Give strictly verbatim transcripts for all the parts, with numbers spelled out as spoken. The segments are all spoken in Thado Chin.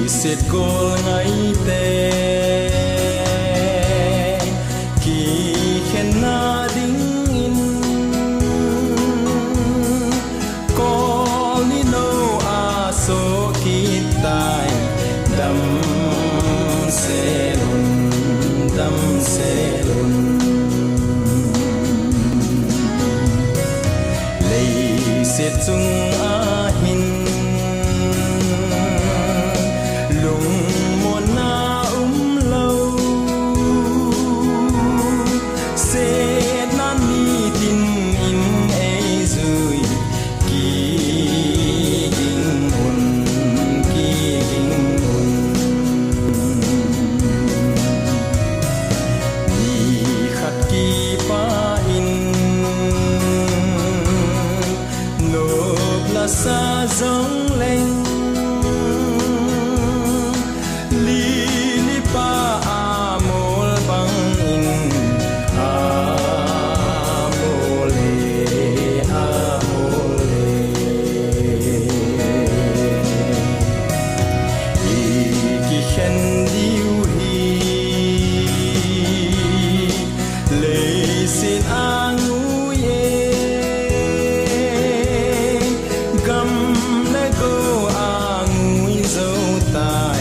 Leiset gol ngaite kikhenna dingin, kol ni nou a soh kit tai. Damsel un, damsel un. Leiset chung ahin lungmonna umlou, setna nitin in eijui. Kiging un, kiging un. Nikhat kipah in nop lasa jongleng, lili pa amol bangin amol e, amol e. Ikikhen diu hi leiset angui e, gam le go angui jou tai.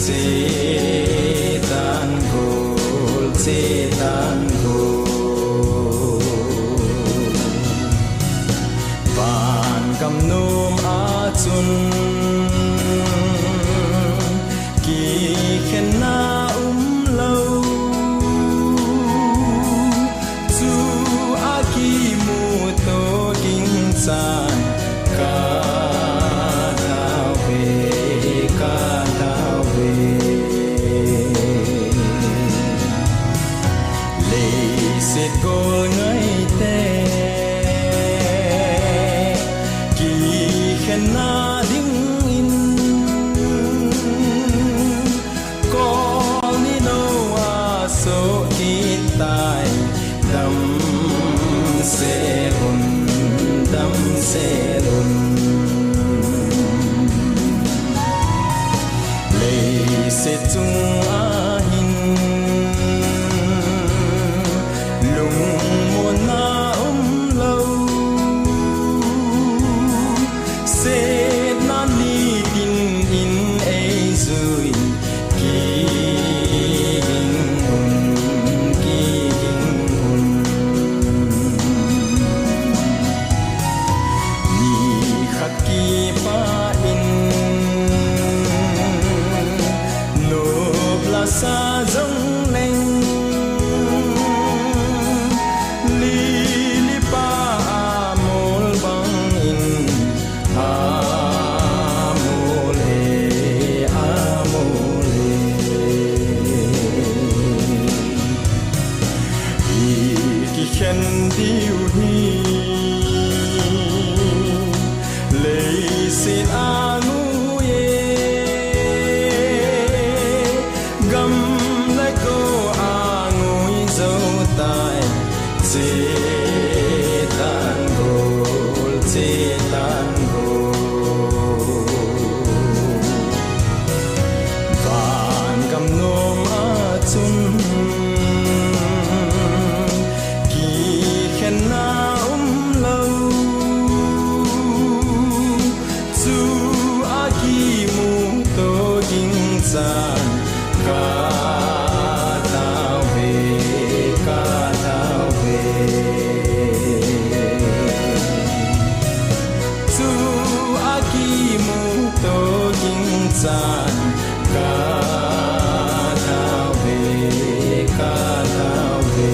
Chetan gol, chetan gol. Vangam nom a chun kikhenna umlou, chu a kimuto ding chan ka tao ve, ka tao ve. Leiset gol ngaite kikhenna dingin, kol ni nou a soh kit tai. Damsel un, damsel un. Leiset chung ahin lungmonna umlou, setna nitin in eijui. Kiging un, kiging un. Nikhat kipah in nop lasa jongleng, lili pa amol bangin amol e, amol e. Ikikhen diu hi leiset angui e, gam le go angui jou tai. Chetan gol, chetan gol. Vangam nom a chun kikhenna umlou, chu a kimuto ding chan ka tao ve, ka tao ve. Chu a kimuto ding chan ka tao ve, ka tao ve.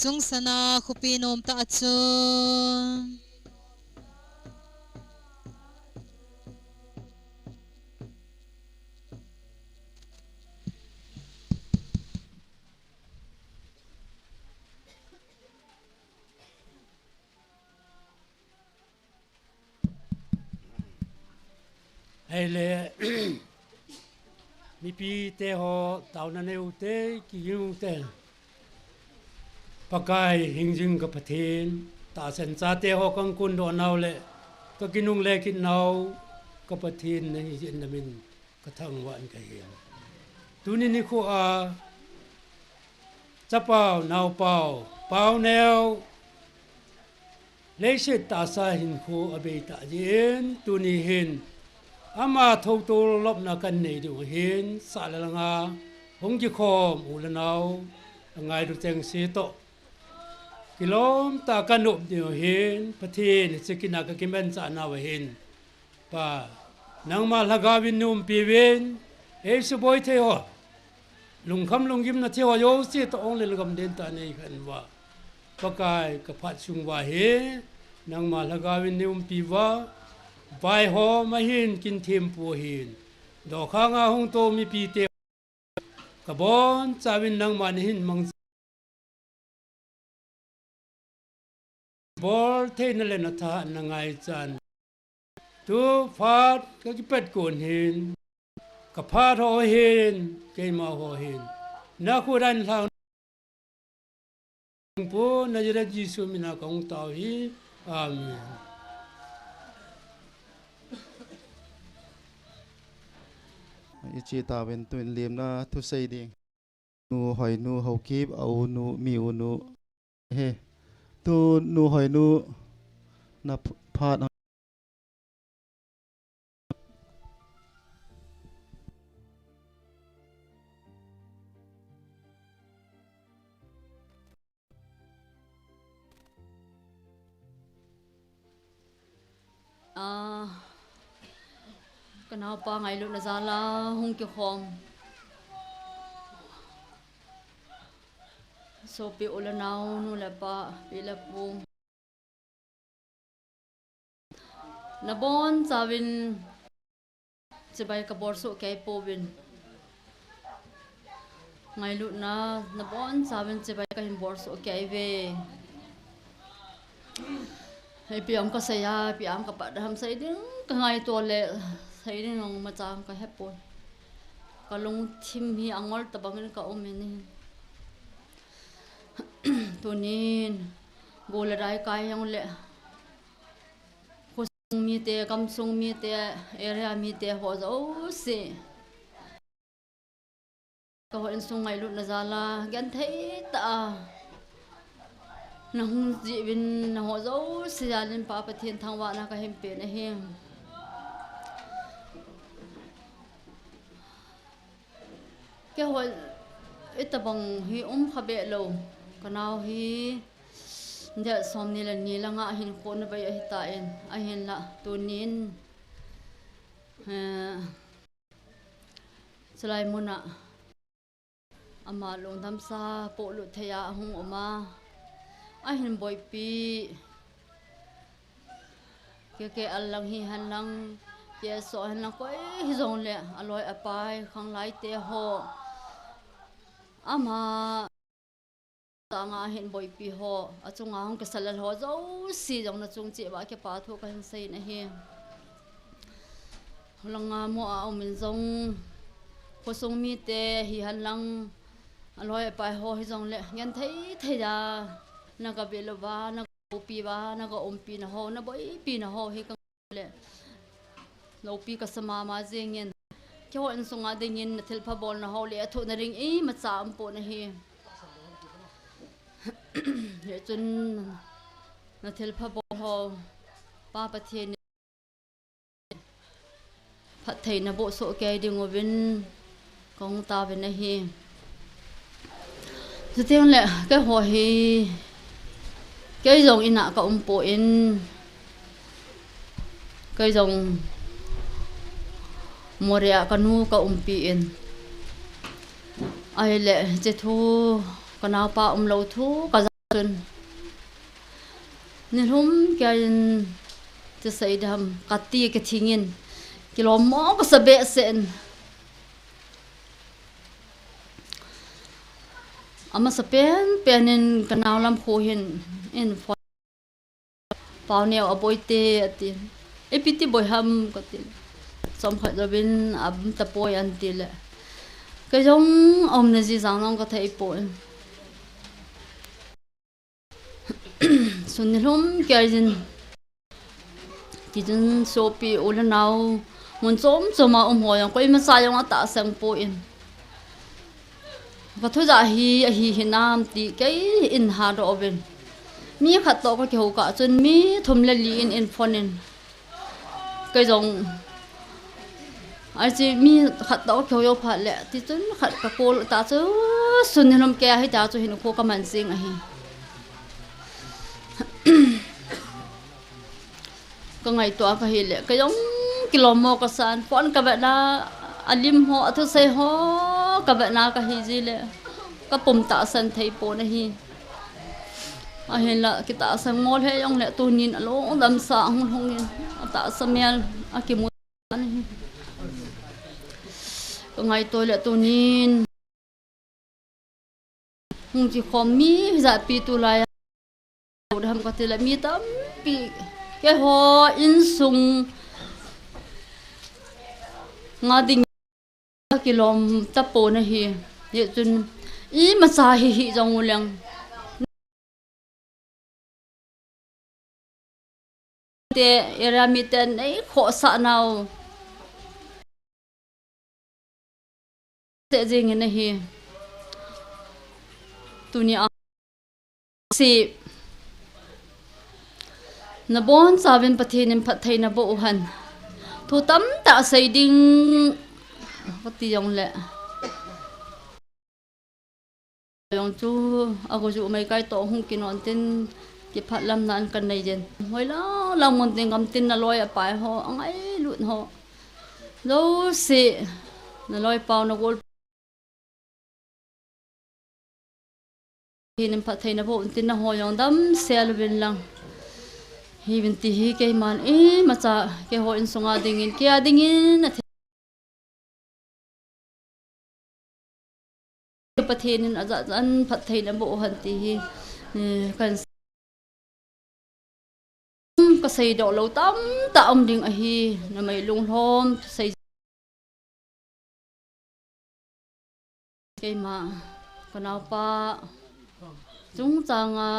Chungsana khopi nom ta chu. Ahile, mipi te ho, taona nei u te, kiging u te. Pakai hingjing ka Pathen, tahsan chate ho ka hung kondoh nau le, ka kinungle kit nau, ka Pathen nahi jeh in na min ka thangvah in ka hin. Tuni nikho a, chapau, naopau, Paoneo, leiset tahsa hinkho abei tah jeh in, tuni hin, ama thouto lopna kan nei diu ahin, sah le langa, Hung kikhom u le nau, angailu chengse toh kilom tah a kanop diu hin, Pathen hiche kin a kakimanchah nau ahin. Pa, nangma lhagao vin nei umpi uvin, eisuboi thei ho, lungkham lunggimna thei ho jouse toh ong le lhagao den tah nei khen uva, Pakai, kaphat sung uva hi nangma lhagao vin nei umpi uva, vaihom ahin, kin thempu ahin, dokhang a hung tou mipite kabonchauvin nangma nahin mang, boltheina le nathahatna ngaichan, tu phat kakipet kon hin, kaphat ho hin, keima ho hin, nakhut a hin lhang Pu Nazareth Jesu mina kahung tao hi. Amen. Iche tauvin tun lemna thusei ding. Nu Hoinu Haokip, a unu, mi unu. He. Tu Nu Hoinu, naphat. Ah, kanaopa ngailutna jal a hung kikhom sopi u le nau, nu le pa, pi le pu, nabonchauvin chibai kabol soh kei pouvin. Ngailutna nabonchauvin chibai kahin bol soh kei uve. Ipi ham kasei a, ipi ham kapat ham, sei ding kangaito le sei ding jong imacha kahepoi. Kalungthim hi angol tobang in kaum in ahi. Tunin, go le dai kai jong le, khosung mite, gamsung mite, area mite ho jouse, ka houin sung ngailutna jal a genthei tah a nahung jeh uvin, naho jouse jal in Pa Pathen thangvahna kahin pen ahi. Keiho itobang hi um kha beh lou. Kanao hi date somni le ni langa hinkho ana bei ahitan, ahinla tunin, eh, chulai muna ama lungdamsa polut thei a ahung um a, ahin boipi, K K L lang hihen lang, K S O hen lang, koi hijongle aloi apai khanglai te ho, ama chunga ahin boipi ho, achunga hung kisalal ho jouse jong nachung cheh uva kipa thu kahin seiyin ahi. Langa mo a um in jong, khosung mite hihen lang, aloi apai ho hijongle genthei thei a nagavet uva, naga loupi uva, naga umpi na ho, naboipi na ho hi ka le loupi kasa mama jengin. Keiho insunga dingin nathilpha bolna ho le athohna ding imacha umpon ahi. Hichun nathilpha bol ho Pa Pathen in phattheina boh soh kei ding uvin kahung tauvin ahi. Chuteng le keiho hi, kei jong in a ka umpon, kei jong Moreh a kanu ka umpi in, ahile hiche thu, kanaopa umlou thu kaja chun, nilhum keiyin, chesei dam, kati kithingin, kilom mo kasa behseh in. Amasa penpen in kanao lam kho hin in phone, Paoneo aboi te ati. Ipi ti boi ham kati. Chomkhat jouvin aum tapoi anti le, kei jong aumna jijang jong kathei poi. Sun nilhum keiyin, tichun sopi u le nao, mun chom chom a um ho jong koimacha jong atahsan poi. Kathu ja hi ahi hinam ti kei in hadoh uvin, mi khat toh kakihou kah chun mi thum le li in in phone in, kei jong Ahi, mi khat toh kihou phat le, tichun khat ka call ta chu, sun hilom kei a hita chu hin kho ka man jing ahi. Ka ngaito a ka hi le, ka jong kilom mo ka san, phone ka vetna, a lim ho, a thusei ho, ka vetna ka hi ji le, ka pom tahsan thei pon ahi. Ahinla, kitahsan ngol he jong le, tunin a lungdam sa hung hung in, a tahsa mel, a kimu. Ka ngaito le tunin. Hung kikhom mi japi tulai a. Ham kati le mi tampi. Keiho insung nga ding kilom tapon ahi. Hichun imacha hi hi jong uleng. Te, area miten nei khohsah nau. Te jing in ahi. Tunia. Si. Nabonchauvin Pathen in phattheina boh uhen. Thu tamtah sei ding. Kati jong le. Jong chu, a go ju mai kai toh hung kinon tin, kiphat lam nan kan nei den. Hoi la, la mun tin gam tin na loi a pai ho, a ngailut ho. Lo si, na loi pau na gol. Hi nin phattheina boh un tin na ho jong dam sel uvin lang. Hi vin ti hi keiman imacha, keiho insunga dingin, kei a dingin, a Pathen in ajat jan phattheina boh uhen ti hi, eh, kan ka seidoh lou tamtah um ding ahi, na mei lunglhom sei keima, ka naopa, chungchanga,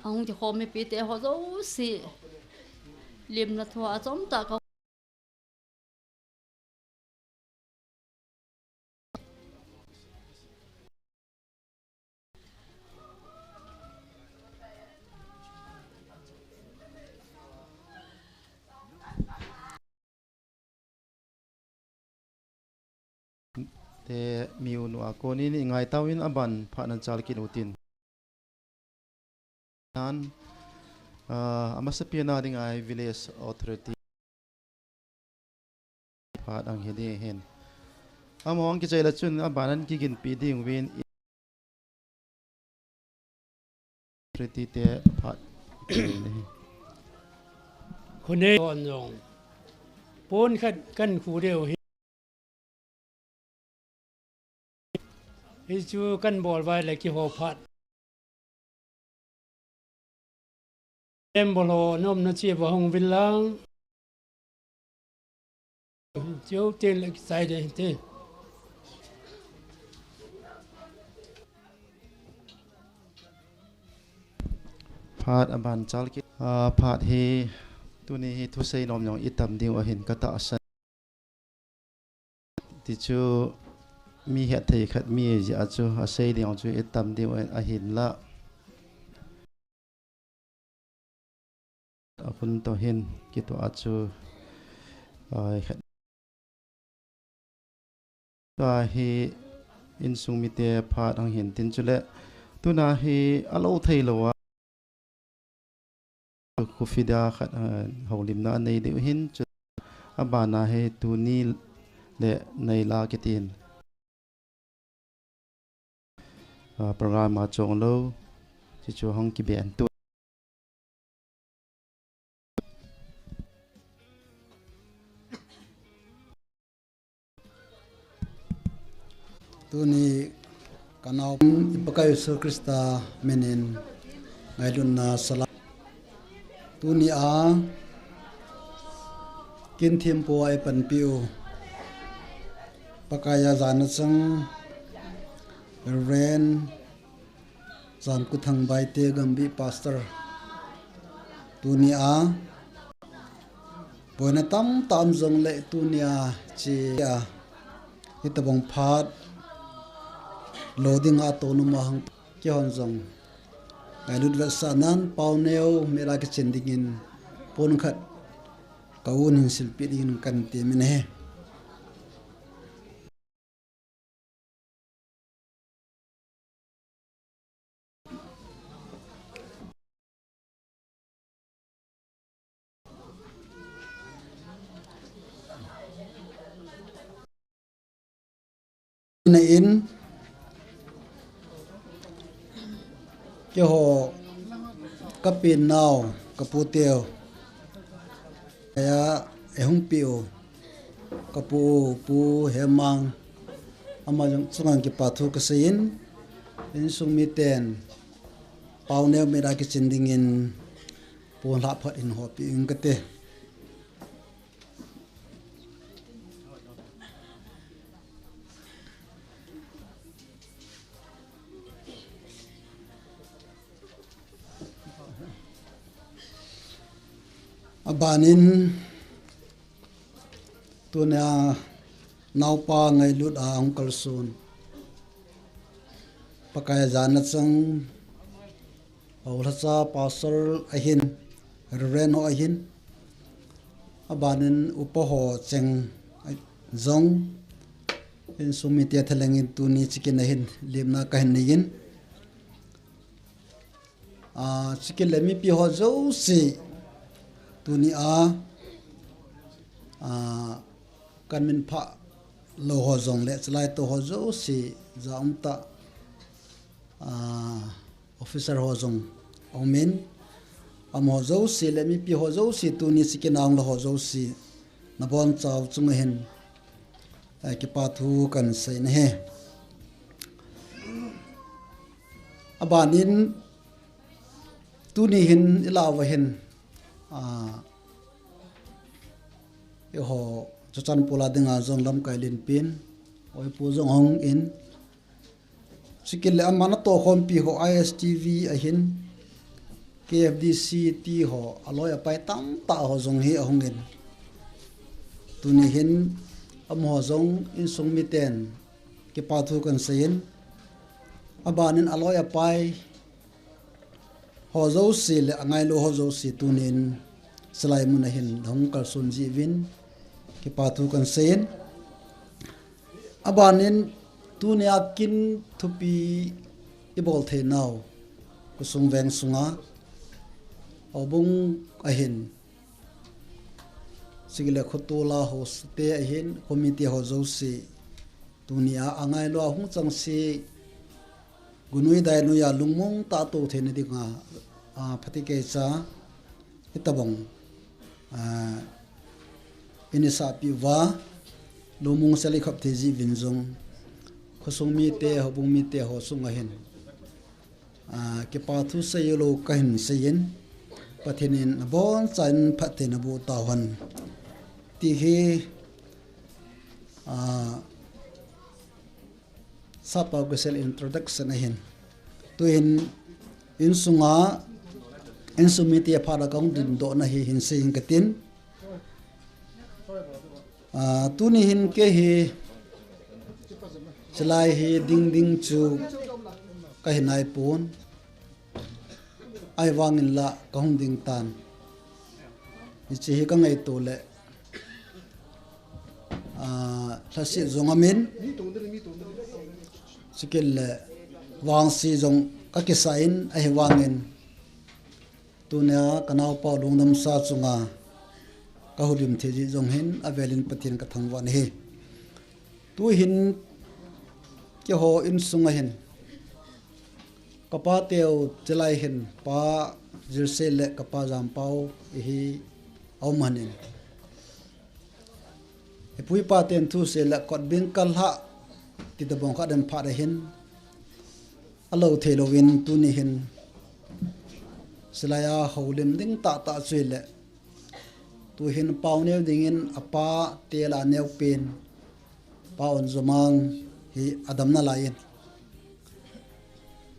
ahung kikhom mipi te ho jouse, limna thua chomtah ka Te mi u nu a konin i ngai tauvin aban phat nan chal kit utin. Nan, ah, amasa pena ding a hi village authority phat ang hi ding hin. Amaho ang kichai le chun aban an kiginpi ding uvin. Pretty te phat. Khonei hon jong pon khat kan khu deu hi. Hichu kan bol vai le kiho phat. Em bol ho nom na chi va hung vil lang. Chiu tin le kisai de te. Phat aban chal kit. Ah, phat hi tuni hi thusei nom jong i tam ding u ahin ka tahsan. Ti chu mi hetthei khat mi jeh a chu asei ding chu i tam ding u ahin la. A hun toh hin kitoh a chu, ai, khat. Tua hi insung mite phat ang hin tin chule. Tuna hi alo thei lou a. Kufida khat, ah, houlimna anei diu hin chu. Abana hi tuni le nei la kitin. Ah, program a chong lou, chuchu hung kibe an tu. Tuni ka nao i Pakai Jesu Christa minin ngailutna salam. Tuni a kin thempu a i panpiu Pakai a jana chang Reverend Jankuthang Baite Gambih Pastor. Tuni a boina tamtah um jongle tuni a chi a hitabang phat lo ding a tonuma hang kihon jong ngailut vetsahnan pau neo mela kichen dingin pon khat Ka un hin silpeh dingin kan temin ahi. Na in, keiho, ka pi nau, ka pu teu. Aya, e hung pi u, ka pu, Pu Hemang, ama jong chunga kipa thu ka seiyin, insung miten, pau neo mera kichin dingin, pon lhah phat in hopi in kate. Abanin, tunia naopa ngailut a hung kalson. Pakai jana chang, Paulhacha pastor ahin, Reverend ho ahin, abanin upa ho cheng jong, insung mite thalengin tuni chikin ahin, limna kahin neiyin. Ah, chikin le mipi ho jouse, tunia, ah, kan min pha lou ho jong le, chalai to ho jouse, ja um ta, ah, officer ho jong, aumin, amaho jouse le mipi ho jouse, tuni chikin a hung lou ho jouse, nabonchau chunga hin, eh, kipa thu kan seiyin ahi. Abanin, tuni hin ilah uva hin, ah, eiho, Churachandpur a dinga jong lamkai lenpin, oipu jong hung in, Chukit le ama natoh khompi ho I S T V ahin, K F D C ti ho, aloi apai tamtah ho jong hi ahung in. Tuni hin amaho jong insung miten kipa thu kan seiyin. Abanin aloi apai ho jouse le angailou ho jouse tunin Salai mun ahin hung kalson jiuvin kipa thu kan seiyin. Abanin tunia kin thupi ibol theinau khosung veng sunga houbung ahin, chukit le khotol a hoste ahin, committee ho jouse, tunia angailou a hung changse, gunui dainui a lungmong tah a tou theina dinga, a, phatecha, itobang, a, inasah peh uva, lungmong sel ikhop thei jiuvin jong, khosung mite, houbung mite ho sunga hin, a, kipa thu seilou kahin seiyin, Pathen in abonchauvin phatthei naboh tauhen. Ti hi, a, Sap pao kisel introduction ahin. Tuhin insunga, insung mite phat a kahung dingdoh na hi hin seiyin katin. Ah, tuni hin kei hi, Salai hi ding ding chu kahi naipon. Ahivangin la kahung ding tan. Hiche hi kangaito le, ah, lhaset jong aumin, chukit le vangse jong kakisah in, ahivangin tunia kanaopa lungdamsa chunga kahoulim thei jeh jong hin avelin Pathen kathangvah in ahi. Tuhin keiho insunga hin, kapa teu Salai hin, Pa Jilse le kapa Jampao ihi aum lhonin, ipu ipa ten thusei le kot bing kalhah ti tobang khat in phat ahin, alou theilouvin tuni hin Salai a houlim ding tahtah chu ahile, tuhin pao neo dingin apa tel a neopen Pa Onjomang hi adam nalaiyin,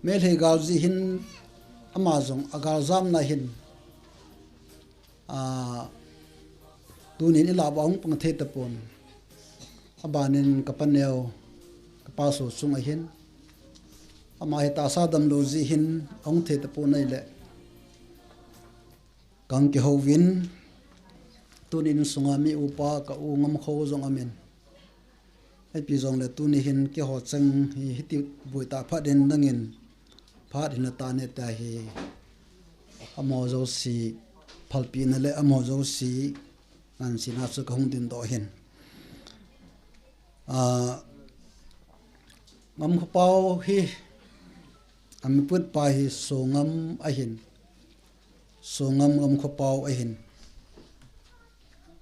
Meitei gal jeh hin ama jong agal jamna hin, a, tunin ilah uva ahung pang thei tapon. Abanin kapa neo, kapa Sochung ahin, ama hi tahsa damlou jeh hin ahung thei tapon ahile, kahung kihouvin, Tunin sunga mi upa ka u Ngamkho jong amin. Ipi jongle tuni hin keiho cheng hi hiti buai ta phat in nangin phat hin ata ne ta hi. Amaho jouse phalpina le amaho jouse ngansena chu kahung dingdoh hin. Ah, Ngamkho pau hi, amiput pa hi Songam ahin. Songam Ngamkho pau ahin.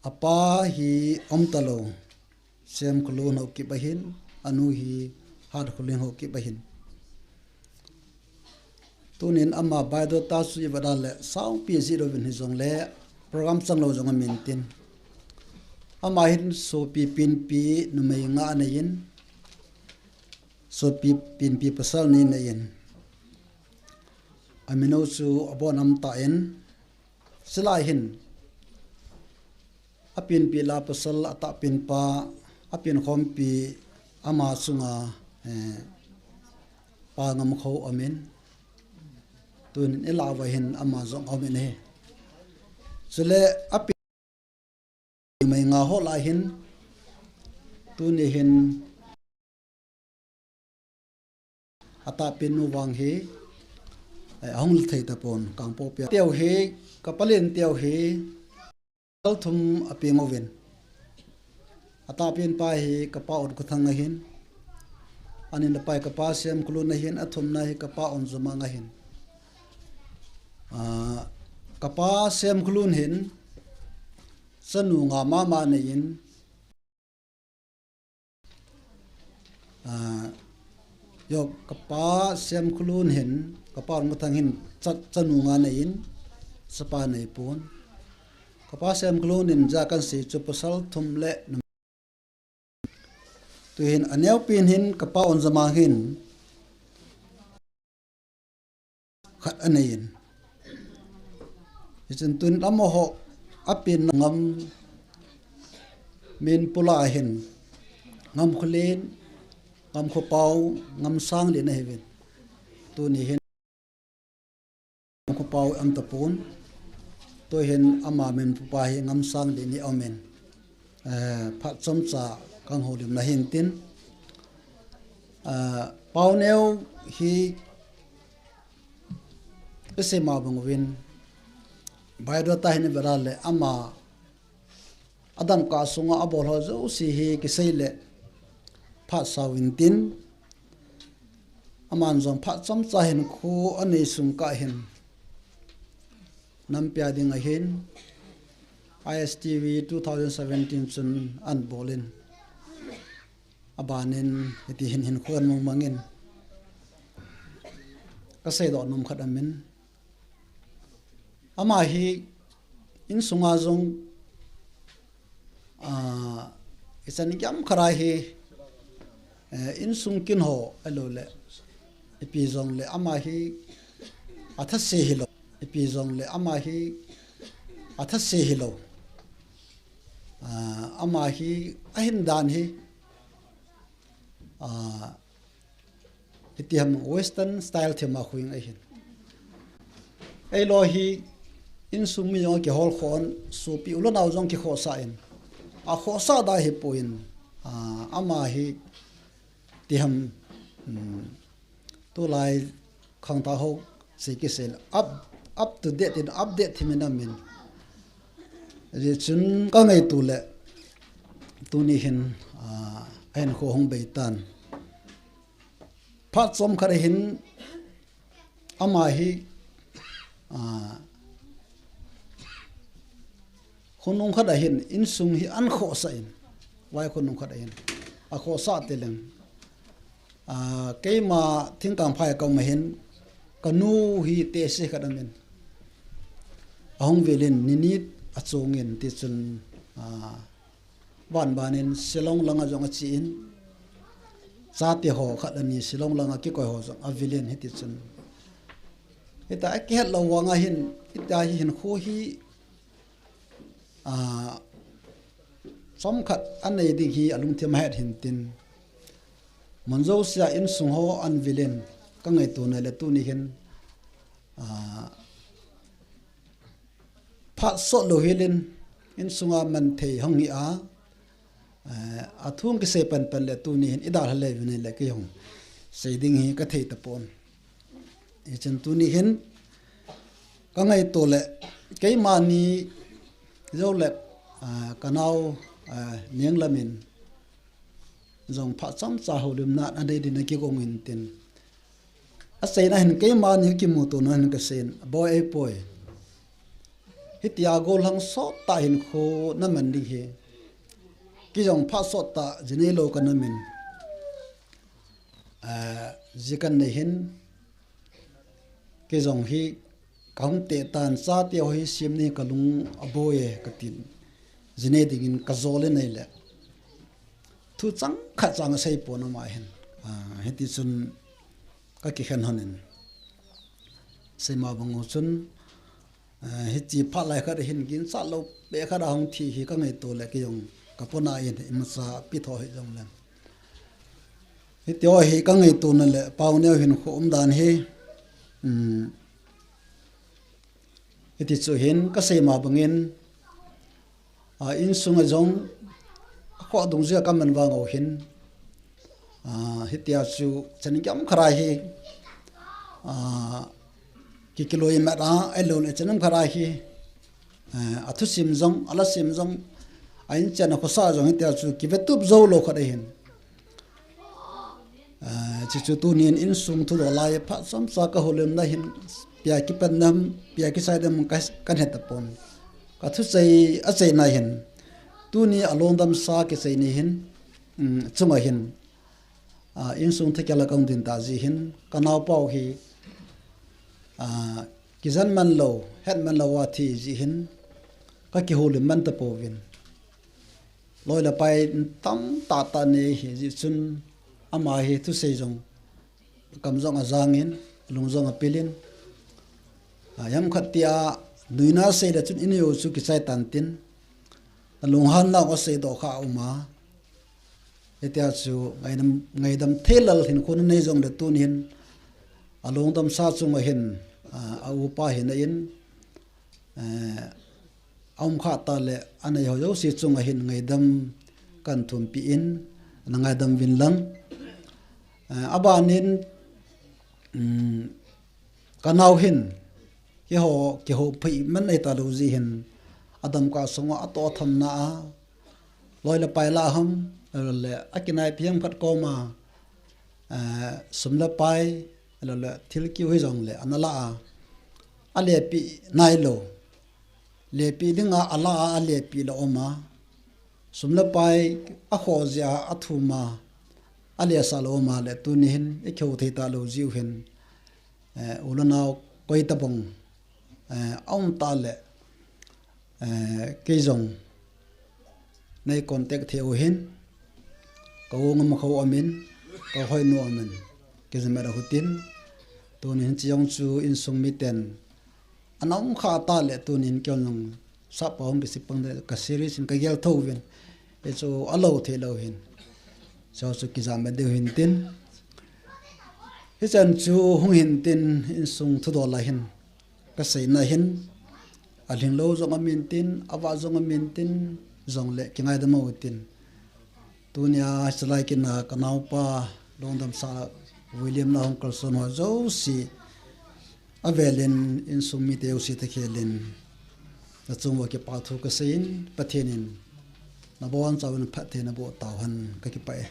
Apa hi umtalou. Semkholun Haokip ahin. Anu hi Hatkholun Haokip ahin. Tunin ama biodata chu ivet a le, sangpi jih louvin hijongle, program changlou jong amin tin. Ama hin sopi pinpi numei nga aneiyin, sopi pinpi pasal ni aneiyin. Aminu chu abon am tan, Chulai hin, apinpi la pasal atahpin pa, apin khompi ama chunga, eh, Pa Ngamkho amin. Tunin ilah uva hin ama jong amin ahi. Chule apin mai nga ho lai hin, tuni hin, atahpin nu vang hi, eh, ahung thei tapon, Kangpokpi a. Teu hi, kapalen teu hi, pasal thum apeng uvin. Atahpin pa hi kapa Onkhothang ahin. Anina pa hi kapa Semkholun ahin, athumna hi kapa Onjomang ahin. Ah, kapa Semkholun hin, chanu nga mama neiyin, Ah, jo, kapa Semkholun hin, kapa Onkhothang hin, cha, chanu nga neiyin, chapa neipon. Kapa Semkholun hin, ja kahin sei chu pasal thum le num. Tuhin, aneopin hin, kapa Onjomang hin, khat aneiyin. Hichun tun amaho apin ngam min pula ahin. Ngamkholen, Ngamkho pau, Ngamsanglen ahiuvin. Tuni hin Ngamkho pau am tapon. Tuhin ama min pupa hi Ngamsanglen ni amin. Eh, phat chomcha kahung houlimna hin tin. Eh, pau neo hi isei ma bang uvin. Biodata hin ivet a le ama adamka sunga abol ho jouse hi kisei le phat sa uvin tin. Aman jong phat chomcha hin khu anei sung kah hin. Nampi a ding ahin. I S T V two thousand seventeen chun ahin bolin. Abanin, hiti hin hin khu ahin mangmangin. Kasei doh nom khat amin. Ama hi insunga jong, ah, ichan giam khat a hi, eh, insung kin ho ahilouleh, ipi jongle ama hi athase hilou, ipi jongle ama hi athase hilou. Ah, ama hi ahin dan hi, ah, Hiti ham Western style thema khuing ahin. Eilou hi insung mi jong kihol khon, sopi u le nao jong kikhohsah in. Akhohsah da hi pon, ah, ama hi ti ham, um, tulai khangthah ho sei kisei le up, up to date in update thim in amin. Ajeh chun kangaito le tuni hin, ah, ahin kho hung bei tan. Phat chom khat ahin ama hi, ah, khonung khat ahin insung hi ahin khohsah in, vai khonung khat ahin akhohsah te leng, ah, keima Thingkangphai a ka um ahin kanu hi tehse khat amin ahung vil in nini achung in tichun, ah, Van banin Shillong langa jong ache in, chate ho khat le ni Shillong langa kikoi ho jong avil in hiti chun. Hita akihet lou vanga hin, hita hi hinkho hi, ah, chomkhat anei ding hi alungthim ahet hin tin. Mun jousea insung ho ahin vil in, kangaito na le tuni hin, ah, Phat sot lou hel in, Insunga man thei hung hi a, eh, a thu kisei pan pan le tuni hin i dalha le vin le kei hung sei ding hi ka thei tapon. Hichun tuni hin ka ngaito le keima ni jou le, ah, ka nau, ah, Nianglam in jong phat chomcha houlimna a nei din a kigong in tin. A seina hin keima ni kimuto na hin ka sein, boi ei poi. Hitia gollhang sot tah hin kho na man ding hi. Kei jong phat sot tah ji nei lou ka na min. Ah, ji kan nei hin. Kei jong hi ka hung te tan, chate ho hi sim ni ka lung a boi e ka tin. Ji nei dingin ka jol e nei le. Thu chang khat chang a sei pon ama hin. Ah, hiti chun ka kikhen hon in. Seima bang u chun, ah, hiti phat lai khat hin ginchat lou be khat a hung thi hi ka ngaito le kei jong ka pona in imacha pi tho hi jong le. Hiti ho hi ka ngaito na le pau neo hin kho um dan hi. Um, hiti chu hin ka seima bangin, ah, insung a jong a kho dung jia ka man vang u hin. Ah, hitia chu chen gam khat a hi. Ah, ki kiloi mat a, ai lo le chen gam khat a hi. Eh, a thusim jong, a la sim jong, a inchen a khosa jong hitia chu kivetup jou lou khat ahin. Eh, chi chu tunin insung thudol lai phat chomcha ka houlimna hin, pia kipan nam, pia kisai nam ka, ka het tapon. Ka thusei, a seina hin. Tuni a lungdam sa kisei ni hin, um, chunga hin. Ah, insung thakhat a ka hung din ta ji hin, ka naopa u hi, ah, kijen man lou, het man lou a thi ji hin, ka kihoulim man tapouvin. Loi le pai tamtah tah nei hi ji chun, ama hi thusei jong, kam jong a jangin, lung jong a pilin. Ah, yam khat tia, nuina sei le chun i neo chu kichai tan tin, a lunghan nau a seidoh kha a um a. Hitia chu ngaidam, ngaidam thei lal hin khun nei jong le tunin a lungdam sa chunga hin, a, a upa hin a in, eh, a um kha ta le a nei ho jouse chunga hin ngaidam kan thumpi in, na ngaidam vin lang. Eh, a banin, um, ka nau hin, kihou, kihou phei man nei ta lou ji hin, a dam ka sunga a to tham na a, loi le pai la ham, le a kinai piang phat koma, eh, sum le pai, le, le thil kiu hi jong le, ana la a, a lepi nai lou, lepi dinga a la a, a lepi la um a, sum le pai a kho jia a thum a, a lesa lou um a le tuni hin, i kihou thei ta lou jiu hin, eh, u le nao koi tabang, eh, a um ta le, eh, kei jong nei contact thei u hin, ka u ngam kho amin, ka hoi nu amin, kei jong mera hutin, tunin chi jong chu insung miten, ana um kha ta le tunin kei jong sap pa hung kisip pang de ka series in ka gel tho vin. Hichu a lo thei lou hin. Chu chu kijam deu hin tin. Hichan chu hung hin tin insung thudol a hin. Ka seina hin. A lhing lou jong amin tin, a va jong amin tin, jong le kingaidam u tin. Tunia, salai kina ka naopa, lungdam sa William na hung kalson ho jouse. A velin insung mite jouse te khelin. Na chung uva kipa thu ka seiyin, Pathen in. Na bon chauvin phattheina boh tauhen ka kipah e.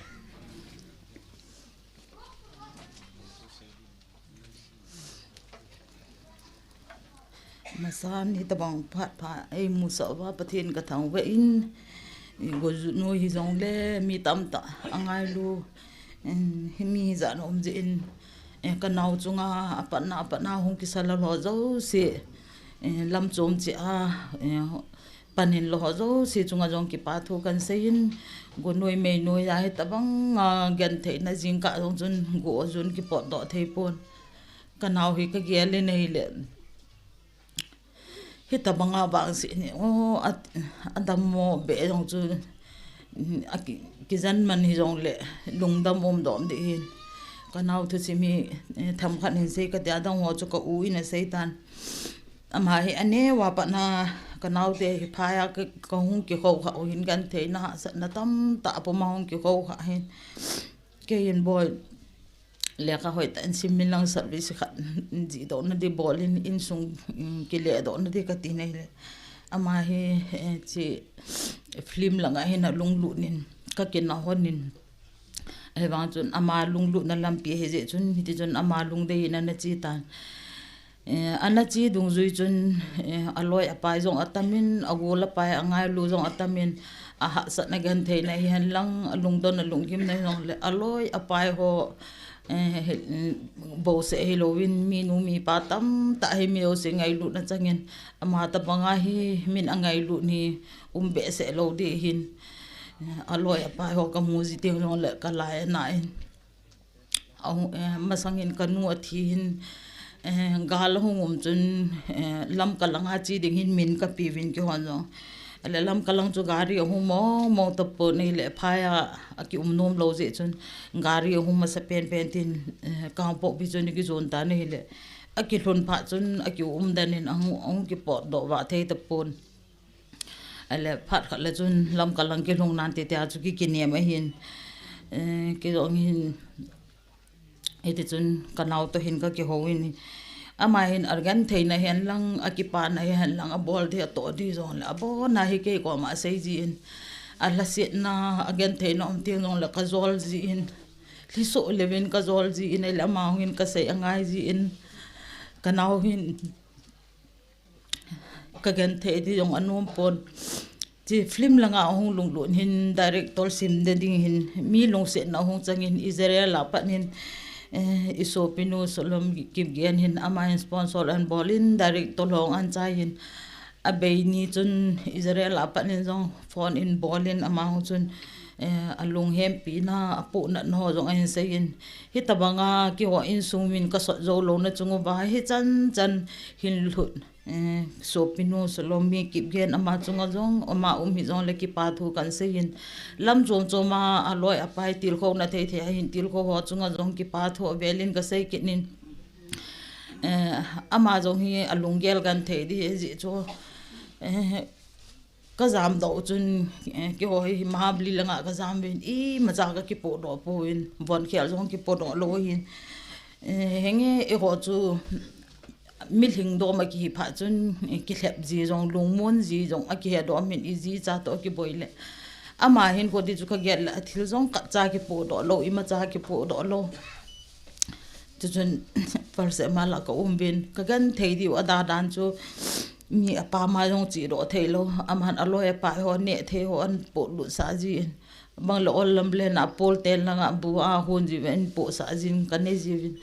Masan hitabang phat pha eimusah uva Pathen ka thangvah in, i gojut noi hi jong le mi tamtah a ngailu, in, hi mi jat na um jeh in, eh, ka nao chunga a patna, a patna hung kisa lal ho jouse, eh, lam chom cheh a, eh, pan in lou ho jouse chunga jong kipa thu kan seiyin, go noi mei noi a hitabang a gentheina jingkah jong chun go jun kipotdoh thei pon. Ka nao hi ka gel in ahile. Hitabang a vangset ni, o, a, a dammo be jong chu, a ki, kijen man hi jong le, lungdam um dom ding hin. Ka nao thusim hi, eh, themkhat hin sei ka tia dang ho chu ka u in asei tan. Ama hi aneo a pat na Ka naote hi phai a ka, ka hung kikou kha u hin gentheina hahsatna tamtah a puma hung kikou kha hin. Kei hin boi lekha hoitah in sim in lang service khat jihdohna di bol in, insung, um, kiledohna di ka ti nei le. Ama hi, eh, chi film langa hin alunglut in ka kinahon in. Ahivang chun ama lunglutna lampi ahi jeh chun, hiti chun ama lungdei in ana chi tan. Eh, ana chi dungjui chun, eh, aloi apai jong atamin, agol apai angailu jong atamin, ahahsatna gentheina hihen lang, alungdon alunggimna hijongle, aloi apai ho, eh, he, mm, bouseh hilouvin, minu mipa tamtah hi mi jouse ngailutna changin, ama tabanga hi min angailut hi um behseh lou ding ahin, eh, aloi apai ho kamu ji teng jongle kalai ana in. Ahung, eh, masangin kanu athi hin, eh, gal ahung um chun, eh, Lamka langa che ding hin min kapeuvin keihon jong. Ahile Lamka lang chu gari ahung mong mong tapon ahile phai a, akium nom lou jeh chun gari ahung masa penpen tin, eh, Kangpokpi chu ana kijon tan ahile. Akilhun phat chun akium den in ahung, ahung kipotdoh vah thei tapon. Ahile phat khat le chun Lamka lang kilhung nante tia chu ki, kinem ahin. Eh, kijong hin, hiti chun ka nao toh hin ka kihou in. Ama hin agentheina hihen lang, akipana hihen lang, abol di atoh di jongle, abona hi kei koma asei jin. Alhasetna, agentheina um teng jongle kajol jin. Lhisoh leuvin kajol jin, ahile ama hungin kasei angai jin. Ka nao hin ka genthei di jong anom pon. Chi film langa ahung lunglut hin director simna ding hin mi lungsetna ahung changin Israel a pat hin, eh, i sopinu Solom Kipgen hin ama hin sponsor ana bol in director ho ana chai hin abei ni chun Israel a pat hin jong phone in bol in ama hung chun, eh, alunghempina, apohnatna ho jong ahin sei in. Hitabanga keiho insung min kasot jou louna chung uva hichan chan hin lhut. Eh, sopinu Salomi Kipgen ama chunga jong, ama um hijongle kipa thu kahin sei in. Lam chom choma aloi apai tilkhouna thei thei ahin tilkhou ho chunga jong kipa thu avel in kasei kit in. Eh, ama jong hi alunggel genthei di ahi jeh chu. Eh, kajam doh chun, eh, keiho hi Mahabali langa kajam uvin, imacha kakipodoh pouvin, von khel jong kipodoh lou hin. Eh, henge eiho chu, mi lhingdom akihi phat chun, eh, kilhep ji jong, lungmon ji jong, akihe dom in iji cha toh akiboi le. Ama hin koti chu kagel le, athil jong khatcha kipodoh lou, imacha kipodoh lou. Chuchun, first ama lah kaum uvin, kagenthei diu adan dan chu, mi apa ma jong chedoh thei lou, aman aloi apai ho neh thei ho ana polut sah jin. Bang le ol lam le na pol ten langa bu ahon jiuvin, ana poh sah jin, kanei jiuvin.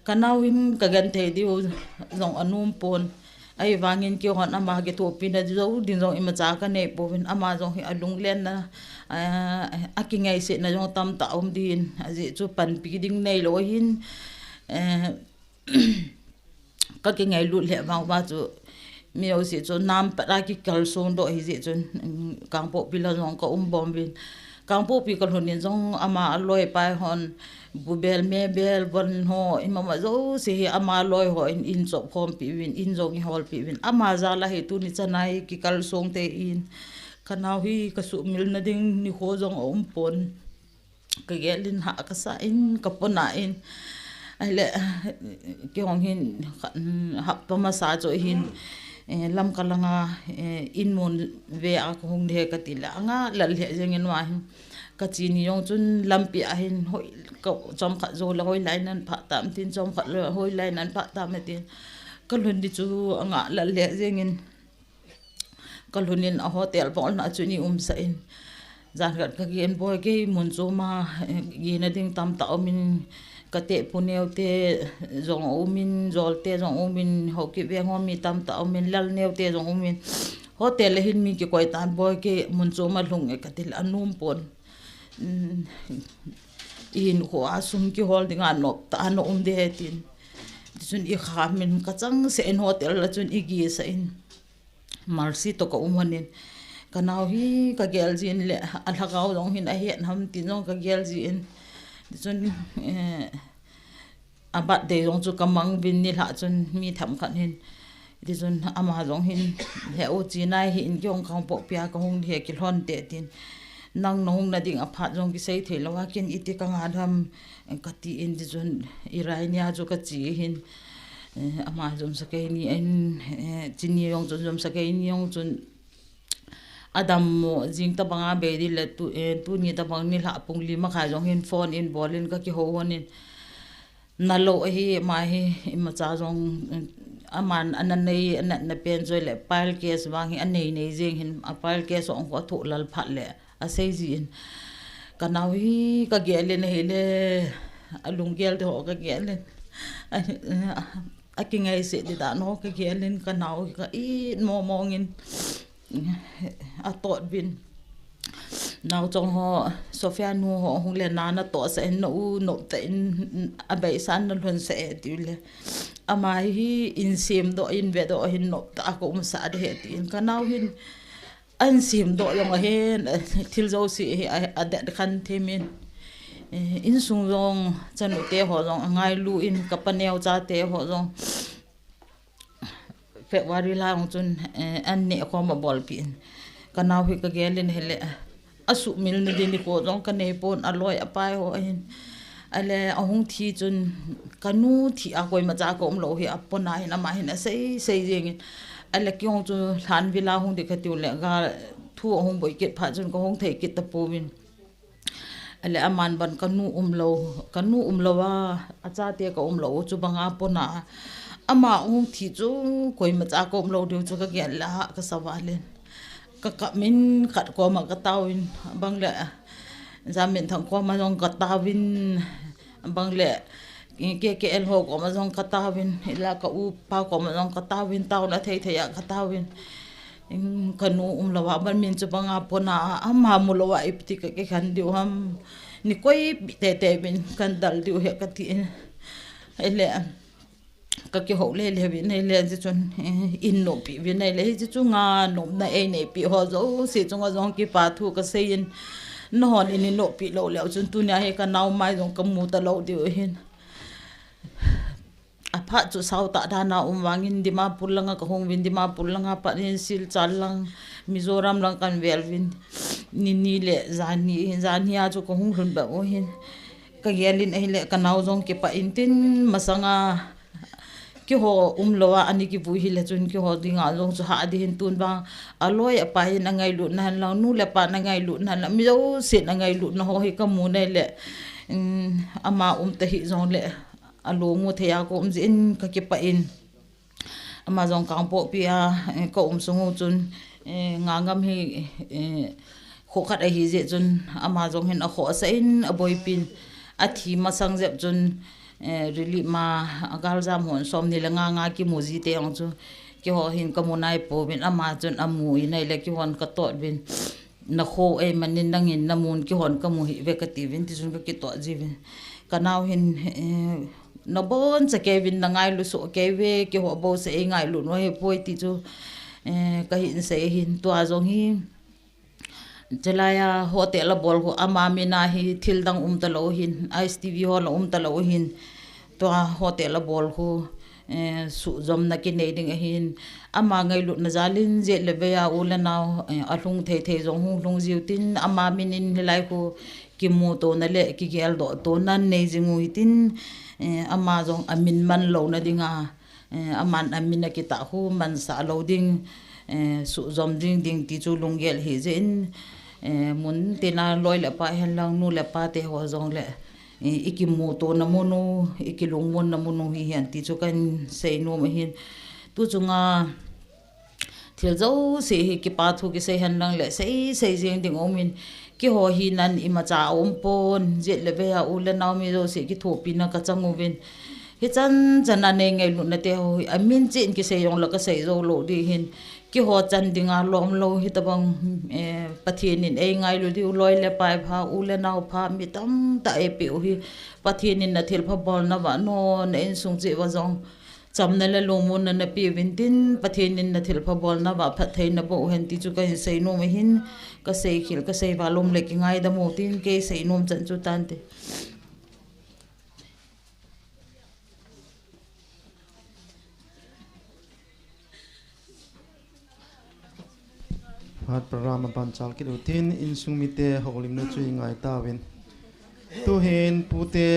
Ka nao hin kagenthei diu jong anom pon. Ahivangin keihon ama kithopina jou ding jong imacha kanei pouvin, ama jong hi alunglenna, ah, akingaisetna jong tamtah um din, ajeh chu panpi ding neilou hin, eh, kakingailut lheh vang uva chu, mi jouse chu nampat a kikalsong doh ahi jeh chun, um, Kangpokpi lang jong kaum bom uvin. Kangpokpi kalhun in jong ama aloi apai hon, bu bel, me bel, von ho, imama jouse hi ama loi hon in chop khompi uvin, in jong eiholpi uvin. Ama jal a hi tuni chan a hi kikalsong tei in. Ka nao hi kasuhmilna ding nikho jong aum pon. Kagel in hah kasah in, kapona in. Ahile, keihon hin, hapta masa chu hin, eh, Lamka langa, eh, in mun ve a kahung ding ahi kati le, anga lal lheh jeng in uva hin. Kache ni jong chun lampi a hin, hoi, ka, chomkhat jou le hoilai nan phah tam tin, chomkhat le hoilai nan phah tam tin. Kalhun di chu anga lal lheh jeng in. Kalhun in a hotel bolna chun i umsah in. Jan khat kagel in boi kei mun choma, eh, gena ding tamtah aumin, katehpu neo te jong aumin, jol te jong aumin, Haokip veng ho mi tamtah aumin, lal neo te jong aumin. Hotel a hin mi kikoi tan boi kei mun choma lhung e kati le anom pon. Um, i hinkho a sum kihol dinga nop tah a na um ding ahi tin. Tichun i kham in kachangseh in hotel a chun i gisah in. Mercy toh kaum lhon in. Ka nao hi kagel jin le, alhagao jong hin ahet ham tin jong kagel jin. Tichun, eh, a birthday jong chu kamang uvin nilhah chun mi themkhat hin, Tichun ama jong hin, he u chi nai hi in kihong kangpoh pia kahung hi kilhon te tin. Nang nahung nading aphat jong kisei thei lou a ken iti kangah ham kati in tichun Irainia chu kachi hin, eh, ama jom sakei ni in, eh, chini jong chun jom sakei ni jong chun Adam mo jing tabang a bei di le tu, eh, tuni tabang nilhah pung li makhai jong hin phone in bol in kakihou hon in. Nalou ahi, ama hi, imacha jong, eh, aman ana nei, ana, ana pen joi le, pile case vang hi anei nei jing hin, a pile case ong ko thu lal phat le, asei ji in. Kanao hi, kagel in ahile, alunggel te ho kagel in. A, a, akingai se di dan ho kagel in, kanao hi ka it mo mong in. Atot vin. Nao chong ho, Sophia nu ho, hung le na natoh sah in na u, nop ta in, abei san nalhun sah e tiu le. Ama hi in sem doh, in ve doh, hin nop ta a ko um sah de he ti in. Kanao hin, an sem doh jong ahin, thil jouse hi, a, adet khan them in. Eh, insung jong, chanu te ho jong, angailu in, kapa neocha te ho jong. February lang chun, eh, an neh khom abolpi in. Kanao hi kagel in hile, asuhmil na din nikho jong kanei pon aloi apai ho ahin. Ale ahung thi chun kanu thi a koimacha ka um lou hi apona hin ama hin asei, sei jing in. Ale kihong chu lhan vila hung di katiu le ga thu ahung boi kit phat chun kahung thei kit tapouvin. Ale aman ban kanu um lou, kanu um lou a, achate ka um lou, chu banga pona. Ama hung thi chu, koimacha ka um lou diu chu kagel le, kasa valen. Kakap min khat koma kataovin, bang le, Jaminthang koma jong kataovin, bang le, K K L ho koma jong kataovin, ila ka upa koma jong kataovin, taona thei thei a kataovin. Kanu um lou a, ban min chu banga pona, ama mu lou a, ipti ka kikhen diu ham. Nikoi pi tete vin, kandal diu he kati in. Ele, kakihou le le vin, ele, hichun, eh, in nopi vin, ele, hichu nga nopna eineipi ho jouse chunga jong kipa thu kasei in. Nahon in nopi lou leu chun tunia hi kanao mai jong kamu talou diu hin. Aphat chu sao tah dan a um vangin Dimapur langa kahung vin, Dimapur langa pat hin Silchar lang, Mizoram lang kahin vel vin. Nini le janhi, janhi a chu kahung lhun beh u hin. Kagel in ahile kanao jong kipah in tin masanga keiho um lou a, ani kivui hile chun keiho dinga jong chu hah di hin tun vang. Aloi apai in angailutna hen lang, nu le pa in angailutna hen lang, mi jousen angailutna ho hi kamu nai le, um, ama um ta hih jong le. Alung u thei a ka um jeh in kakipah in. Ama jong Kangpokpi a, eh, ka um sung u chun, eh, Ngangam hi, eh, kho khat ahi jeh chun, ama jong hin akhohsah in, aboipin, athi masang jep chun, eh, relief ma, agaljam hon somni le nga nga kimu jite jong chu, keiho hin kamu nai pouvin, ama chun amu in ahile keihon katot vin. Nakho eimanin nangin namun keihon kamu hih ve kati vin, tichun kakitoh ji vin. Kanao hin, eh, naboncha kei vin, nangailu soh kei ve, keiho bouseh eingailu nau hipoi ti chu, eh, kahin sei hin tua jong hi. Chelai a hotel abol khu ama min a hi thil dang um talou hin, I S T V ho la um talou hin. Tua hotel abol khu, eh, suhjomna kinei ding ahin. Ama ngailutna jal in jet le vei a u le nao, eh, alhung thei thei jong hung lhung jiu tin, ama min in hilai khu kimutona le kigeldoh tona nei jing u hitin, eh, ama jong amin man louna dinga, eh, aman amin akitah khu mansah lou ding, eh, suhjom ding ding ti chu lunggel hijeh in, eh, mun tina loi le pa hen lang nu le pa te ho jong le, eh, ikimutona mun u, ikilungmonna mun u hihen ti chu kahin seinom ahin. Tu chunga thil jouse hi kipa thu kisei hen lang le sei, sei jeng ding um in, keiho hinan imacha aum pon, jet le vei a u le nao mi jouse kithopina kachang uvin. Hichan chan a nei ngailutna te ho hi, amin cheh in kisei jong le kasei jou lou ding hin. Keiho chan dinga lom lou hitabang, eh, Pathen in eingailu diu loi le pai pha, u le nao pha, mi tamtah eipeh u hi. Pathen in nathilpha bolna uva, nangho na insung cheh uva jong chamna le lungmonna napeh uvin tin, Pathen in nathilpha bolna uva phattheina boh u hen ti chu kahin seinom ahin, kasei khel, kasei val um le kingaidam u tin, kei seinom chan chu tante. Phat program a panchal kit utin, insung mite houlimna chu i ngai tauvin. Tuhin pute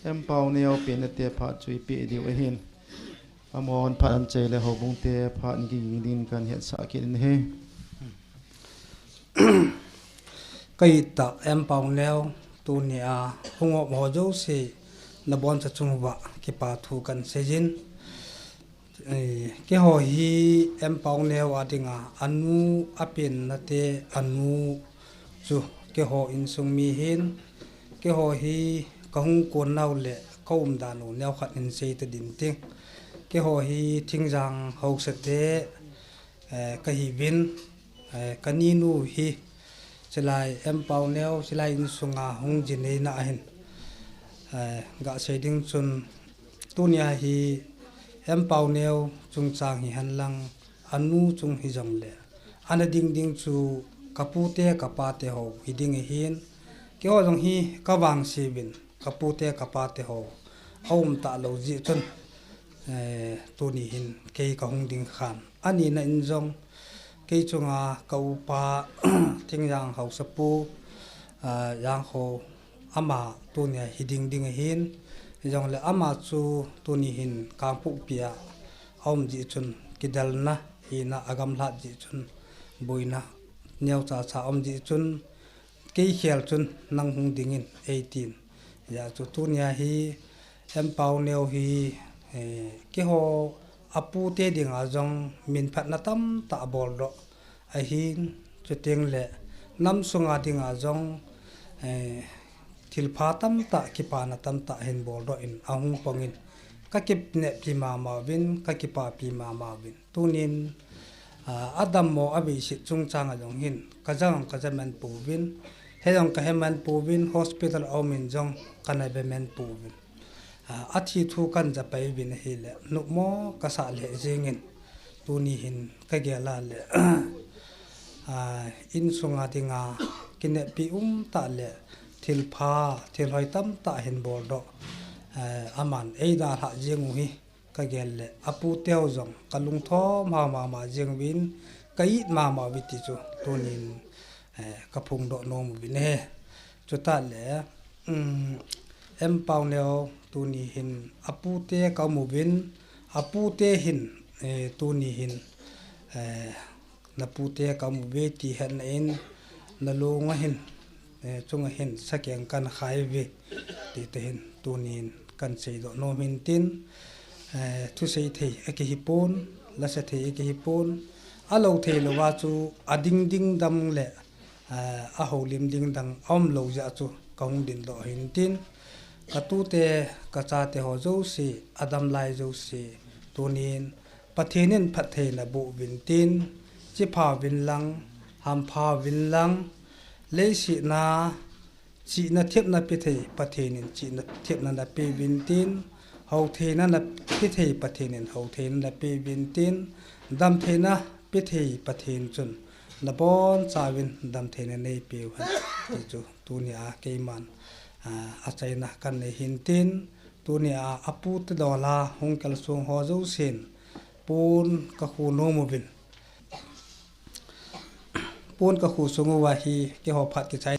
M. Pauneo penna te phat chu i pe diu ahin. Amahon phat anchai le houbung te phat in kiging din kan hetsah kit in ahi. Ka hittah M. Pauneo, tunia hung um ho jouse naboncha chung uva kipa thu kan seijin. Eh, keiho hi M. Pauneo a dinga anu a penna te anu chu keiho insung mi ahin, keiho hi ka hung kon nau le ka umdan u neokhat in seita ding ting. Keiho hi Thingjang haosa te, eh, ka hiuvin, eh, ka ninu hi Silai M. Pauneo, Silai insunga hung jinei na ahin. Eh, ga sei ding chun tunia hi M. Pauneo chungchang hihen lang, anu chung hijongle, ana ding ding chu ka pute ka pate ho hi ding ahin. Keiho jong hi ka vangse uvin, ka pute ka pate ho a um talou jeh chun, eh, tuni hin kei ka hung ding khan. Anina in jong, kei chunga ka upa Thingjang haosa pu, ah, Jangkho, ama tunia hi ding ding ahin. Hijongle ama chu tuni hin Kangpokpi a a um jeh chun kidelna hina a gamlhat jeh chun boina neocha cha a um jeh chun kei khel chun nang hung dingin eitin. Hijeh chun tunia hi M. Pauneo hi, eh, keiho a pute dinga jong min phatna tamtah a boldoh ahin, chuteng le nam sunga dinga jong, eh, thilpha tamtah, kipana tamtah ahin boldoh in ahung pongin ka kineppi mama uvin, ka kipapi mama uvin. Tunin, ah, adammo a veiset chungchang a jong hin, ka ja jong ka ja man pouvin, he jong ka he man pouvin, hospital a um in jong ka na ve man pouvin. Ah, a thi thu kan ja pai uvin ahile, nopmo ka sa lheh jingin, tuni hin ka gel a le, ah, insunga dinga kineppi umtah le, thilpha, thilhoi tamtah ahin boldoh, eh, aman ei dalhah jing u hi, ka gel le, a puteu jong ka lungthom hao mama jing uvin, ka it mama uve ti chu tunin, eh, ka phongdoh nom uvin ahi. Chutah le, um, M. Pauneo tuni hin a pute ka um uvin, a pute hin, eh, tuni hin, eh, na pute ka um uve ti hetna in, na long a hin, eh, chunga hin sakeng kan khai uve ti te hin tunin kan seidoh nom hin tin, eh, thusei thei a kihi pon, lasa thei a kihi pon, a lo thei louva chu a ding ding dang le, eh, a houlim ding dang a um lou jeh chu ka hung dingdoh hin tin, ka tute, ka chate ho jouse, a dam lai jouse, tunin Pathen in phattheina boh uvin tin, chipha uvin lang, hampha uvin lang, leiset a chihna thepna pe thei Pathen in chihna thepna na pe uvin tin, hou theina na pe thei Pathen in hou theina na pe uvin tin, dam theina pe thei Pathen chun na boncha uvin dam theina nei pe u hen ti chu tunia keiman, ah, a chaina kan nei hin tin, tunia a pute dol a hung kalsong ho jousen pon ka khuh nom uvin. Pon ka khuh sung uva hi keiho phat kichai.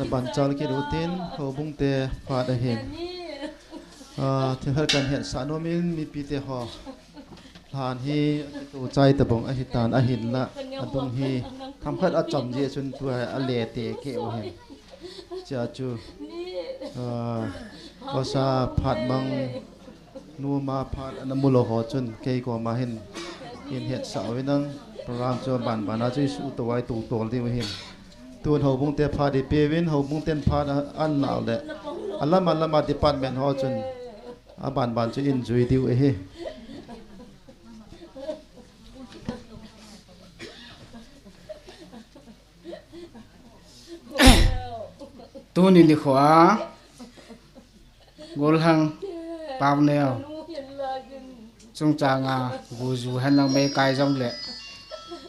Banchal kirutin, houbung te phat ahin. Ah, thil khat kan hetsah nom in, mipi te ho. Lhan hi, tu chai tabang ahitan ahinla, adung hi, themkhat achom ji chun tua ale te keu ahin. Chia chu, ah, Osa phat mang, numa phat ana mulou ho chun, kei koma hin, hin hetsah uvin lang, program chu banban a chu isuto vai tu tol diu ahin. Tun houbung te phat ipeuvin, houbung ten phat a, an nau le. Alam alam a department ho chun, abanban chu in jui diu ahi. Tuni nikho a, Golhang Paoneo chungchang a, guju henlang meikai jong le,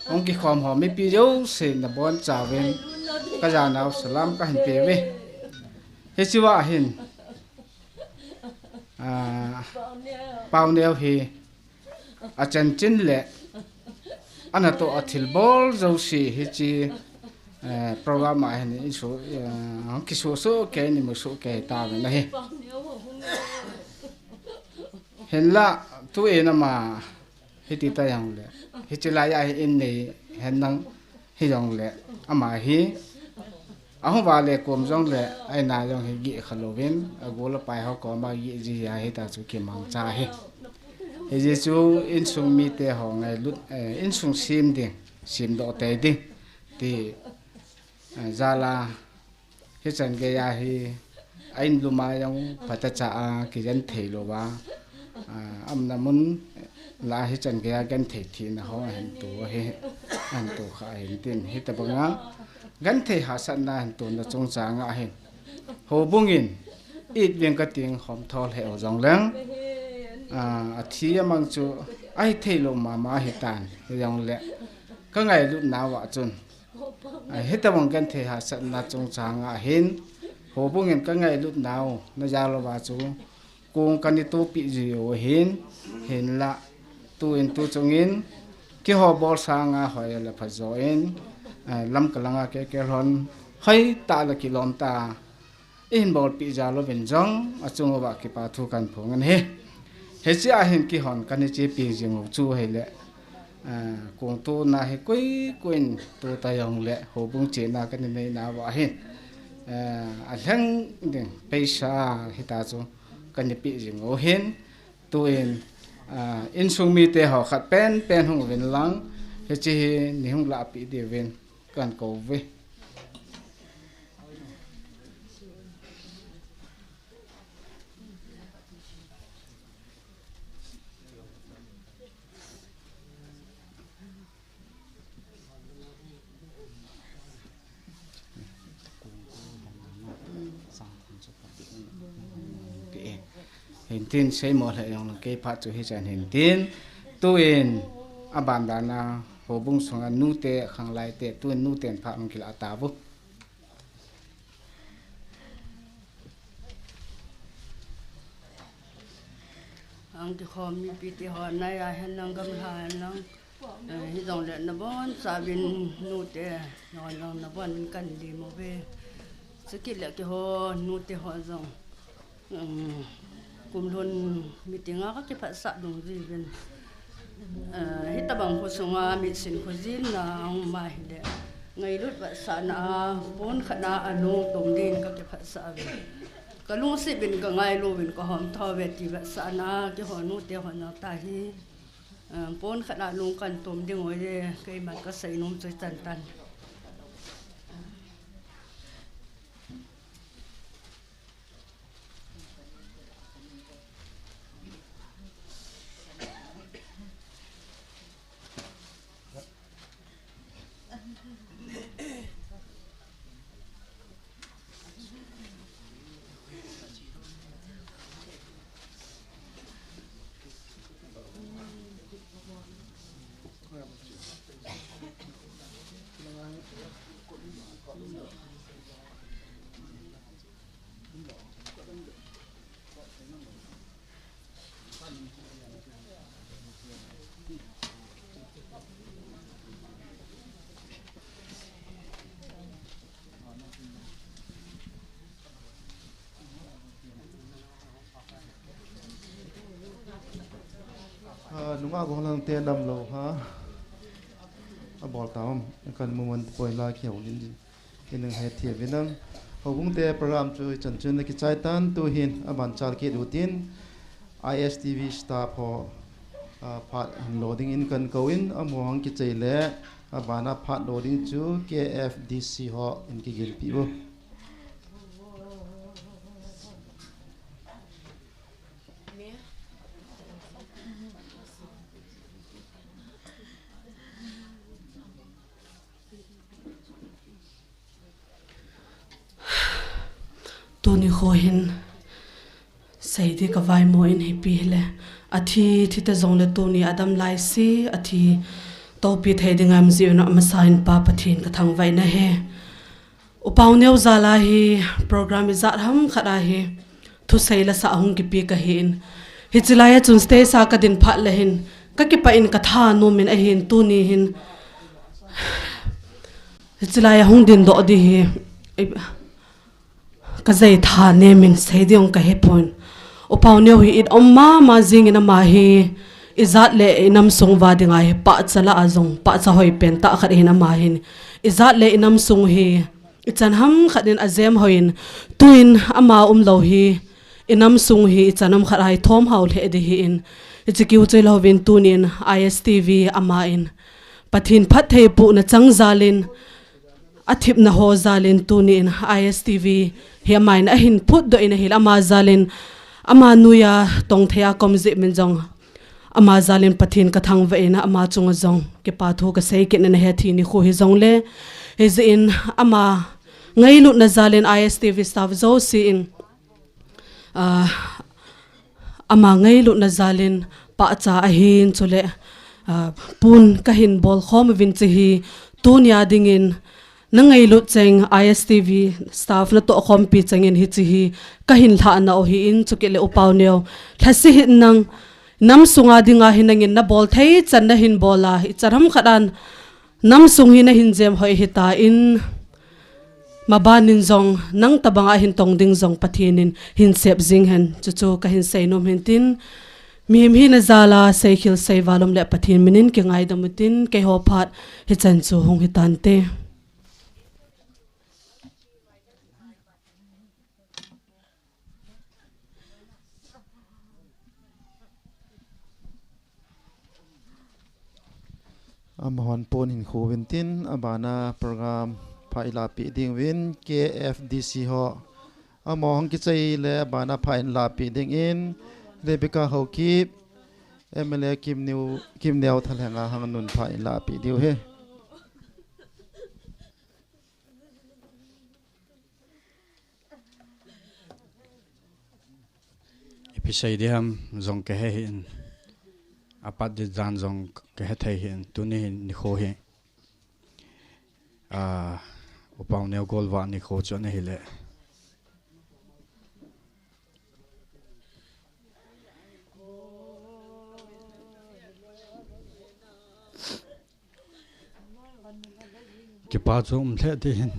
hung kikhom ho mipi jouse nabonchauvin, kajanau salam kahin peuve. Hichea hin, ah, Paoneo hi, achanchin le, anatoh a thilbol jouse hiche, eh, program a hin isu, eh, kisusu kei ni musu kei tauvin ahi. Hinla, tu in ama, hiti ta jongle, hiche laiya hi in nei, henlang, hijongle, ama hi, ahung vale kom jongle, aina jong hi gih khalouvin, agol apai ho koma gih ji a hita chu kimangcha ahi. Hijeh chu insung mite ho ngailut, eh, insung sem ding, semdoh tei ding, ti, eh, jal a, hichan geiya hi, a in lum a jong phatecha a kigenthei louva, ah, aumna mun lah a hichan geiya genthei thina ho ahin to ahi, ahin to kha ahin tin, hitobanga genthei hahsatna ahin tona chungchang a hin, houbung in, it veng kating khom thol he u jongleng, ah, athi amang chu, ahithei lou mama ahitan, hijongle, kangailutnauva chun, ah, hitobang genthei hahsatna chungchang a hin, houbung in kangailutnau, najal uva chu, kong kana tohpeh jiu ahin, hinla, tu in tu chungin, keiho bol sanga hoi le phajo in, eh, Lamka langa kei kei lhon, hoitah le kilom tah a, ihin bolpeh jal uvin jong, achung uva kipa thu kahin phong in ahi. Hichea hin keihon kana chepi jing u chu hile, eh, kong tona hi koi koi in to ta jongle, houbung chena kana neinauva hin, eh, alheng ding, paisa hita chu, kana pe jing u ahin, tu in, ah, insung mite ho khat pen pen hung uvin lang, hiche hi nei hung lahpeh diuvin kahin kou uve. Hin tin, seimo lheh jongleng kei phat chu hichan hin tin. Tu in, aban dan a, houbung sunga nute, khanglai te, tu in nuten phat hung kilah tauvu. Hung kikhom mipi te ho, naiya henlang gamlha henlang, eh, hijongle nabonchauvin nute, nabon kahin lim uve. Chukit le keiho nute ho jong, um, kum lhun meeting a kakiphatsah dungjuiyin. Eh, hitobang khosunga mitsin khojilna aum ahile, ngailut vetsahna a, pon khat a alungtom din kakiphatsah uve. Kalungset uvin kangailu uvin kahomtho uve ti vetsahna a, keiho nute ho jong tahi, eh, pon khat a lung kahin tom ding u ahi, keiman kasei nom chu hichan tan. Nunga gong lang te nam lo ha. A bol ta om. Kan mu man poi la ki hau nin. Inang he thia vinang. Houbung te program chu chan chun na ki chai tan tu hin a ban chal ki du tin. I S T V staff ho, a, phat hin lo ding in kan ko in a muang ki chai le a ban a phat lo ding chu K F D C ho in ki gil pi u. Tuni kho hin seidi ka vai mo in hi pi le. A thi, thi te zong le tuni a dam lai si, a thi topi thei ding am zi na masa in pa Pathin ka thang vai na he. Upau neu zala hi program i zat ham khat a hi thusei la sa hung kipi ka hi in. Hi chilai a chun stage sa ka din phat le hin ka kipa in ka tha nu min a hin tuni hin. Hi chilai a hung din do di hi. Ka zei tha ne min sei di ong ka he pon. Upau neu hi it om ma ma zing in ama hi. I zat le i nam sung va dinga hi pa cha la a zong pa cha hoi pen ta khat hin ama hin. I zat le i nam sung hi. I chan ham khat in a zem hoin, tuin ama um lo hi, i nam sung hi i chan ham khat a hi thom hau lheh di hi in, i chi kiu chui lo vin tunin I S T V ama in. Pathin phat thei pu na chang zalin, a thip na ho zalin tunin I S T V hi ama in a hin phut do in a hil ama zalin, ama nuya tong thei a kom zip min zong. Ama zalin Pathin ka thang va in ama chunga zong kipa thu ka sei kit na he thi ni khu hi zong le. Hi zi in ama ngailut na zalin I S T V staff zo si in, ah, ama ngailut na zalin pa cha a hin chu le, ah, pun ka hin bol khom vin chi hi tunia dingin Na ngailut cheng I S T V staff na toh khompi chengin hi chi hi ka hin lhah na o hi in chukit le upau neo. Lhasi hi nang nam sunga dinga hi nangin na bol thei chan na hin bol a hi charam khat an nam sung hi na hin jem hoi hi ta in maban in zong nang tabanga hin tong ding zong Pathin in hin sep zing hen chu chu ka hin sei nom hin tin mihim hi na zala sei khil sei valom le Pathin minin ki ngai dam u tin kei ho phat hi chan chu hung hi tan te. Amahon pon hin khu vin tin, abana program pha i lapi ding vin, K F D C ho. Amahon kichai le abana pha in lapi ding in, Rebecca Haokip, M L A Kim Neu, Kim Neu Thalhenga hang nun pha in lapi diu he. Ipi sei di ham zong ka he hin, apat di dan zong ka he thei hin, tuni hin nikho hi. Ah, upau neo gol va nikho chu na hi le. Kipa chu um lheh ti hin.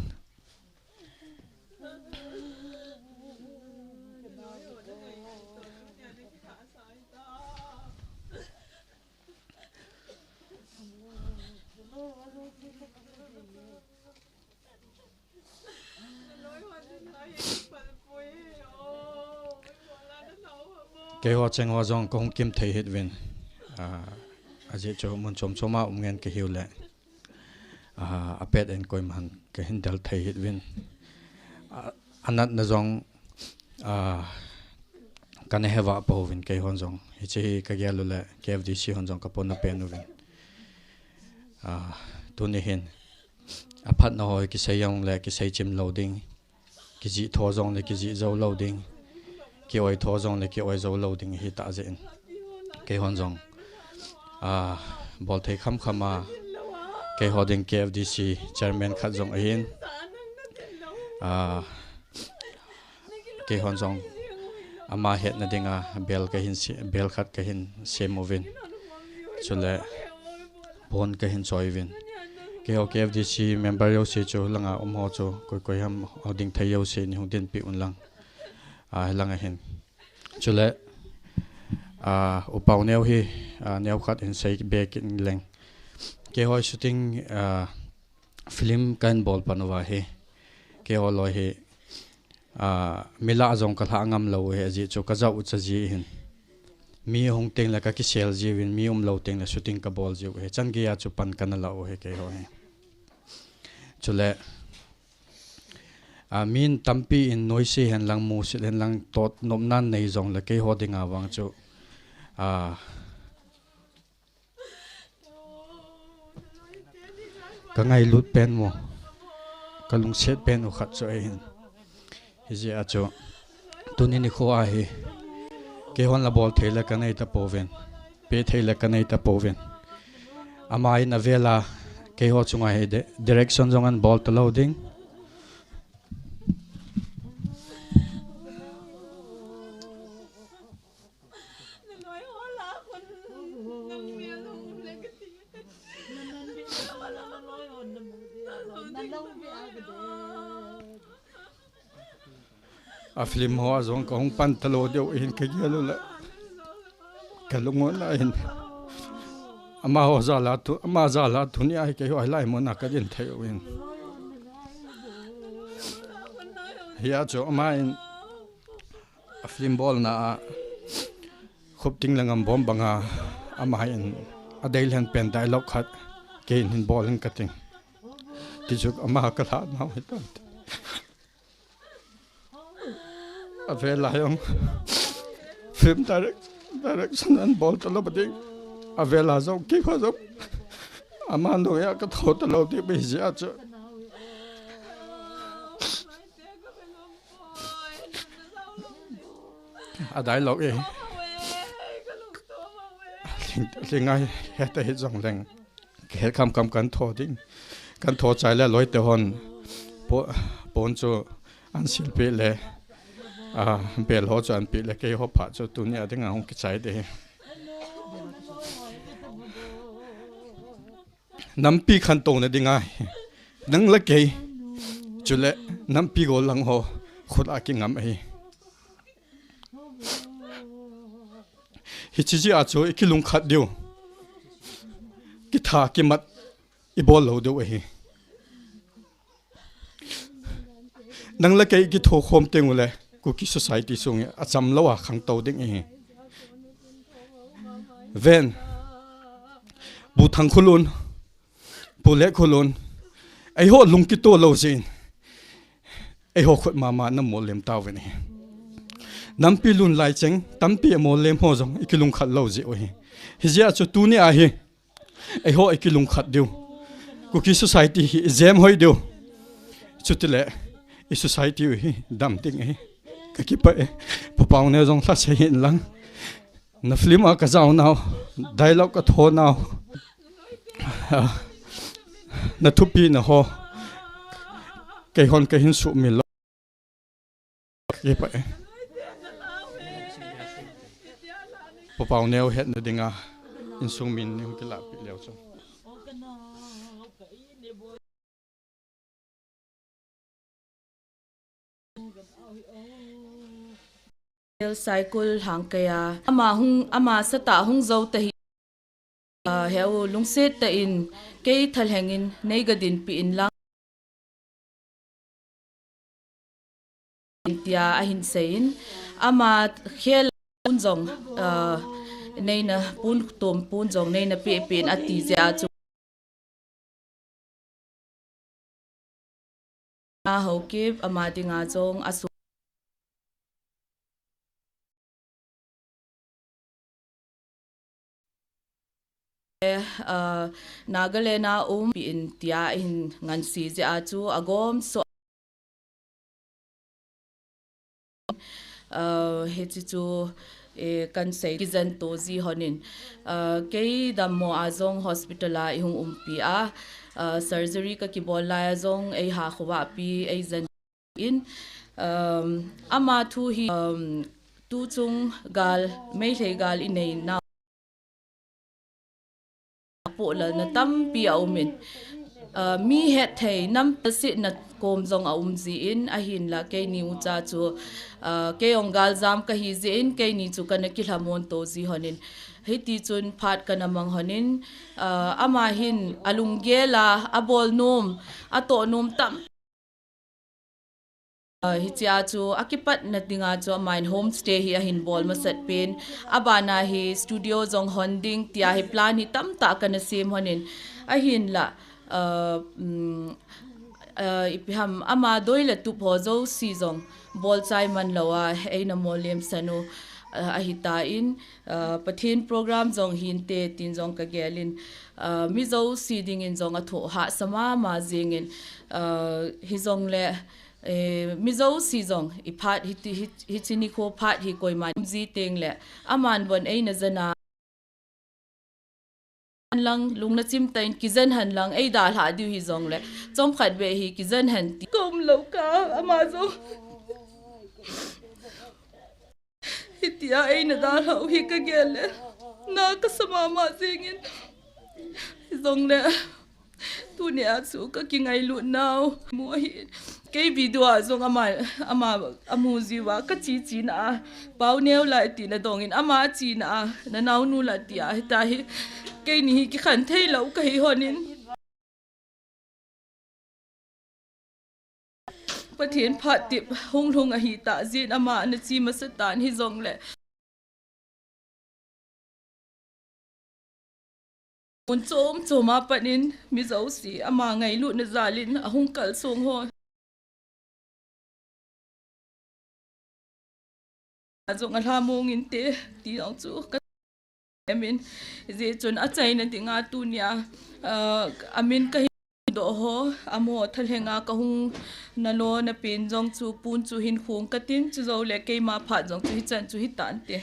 Keiho cheng ho jong kahung kim thei hih uvin. Ah, ajeh chu mun chom chom a um ngen kahiu le. Ah, apet in koima han kahin del thei hih uvin. Ah, anatna jong, ah, kana heva pouvin keihon jong. Hiche hi kagel u le K F D C hon jong kapona pen uvin. Ah, tuni hin. Aphatna ho kisei jong le kisei chim lou ding. Kijih tho jong le kijih jou lou ding. Ki-oi tho jong le ki-oi jou lou ding hita jeh in. Keihon jong. Ah, bol thei kham kham a. Keiho ding K F D C chairman khat jong ahin. Ah, keihon jong ama hetna dinga bel kahin se-, bel khat kahin sem uvin. Chule pon kahin choi uvin. Keiho K F D C member jouse chu langa um ho chu koi koi ham ho ding thei jouse nei hung dinpi un lang. Ah, langa hin. Chule, Ah, U Pauneo hi, ah, neokhat in sei be kit leng. Keiho shooting, ah, film kahin bol pan uva hi. Keiho loi hi, ah, mi lah jong ka lha ngam lou u hi, ajeh chu ka jao u cha ji hin. Mi hung teng le ka kisel jiu hin, mi um lou teng le shooting ka bol jiu hi. Chan gei a chu pan kana la u hi keiho hi. Chule, ah, min tampi in noise hen lang, musit hen lang, tot nopna nei jong le keiho dinga vang chu, ah, ka ngailut pen mo, ka lungset pen u khat chu ahin. Hijeh a chu, tuni nikho a hi, keihon la bol thei le ka nei tapouvin, pe thei le ka nei tapouvin. Ama in avel a, keiho chunga hi di-, direction jong ahin bol talou ding. A film ho a jong ka hung pan talou diu hin ka gel u le. Ka lung u na hin. Amaho jal a tu, ama jal a tuni a hi keiho hilai mun a ka din thei u hin. Hia chu ama in a film bolna a Khupting le Ngambom banga ama in a dei lhen pen dialogue khat kei in hin bol in ka ting. Ti chu ama ka lha nau hi tan. Avel a jong film direct, direction ahin bol talou ding. Avel a jong keiho jong ama noiya ka tho talou ding pi jeh a chu. A dialogue e. Ling, ling ngai heta hi jong leng. Ka het kham kham kan tho ding. Kan tho chai le loi te hon. Po, pon chu an sil pe le. A, bel ho chu an pe le keiho pha chu tuni a ding a hung kichai de. Nampi khantouna dinga hi. Nang le kei. Chule nampi gol lang ho. Khut a kingam ahi. Hiche jeh a chu i kilungkhat diu. Kitha kimat i bol lou diu ahi. Nang le kei i kitho khom teng u le Kuki society sung a cham lou a khangtou ding ahi. Ven. Bu Thangkhulun. Pu Lekkhulun, eiho lung kito lou jeh in, eiho khut mama na mollem tauvin ahi. Nampi lun lai cheng, tampi a mollem ho jong i kilungkhat lou jeh u ahi. Hijeh a chu tuni a hi, eiho i kilungkhat diu. Kuki society hi i jem hoi diu. Chutile, i society u hi dam ding ahi. Ka kipah e, Pa Pauneo jong lhasei hih in lang. Na film a ka jao nau, dialogue ka tho nau, na thupina ho, keihon ka hin sumil lou. Kipah e. Pa Pauneo hetna dinga, insung min nei hung kilahpeh leu chun. Saikul Lhangkaiya, ama hung, ama satah hung jou tahih, ah, heu lungset tah in kei thalheng in nei ga dinpi in lang, tia ahin seiyin, ama khel pon jong, ah, neina pon, tom pon jong neina pehpeh in ati jeh a chu. A Haokip ama dinga jong asu, eh, ah, Nagaland a um pi in tia ahin ngansi jeh a chu agom so. Ah, hiche chu, eh, kan sei kijen to ji hon in. Ah, kei dammo a jong hospital a i hung umpi a, ah, surgery ka kibol lai a jong ei ha khovah pi ei jen in, um, ama thu hi, um, tuchung gal, Meitei gal i nei nau. Apohlalna tampi aum in. ah, mi hetthei nam tasetna kom jong aum jin, ahinla keini ucha chu, ah, kei jong galjam kahi jin, keini chu kana kilhamon to ji honin. Hiti chun phat kana mang honin, ah, ama hin alunggel a, abol nom, atoh nom tam. Ah, hichea chu akipatna dinga chu aman homestay hi ahin bol masat pen. Abana hi studio jong hon ding tia hi plan hi tamtah kana sem honin. Ahinla, ah, um, ah, ipi ham ama doi le tup ho jouse jong bolchai man lou a, eina molem san u, ah, ahitan, ah, Pathen program jong hinte tin jong kagelin, ah, mi jouse dingin jong athoh hahsa mama jengin, ah, hijongle, eh, mi jouse jong iphat hiti, hi, hiche nikho phat hi koiman um ji tengle, aman von eina jana lang, lungna chimtah in kijen hen lang, eidalhah diu hijongle, chomkhat beh hi kijen hen ti. Kaum lou ka, ama jong. Hitia eina dalhah u hi kagel le, na kasa mama jengin. Hijongle, tunia chu kakingailut nau. Mu ahi, kei video a jong ama, ama amu jiuva kache chena a, Pauneo la tina dongin ama chena a, nanaonu la tia, hita hi, keini hi kikhen thei lou kahi honin. Pathen phat tep hung lhung ahitah jeh in ama ana che masatan hijongle. Mun chom chom a pat in mi jouse ama ngailutna jal in ahung kalsong ho. Ajong alhamong inte, ti jong chu ka amin. Hijeh chun achaina dinga tunia, ah, amin kahin doh ho, amaho thalhenga kahung nalona pen jong chu pun chu hin khong katin, chujoule keima phat jong chu hichan chu hitante.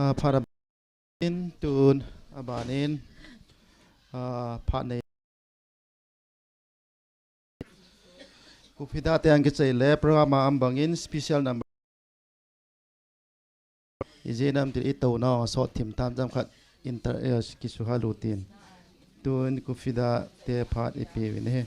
Ah, phat aban in tun aban in, ah, phat nei. Kuphida te ang kichai le program a um bangin special number. Ijeh inem itile itouna sot thim tan chomkhat inter, eh, kisuha lutin. Tun Kuphida te phat ipeuvin ahi.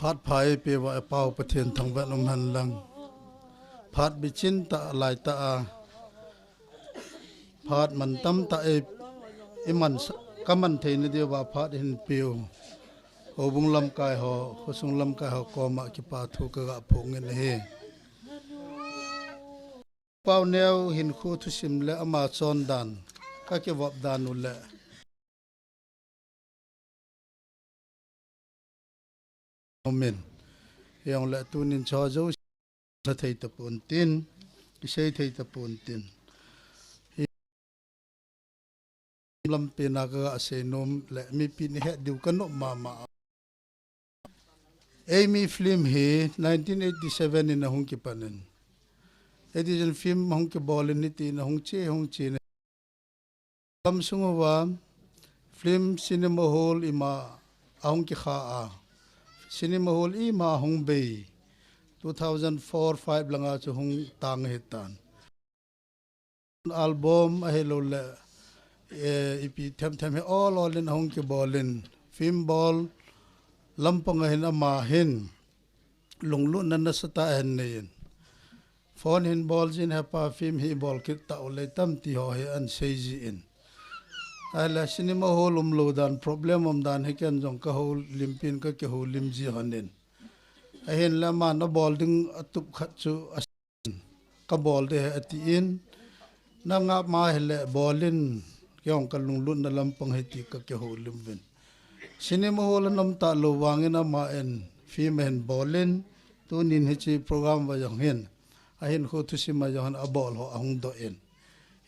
Phat pha eipeuva eipau Pathen thangvah in um hen lang. Phat bichin tah lai tah a, phat mantam tah ei, iman sa, kaman theina diuva phat hin peu. Houbung lamkai ho, khosung lamkai ho koma kipa thu kaga phongin ahi. Pauneo hinkho thusim le ama chondan, kakivop dan u le. Amen. Hijongle tunin chu jouse thei tapon tin, kisei thei tapon tin. Lampi na kaga seinom le mipi ni het diu kanop mama. Eimi film hi nineteen eighty-seven in ahung kipan in. Eighty-seven film ahung kibol in hitin ahung che, ahung che in. Gamsung uva film cinema hall ima ahung kikha a. Cinema hall ima ahung bei. Two thousand four five langa chu hung tang ahitan. Album ahilouleh, eh, ipi themthem hi ol ol in ahung kibol in, film bol lampang a hin ama hin lunglutna nasatah ahin nei in. Phone hin bol jin, hepa film hi bol kit tau lei tam ti ho hi ahin sei jin. Ahile cinema hall umlou dan, problem um dan hi ken jong kahoulim pin, kakihoulim ji hon in. Ahinla aman abol ding atup khat chu a kabol ding ahi atin, nanga ama hile bol in, kei jong kalunglutna lampang ahi ti kakihoulim uvin. Cinema hall anom talou vangin aman film ahin bol in, tunin hiche program uva jong hin, ahinkho thusim a jong hin abol ho ahung doh in.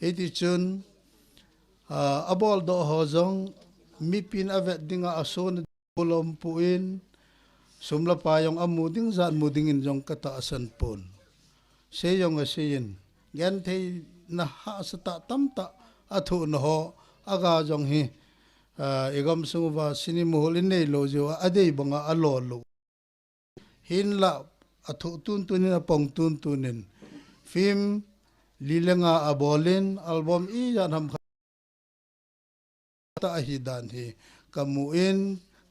Hiti chun, ah, abol doh ho jong mipin avet dinga asona bulom puin, sum le pai jong amu ding jat mu dingin jong katahsan pon. Sei jong aseiyin, gentheina hahsatah tamtah athohna ho, aga jong hi, ah, igamsung uva cinema hall inei lou jeh uva adei banga alo lou. Hinlah athoh tuntunin apong tuntunin film li le nga abolin album ijat ham khat tah ahi dan hi kamu in,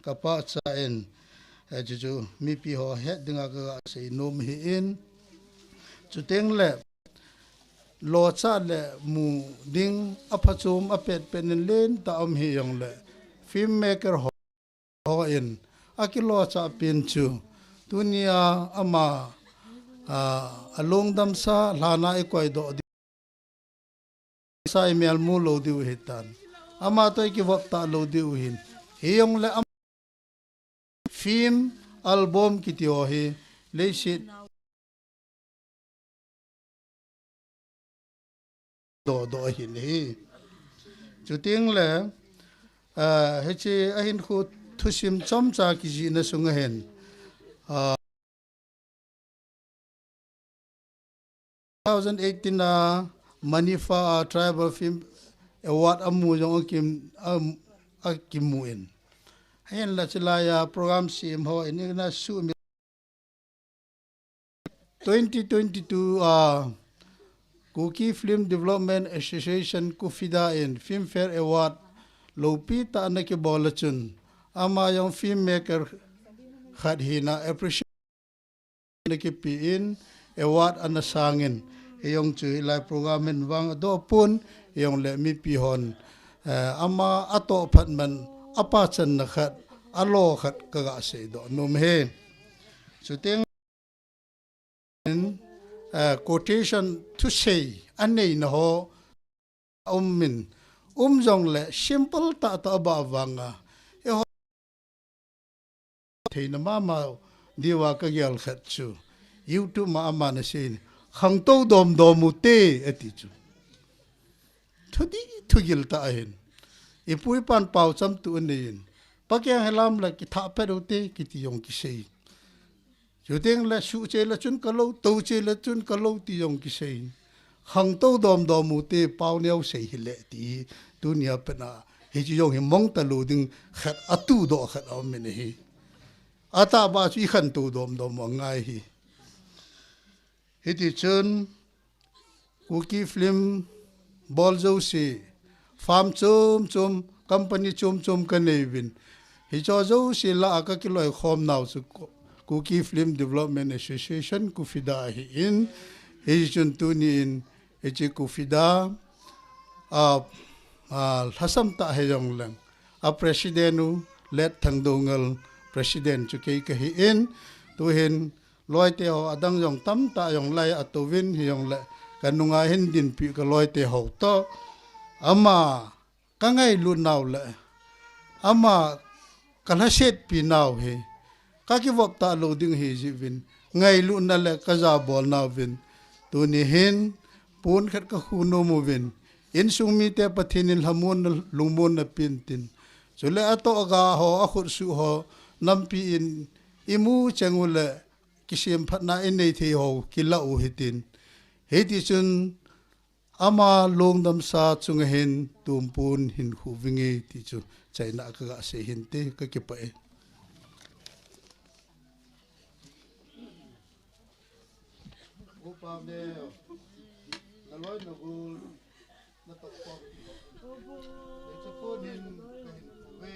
kapachat in, eh, chuchu mipi ho het dinga kasei nom ahin. Chuteng le locha le mu ding aphachom apet pet in lentah um hijongle filmmaker ho, ho in akilocha pen chu tunia ama, ah, alungdamsa lhana ikoi doh ding sa imel mu lou diu hitan. Ama toh ikivop talou diu hin. Hijongle ama film album kiti ho hi leiset doh doh ahin ahi. Chuteng le, ah, hiche ahinkho thusim chomcha kijihna sunga hin, ah, two thousand eighteen a Manipha a Tribal Film Award amu jong akim, am, akimu in. Hinlah chulaiya program sem ho in ina sumi twenty twenty-two a Kuki Film Development Association, KUFIDA in Filmfare Award loupi tah ana kibol a chun, ama jong filmmaker khat hina appreciation ana kipe in, award ana sangin, hijong chu hilai program in vang adoh pon, hijongle mipi hon, eh, ama atoh phat man apachatna khat, alo khat kaga seidoh nom e. Chuteng in, eh, quotation thusei aneina ho um in, um jongle simple tahtah abah vanga, eiho theina mama diuva kagel khat chu YouTube ma aman asei in, khangtou domdom ute ati chu. Thudih thugil tah ahin. Ipu ipan paocham tu anei in, pakeng helam le kithah pet ute kiti jong kisei. Chuteng le suhcheh le chun kalou, toucheh le chun kalou ti jong kisei. Khangtou domdom ute, pao neo sei hile ti tunia pena hiche jong hi mong talou ding khat, atudoh khat aum in ahi. Atahbeh chu ikhangtou domdom u angai ahi. Hiti chun Kuki film bol jouse, firm chom chom, company chom chom kanei uvin. Hicho jouse lah a kakiloikhom nau chu Ku-, Kuki Film Development Association, KUFIDA ahin. Hichun tuni in hiche KUFIDA a, a, lhasam tah hijongleng, a president u Late Thangdoungel, president chu kei kahin. Tuhin loite ho adang jong tamtah jong lai atouvin, hijongle kanunga hin dinpi kaloite ho toh, ama kangailut nau le ama kalhasetpi nau hi kakivop talou ding ahi jeh uvin, ngailutna le kajabol nau vin, tuni hin pon khat kakhu nom uvin, insung mite Pathen in lhamonna, lungmonna pen tin, chule atoh aga ho, akhutsuh ho nampi in imu cheng u le kisemphatna inei thei ho kilah u hitin. Hiti chun ama lungdamsa chunga hin tumpon hin khu vinge ti chu chaina kaga sei hinte, kakipah e. Upa Neo, naloi nagol, natoh pon. Hiche pon hin kahin khu ve.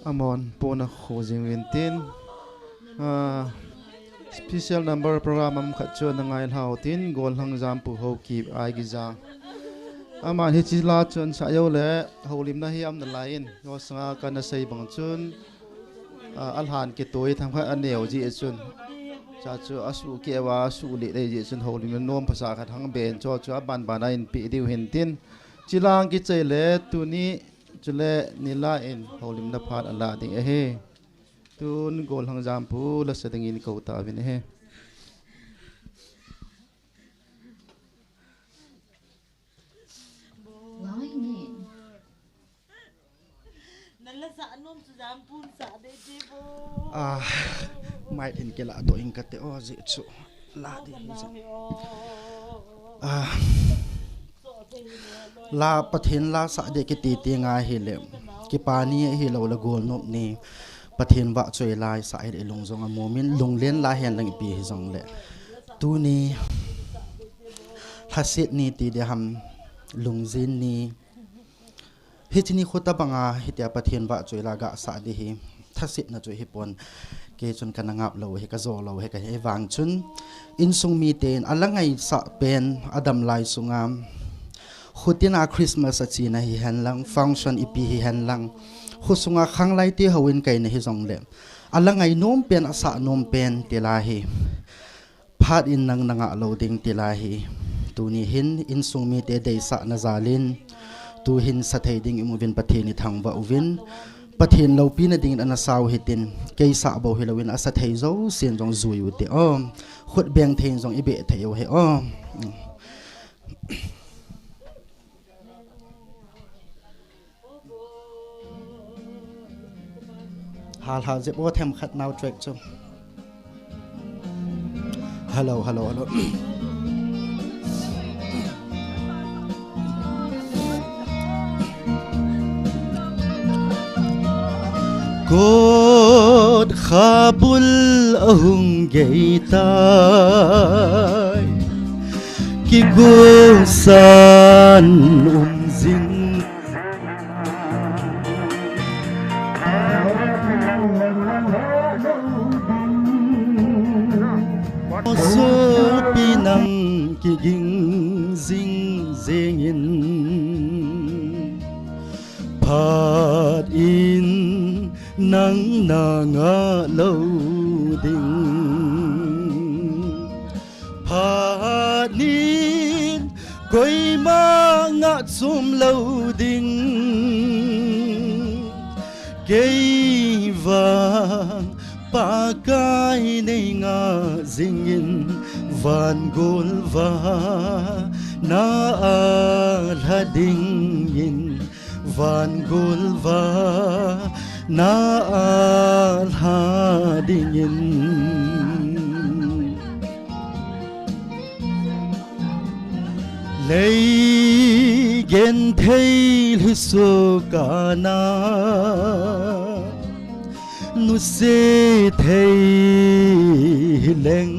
Amahon pon akhu jing uvin tin, ah, special number program um khat chu ana ngailha u tin, Gollhang Jampu Haokip Aigija. Aman hiche la chun sah jou le houlimna hi aum nalai in, jo sanga kana sei bang chun, ah, alhan kitoi themkhat aneo jeh chun, cha chu asuh keh uva, asuh lih lei jeh chun houlimna nom phasa khat hung ben, cho chu aban ban a inpeh diu hin tin, chilang kichai le tuni chule nila in houlimna phat ala ding ahi. Tun Gollhang Jampu lasa dingin kou tauvin ahi. Ah, mic in kila doh ing kate o, ajeh chu la ding. Ah, la Pathen la sah ding kiti ti ngai hile, kipa ni hilou le golnop ni, Pathen vahchoi la isah hile ilung jong amumin, lunglen la hen lang ipi hijongle. Tuni lhaset ni ti ding ham, lungjin ni, hiche nikho tobanga hitia Pathen vahchoi la gasah ding hi thasetna chu hipon. Kei chun kana ngap lou hi, kajo lou hi, kahi vang chun insung miten ala ngaisah pen, adam lai sunga khutina Christmas achena hihen lang, function ipi hihen lang, kho sunga khanglai te houin kaina hijongle, ala ngainom pen, asah nom pen tila hi, phat in nang nangah lou ding tila hi. Tuni hin insung mite deisahna jalin, tuhin sa thei ding imuvin Pathen ithangvah uvin, Pathen loupina dingin ana sau hitin, kei sah bou hilouvin asa thei jousen jong jui ute o. Khut beng thei in jong ibeh thei u hi o. Hal hal jep o, themkhat nau track chu. Hello, hello, hello. Kot khabul ahung gei tai, kigosan um jing. Sopi nang kiging jing jengin, phat in nang nangah lou ding. Phat in koima ngah chom lou ding. Kei vang Pakai nei ngah jingin, van golvah na alha dingin, van golvah na alha dingin. Lei genthei lhiso kana, nuse thei hileng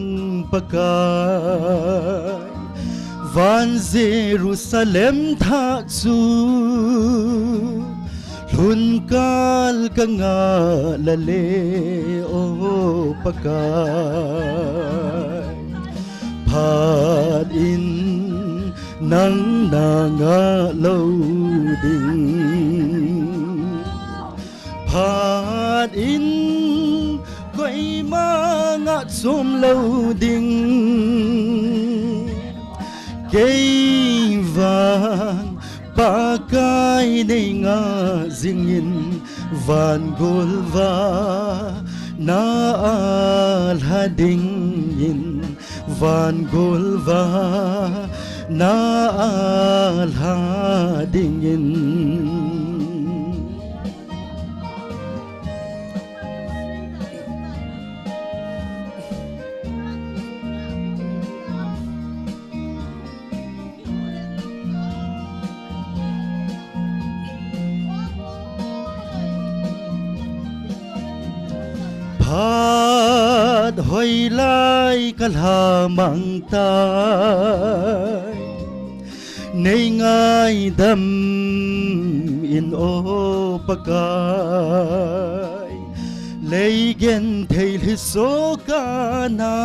Pakai, van Jerusalem thah chu lhun kal kangah lale, o Pakai. Phat in nang nangah lou ding. Phat in koima ngah chom lou ding. Kei vang Pakai nei ngah jingin, van golvah na alha dingin, van golvah na alha dingin. Phat hoilai kalhamang tai, nei ngaidam in, o Pakai. Lei genthei lhiso kana,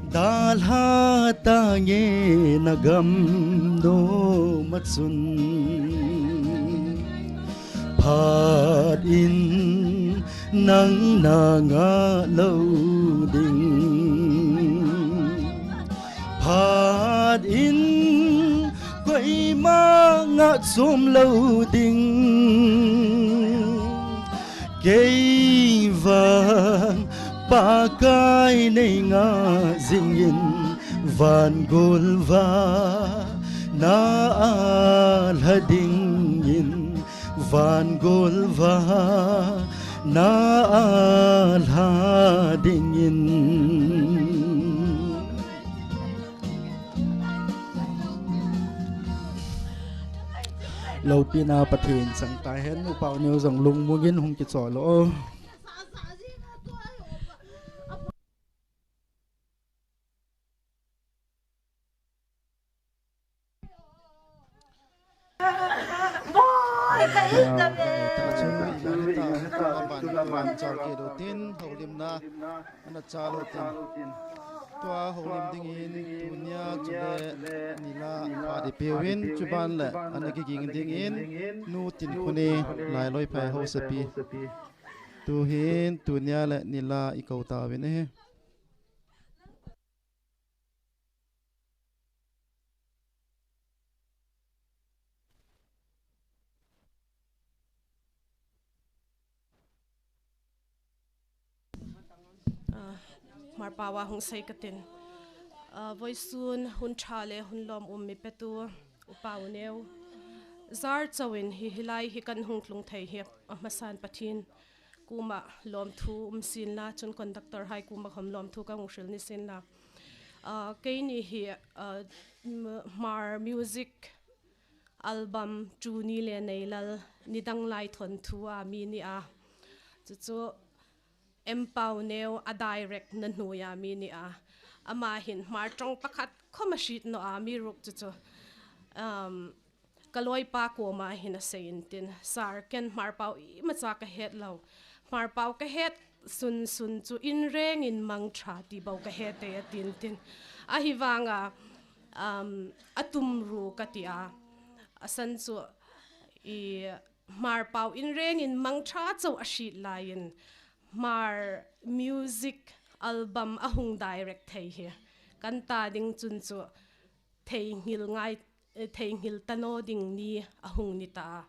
dalha tange na gam noma chun. Phat in nang nangah lou ding. Phat in koima ngah chom lou ding. Kei vang Pakai nei ngah jingin, van golvah na alha dingin, Van gol vana alha dingin. Lopina Pathen chang tahen, U Pauneo jong lungmongin hung kichol o. Tua houlim dingin tunia chule nila phat ipeuvin, chuban le ana kiging dingin Nu Tinkhoneng Lailoi phai housepi. Tuhin tunia le nila ikou tauvin ahi. Ah, Hmar pao a hung sei katin. Ah, voisun hun tha le hun lom um mi petu U Pauneo. Jar chauin hi, hilai hi kan hung tlung thei hi amasan Pathen koma lomthu um sinla, chun conductor hai koma khom lomthu ka hung hril ni sinla. Ah, keini hi, ah, m-, Hmar music album Tuni le Neilal nidang lai thon thu a mi ni a. Chuchu M Pauneo a direct na hnuoia mi ni a. Ama hin Hmar tong pakhat khom a hriet naw a, amiruokchu chu, um, ka loipa koma hin a seiyin tin, Sir, ken Hmar pao imacha ka het lo. Hmar pao ka het sun sun chu In Rengin Mang Tha ti bou ka het e, a tin tin. Ahivanga, um, a tumru ka ti a. A san chu i Hmar pao In Rengin Mang Tha chauh a hriet laiyin Hmar music album a hung direct thei hi kan ta ding chun chu theinghil ngai, eh, theinghil ta naw ding ni a hung ni ta.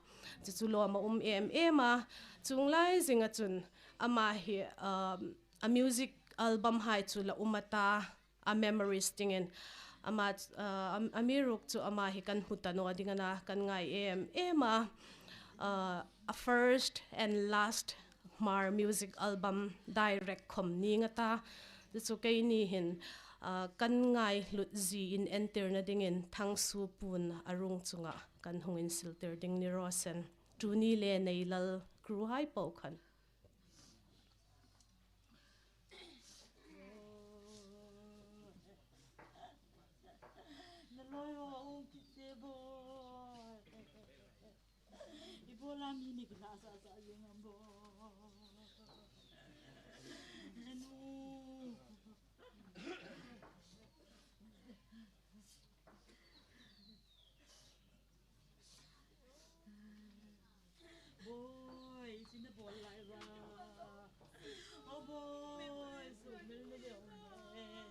Chuchu lom a um em em a, chuong lai zinga chun ama hi, um, a music album hai chu la um a ta, a memories dingin. Ama, ah, am-, amiruokchu ama hi kan hmu ta naw ding a na, kan ngai em em a. Ah, a first and last Hmar music album direct khom ning a ta. Chuchu keini hin, ah, kan ngailut zie in entirna dingin Thangsupuon a rung chunga kan hung insiltir ding ni raw seh. Tuni le Neilal crew hai po khan. Boy, sina bol lai ba. Oh boy, so mel mel ya um.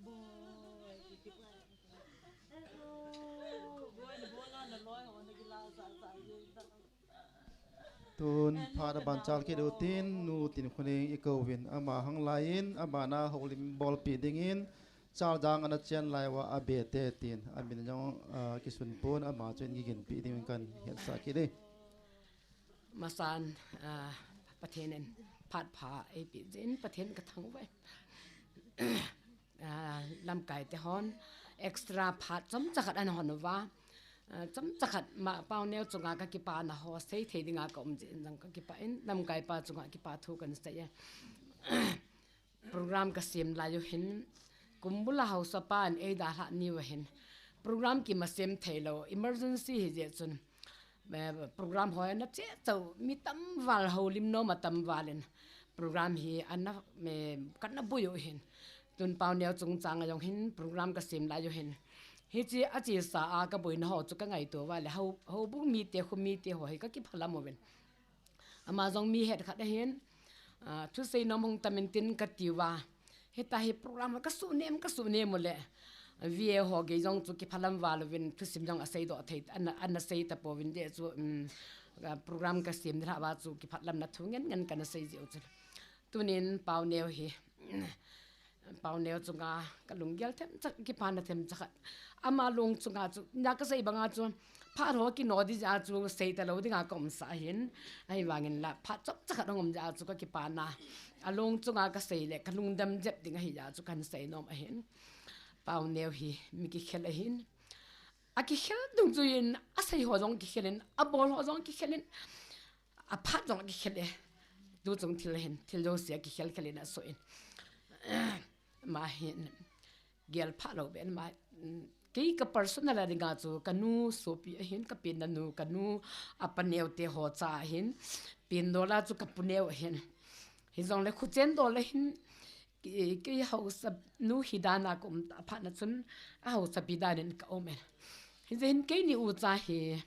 Boy, kiti pa. Hello, boy, na bola na loi ho na gila sa sa ye. Tun phat a ban chal kit u tin, Nu Tinkhoneng i kouvin, ama hang laiyin, ama na houlim bolpeh dingin, Chal jang ana chen lai uva a be te tin, a min jong, ah, kisun pon, ama chu in kiginpeh dingin kan hetsah kit e. Masan, ah, Pathen in phat pha eipeh jeh in Pathen ka thangvah e. Ah, lamkai te hon extra phat chomcha khat ana hon uva. Ah, chomcha khat ma Pauneo chunga ka kipana ho sei thei dinga ka um jeh in jong ka kipah in, lamkai pa chunga kipa thu kan sei e. Program ka sem lai u hin, kum bula haosa pan ei dalhah ni u hin, program kima sem thei lo, emergency hi jeh chun, eh, program ho ana che chau, mi tam val, houlim nom a tam val in program hi ana, eh, kan na boi u hin. Tun Pauneo chungchang a jong hin program ka sem lai u hin, hiche a chesa a ka boina ho chu ka ngaito uva le, ho, houbung mite, kho mite ho hi ka kiphalam uvin. Ama jong mi het khat ahin, ah, thusei nom hung tam in tin ka ti uva. Hita hi program ka sunem, ka sunem u le. V A ho gei jong chu kiphalam val uvin, thusim jong a seidoh thei, ana, ana sei ta pouvin jeh chu, um, ah, program ka sem ni lhah uva chu kiphalamna thu ngen ngen kana sei jeh u chu. Tunin Pauneo hi, Pau Neo chunga ka lunggel themcha, kipana themcha khat. Ama lung chunga chu, na ka sei banga chu, phat ho kino di ja chu, sei ta lo dinga ka um sa hin. Ahivangin la, phat chomcha khat hung um ja chu ka kipana. A lung chunga ka sei le, ka lungdam jep ding ahi ja chu kan sei nom ahin. Pau Neo hi, mi kikhel ahin. A kikhel dung chu in, a sei ho jong kikhel in, a bol ho jong kikhel in, a phat jong kikhel e. Tu chung thil hin, thil jouse a kikhel khel in a so in. Ma hin, gel pha lo ben ma, mm, kei ka personal a dinga chu, ka nu sopi ahin, ka pen na nu, ka nu a pa neo te ho cha ahin, pen dola chu ka pu neo ahin. Hijong le khuchen dol ahin, kei, kei hausa nu hi dan a ka um ta phat na chun, a hausapi dan in ka um e. Hijeh hin keini ucha hi,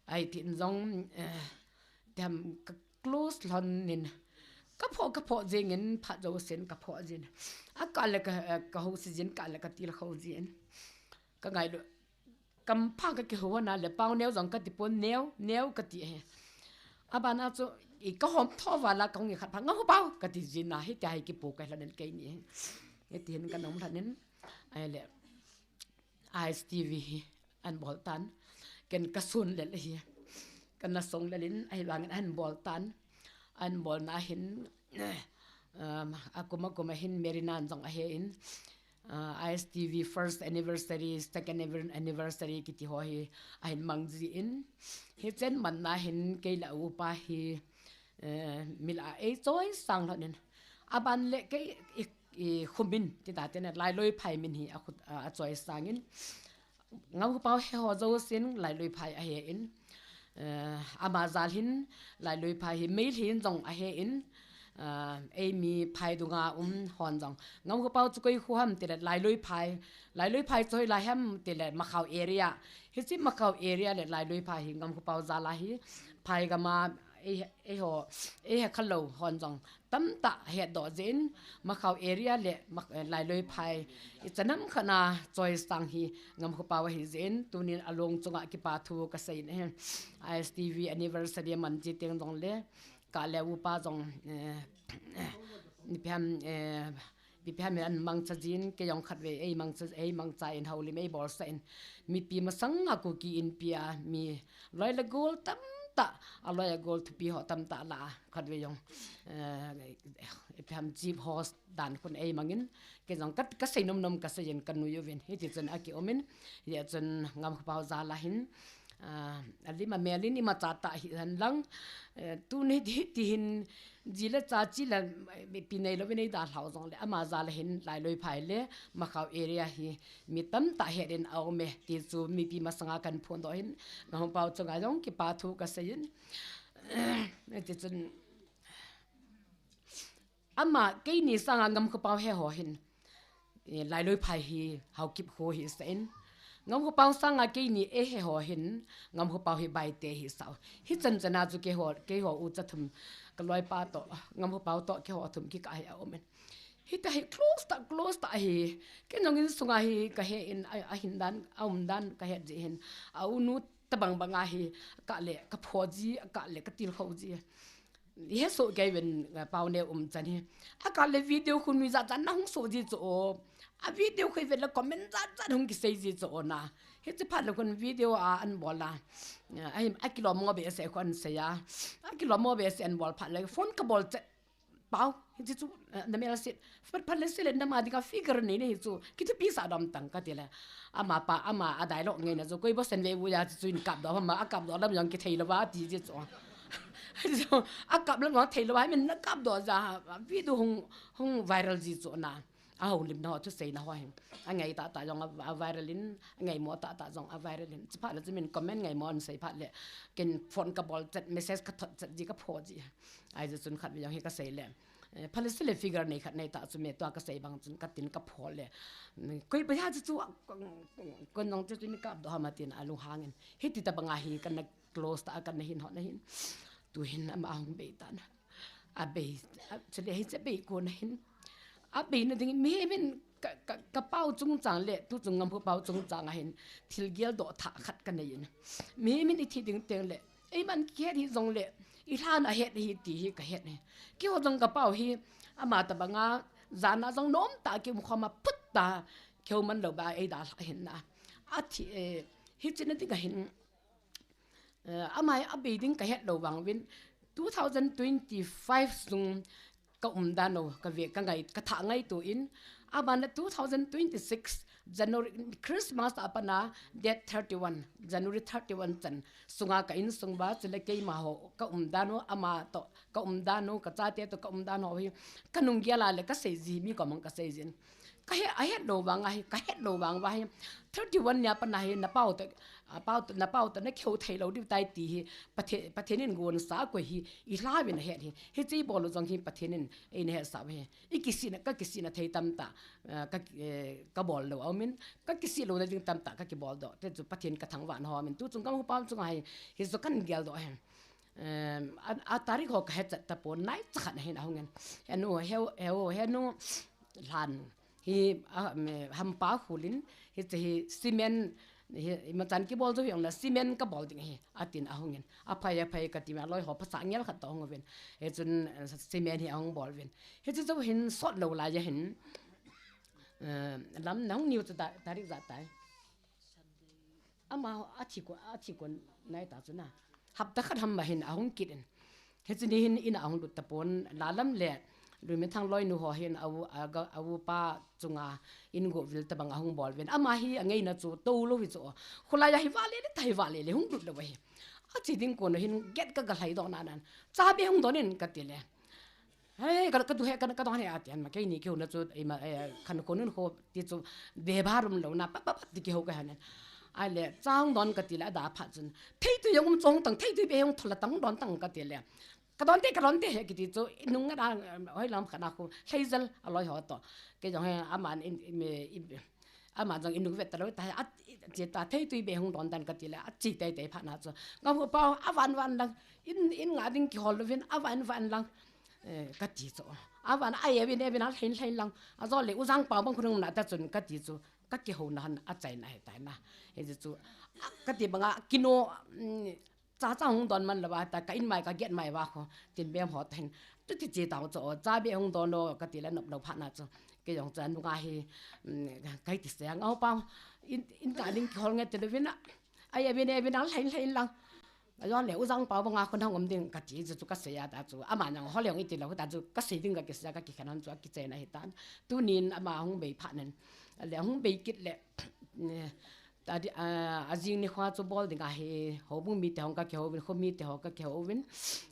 ai tin jong, eh, dem ka close lhon in, ka pho, ka pho jing in, phat jousen ka pho jin. A ka le ka, eh, ka hausa jin, ka le ka til khau jin. Ka ngai lo, kam pha ka kihou na le, Pau Neo jong ka ti pon, Neo, Neo ka ti e. A bana chu, i ka hom tho vala ka hung i khat pha, Ngamkhopau ka ti jin na, hitia hi kipu ka lhon in keini. Hiti hin ka nom lhon in, ai le, I S T V hi an bol tan, ken ka sun lel hi, ka na song lel in, ahivangin an bol tan, an bol na hin, um, a kum a kum a hin Merina jong ahe in, uh, I S T V first anniversary, second anniver-, anniversary kiti ho hi ahin mang ji in, hichen man na hin kei le upa hi, eh, mil a ei choi sang lhon in, a ban le kei i, i khumin, ti ta te na, Lailoi phai min hi a khut, a, a choi sang in, Ngamkhopau he ho jousen Lailoi phai ahe in, eh, ama jal hin Lailoi phai hi Meitei hin jong ahe in, eh, ei mi phai dunga um hon jong Ngamkhopau chu koi khu ham ti le Lailoi phai, Lailoi phai chu hoi lai ham ti le Makhau area. Hiche Makhau area le Lailoi phai hi Ngamkhopau jal a hi phai gam a ei, ei ho, ei he kha lo hon jong tamtah het doh jin, Makhau area le Mak-, eh, Lailoi phai i chanam khat na choi sang hi Ngamkhopau ahi jin, tunin a lung chunga kipa thu ka sei in ahi. I S T V anniversary man ji teng jong le, ka le upa jong, eh, ni phiam, eh, Ipi ham in an mangcha jin, kei jong khat ve, ei mangcha, ei mangcha in houlim ei bol sa in. Mipi masang a Kuki Inpi a, mi loi le gol tamtah, a loi a gol thupi ho tamtah la, khat ve jong. Eh, ipi ham jeep horse dan khun ei mangin, kei jong ka, ka sei nom nom ka sei in ka nui uvin, hiti chun a ki um in, hiti chun Ngamkhopau jal a hin, ah, a lim a mel in imacha tah hi hen lang, eh, tuni ti, ti hin, Ji le cha chi le, eh, pi nei lo, pi nei da lhau jong le, ama jal a hin Lailoi phai le, Makhau area hi, mi tamtah het in a um e, ti chu mipi masanga kan phon doh hin, Ngamkhopau chunga jong kipa thu ka sei in. Eh, ti chun, ama keini sanga Ngamkhopau he ho hin, eh, Lailoi phai hi Haokip kho hi sa in. Ngamkhopau sanga keini ei he ho hin, Ngamkhopau hi Baite hi sa u. Hichan chan a chu kei ho, kei ho ucha thum, ka loipa toh, Ngamkhopau toh kei ho thum kikah hi a um in. Hita hi close ta, close ta hi. Kei jong insunga hi ka he in, a, a hin dan, a um dan ka he ji hin. A u nu tabang banga hi, ka le, ka pho ji, ka le, ka til khou ji. He so kei ven, eh, Pau Neo um chan hi. A ka le video khun mi jat jat na hung so ji chu o. A video khu ven le comment jat jat hung kisei ji chu o na. Hichi phat le khun video a an bol a. Eh, a him, a kilom ngo behseh khun sei a. A kilom ngo behseh an bol phat le phone ka bol chet. Pau, hichi chu, eh, na mel sit. Phat, phat le sit le na ma dinga figure nei nei chu. Kithupi sa dom tang ka ti le. Ama pa, ama a dialogue ngai na chu. Koi bo sen ve vu ya chu in kap doh, ama a kap doh lam jong kithei lou va ti ji chu. Chu, a kap lam jong thei lou va, min na kap doh ja, video hung, hung viral ji chu na. A houlim na ho, thusei na ho hin. A ngai tah tah jong a, a viral in, a ngai mo tah tah jong a viral in. Chi phat le chu min comment ngai mo an sei phat le. Ken phone ka bol chet, message ka thot chet ji ka pho ji. Ai chu chun khat ve jong hi ka sei le. Eh, phat le sit le figure nei khat nei ta chu me tua ka sei bang chun ka tin ka pho le. Mm, koi ba ya chu chu, a, kon jong chu chu ni kap doh ham a tin a lunghang in. Hiti tabang a hi kan na close ta, kan na hin hon na hin. Tu hin ama hung bei ta na. A bei, a, chule hi che bei kon na hin. A bei na ding mi min ka, ka, ka pau chungchang le, tu chung Ngamkhopau chungchang a hin. Thil gel doh tha khat ka nei in. Mi min i thi ding teng le. Ei man kihet hi jong le, i lhan a het hi ti hi ka het hi. Kei ho jong ka pau hi, ama tabang a, Jana jong nom ta ki um khoma put ta. Keu man lo ba ei da hin na. A thi, eh, hi china ding a hin. Eh, ama a bei ding ka het lo vang vin. Two thousand twenty-five sung ka um dan u, ka ve, ka ngai, ka tha ngai tu in. Abana two thousand twenty-six January Christmas a pana date thirty-one, January thirty-one chan sunga ka insung ba, chule keima ho ka um dan u, ama to ka um dan u, ka chate to ka um dan u hi, ka nung gel a le ka sei ji, mi komang ka sei jin. Ka he, a het lo vang a hi, ka het lo vang va hi. Thirty-one nia pana hi, na pau to, a pau to, na pau to, na keu thei lo diu tai ti hi, Pathe-, Pathen in gon sa koi hi, i hla vin a het hi. Hi chi bol lo jong hi, Pathen in ei na het sa hi. I kisina, ka kisina thei tam ta, eh, ka, eh, ka bol lo a um in, ka kisi lo na ding tam ta, ka kibol do. Te chu Pathen ka thangvah na ho min. Tu chung ka mu pam chung a hi, hi zo kan gel do hi. Em, a, a tarik ho ka het chat ta pon nai cha khat na hin a hung in. Henu, heu, heu, henu, hlan. Hi, a, me, hampa khulin, hi che hi cement, hi, i machan kibol jo hi ong la cement ka bol ding hi, a tin a hung in. A phai, a phai ka ti ma loi ho phasa ngel khat to hung vin. Hi chun, eh, cement hi a hung bol vin. Hi chu jo hin sot lo la ya hin. Eh, lam na hung niu chu ta, tarik ja tai. Ama a thi ko, a thi ko nai ta chu na. Hapta khat ham ma hin a hung kit in. Hi chu ni hin in a hung lut ta pon la lam le. Lui mi thang loi nu ho hin a u, a ga, a u pa chunga in go vil ta bang a hung bol vin. Ama hi a ngeina chu to lo hi chu. Khulai a hi va le le ta hi va le le hung lut lo hi. A chi ding ko no hin get ka ga hlai do na nan. Cha be hung don in ka ti le. Hei, ka, ka tu he, ka, ka dong he a tian ma, kei ni keu na chu, ei ma, eh, khan khonun kho, ti chu, be ba rum lo na, pa, pa, pa, ti keu ka hanen. Ai le, chang don ka ti le, a da pha chun. Thei tu yong um chong tang, thei tu be yong thola tang don tang ka ti le. Ka don te, ka don te he ki ti chu, i nung nga da, hoi lam kha na khu, hlei jal, a loi ho to. Kei jong he, a man in, in, in, Ama jong i nu vet ta lo ta, a, che ta thei tui be hung don dan ka ti le, a chi tai tai pha na chu. Nga hu pau, a van van lang, in, in nga ding ki hol lo vin, a van van lang. Eh, ka ti chu. A van a ye vin, ye vin a hlein hlein lang. A jo le u jang pau bang khunung na ta chun ka ti chu. Ka ki ho na han a chai na he tai na. He chu. A, ka ti banga kino, mm, Cha cha hung don man lo va ta, ka in mai ka get mai va kho, tin bem ho ta hin. Tu ti chi tao cho, cha be hung don lo, ka ti le nop lo pha na cho. Ke jong cha nunga hi, mm, kai ti se ang au pa, in, in ka ding ki hol nge ti lo vin a. Ai, a vin e vin a, hlein, hlein lang. A yon le, u jang pa, ba nga khun hang um ding, ka ti chu, chu ka se ya ta chu. Ama nang hol yong i ti lo, ta chu, ka se ding ka ki se, ka ki khen han chu, a ki che na hi tan. Tu nin ama hung bei pha nen. Le hung bei kit le, ne, Ta di, a, a jing ni khua chu bol ding a hi, houbung mite hong ka kihouvin, kho mite ho ka kihouvin.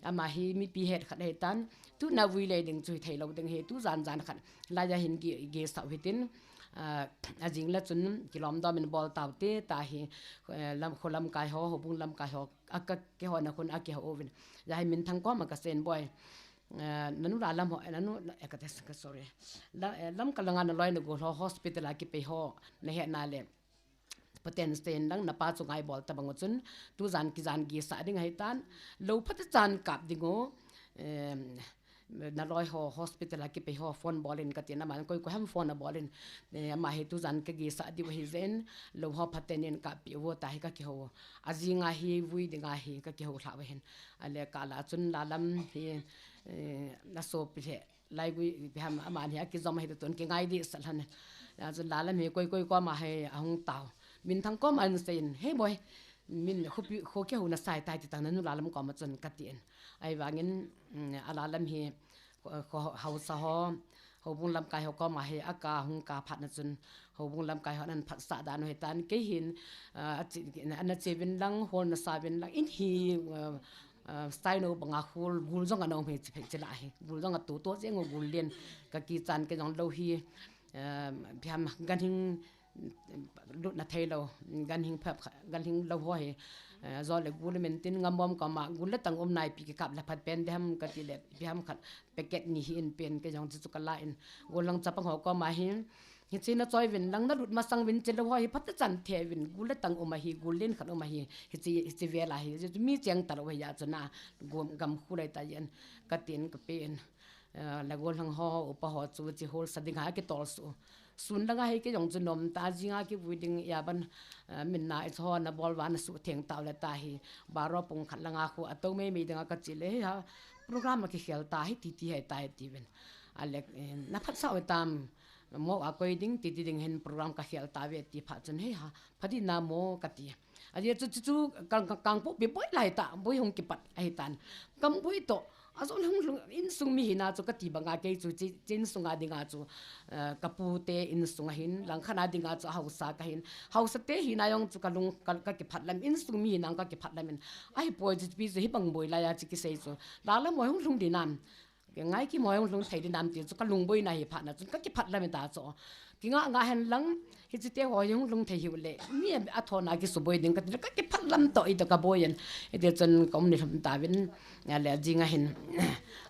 Ama hi mipi het khat hi tan, tu na vui le ding chu hi thei lo ding hi, tu jan jan khat. Lai a hin gi, gi sau hi tin, a, a jing la chun kilom dom in bol tau te, ta hi, eh, lam, kho lam kai ho, houbung lam kai ho, a ka kiho na khun a kihouvin. Ya hi min thang ko ma ka sen boi. Eh, nanu la lam ho, eh, nanu, eh, ka te, ka sorry. La, eh, lam ka langa na loi na go ho, hospital a ki pe ho, na he na le. Pathen sen lang na pa chu ngai bol ta bang u chun, tu jan ki jan gi sa ding ahi tan, lo phat chan kap ding u, em, na loi ho hospital a ki pe ho phone bol in ka ti na man koi koi ham phone a bol in, eh, ama hi tu jan ka gi sa diu ahi zen, lo ho phaten in kap pi u ta hi ka ki ho, a jing a hi vui ding a hi ka ki ho hla u hin, a le ka la chun la lam hi, eh, na so pi he. Lai gui, ipi ham, aman hi a kijom ahi ta tun, kingai di sa lhan. Ya chu la lam hi koi koi koma hi a hung tau. Min thang koma in sei in, "He boi, min khupi, kho ke hu na sai tai ti tang na nu la lam koma chun," ka ti in. Ai vangin, mm, a la lam hi, kho, kho, hausa ho, houbung lam kai ho koma hi a ka hung ka phat na chun, houbung lam kai ho nan phat sa dan u hi tan. Kei hin, ah, a chi, a na che vin lang, hol na sa vin lang, in hi, ah, ah, style no banga hol, gul jong a no me chi phe chi la hi. Gul jong a tu tu jeng u gul len. Ka ki chan ke jong lo hi, ah, phiam gan hing, lut na thei lo, gan hing phap kha, gan hing lo ho hi. Ah, jo le gul men tin ngam bom koma, gul le tang um nai pi ki kap la phat pen de ham ka ti le, phiam khat packet ni hi in pen ke jong chu chu ka la in. Gul lang chapang ho koma hi, Hiche na choi vin lang na lut masang vin che lo ho hi phat chan the vin gul le tang um ahi, gul len khat um ahi, hiche, hiche vel ahi, hiche mi cheng ta lo hi ya chu na gam, gam khu lai ta yen ka tin ka pen. Eh, la gol hang ho, upa ho chu chi hol sa ding ha ki tol su. Sun langa hi ki jong chu nom ta jing a ki vui ding ya ban, eh, min na i cho na bol van su theng ta le ta hi. Baro pung khat langa khu a to mei mei ding a ka chi le hi ha. Program a ki khel ta hi ti ti hai ta hi ti vin. Ale, eh, na phat sao tam, mo a koi ding, ti ti ding hin program ka khel ta ve ti phat chun, "Hei ha, phat di na mo," ka ti. A dia chu, chu, chu, kang, kang, kang po pi boi lai ta, boi hung kipat, ahi tan. Kam boi to, a zon hung lung, insung mi hina chu ka ti banga kei chu, chi, chi insung a dinga chu, eh, ka pu te insung a hin, lang khan a dinga chu a hausa ka hin. Hausa te hina jong chu ka lung, ka, ka kiphat lam, insung mi hina ka kiphat lam in. Ahi poi chu pi chu hi bang boi lai a chi kisei chu. La la mo hung lung di nam. Ngai ki mo hung lung thei di nam ti chu ka lung boi na hi phat na chun ka kiphat lam in ta chu. Ki nga nga hen lang, hi chi te ho hung lung thei hiu le. Mi a thona ki su boi ding ka ti ka kiphat lam to i to ka boi in. I te chun ka um ni lhum ta vin. A le a jinga hin,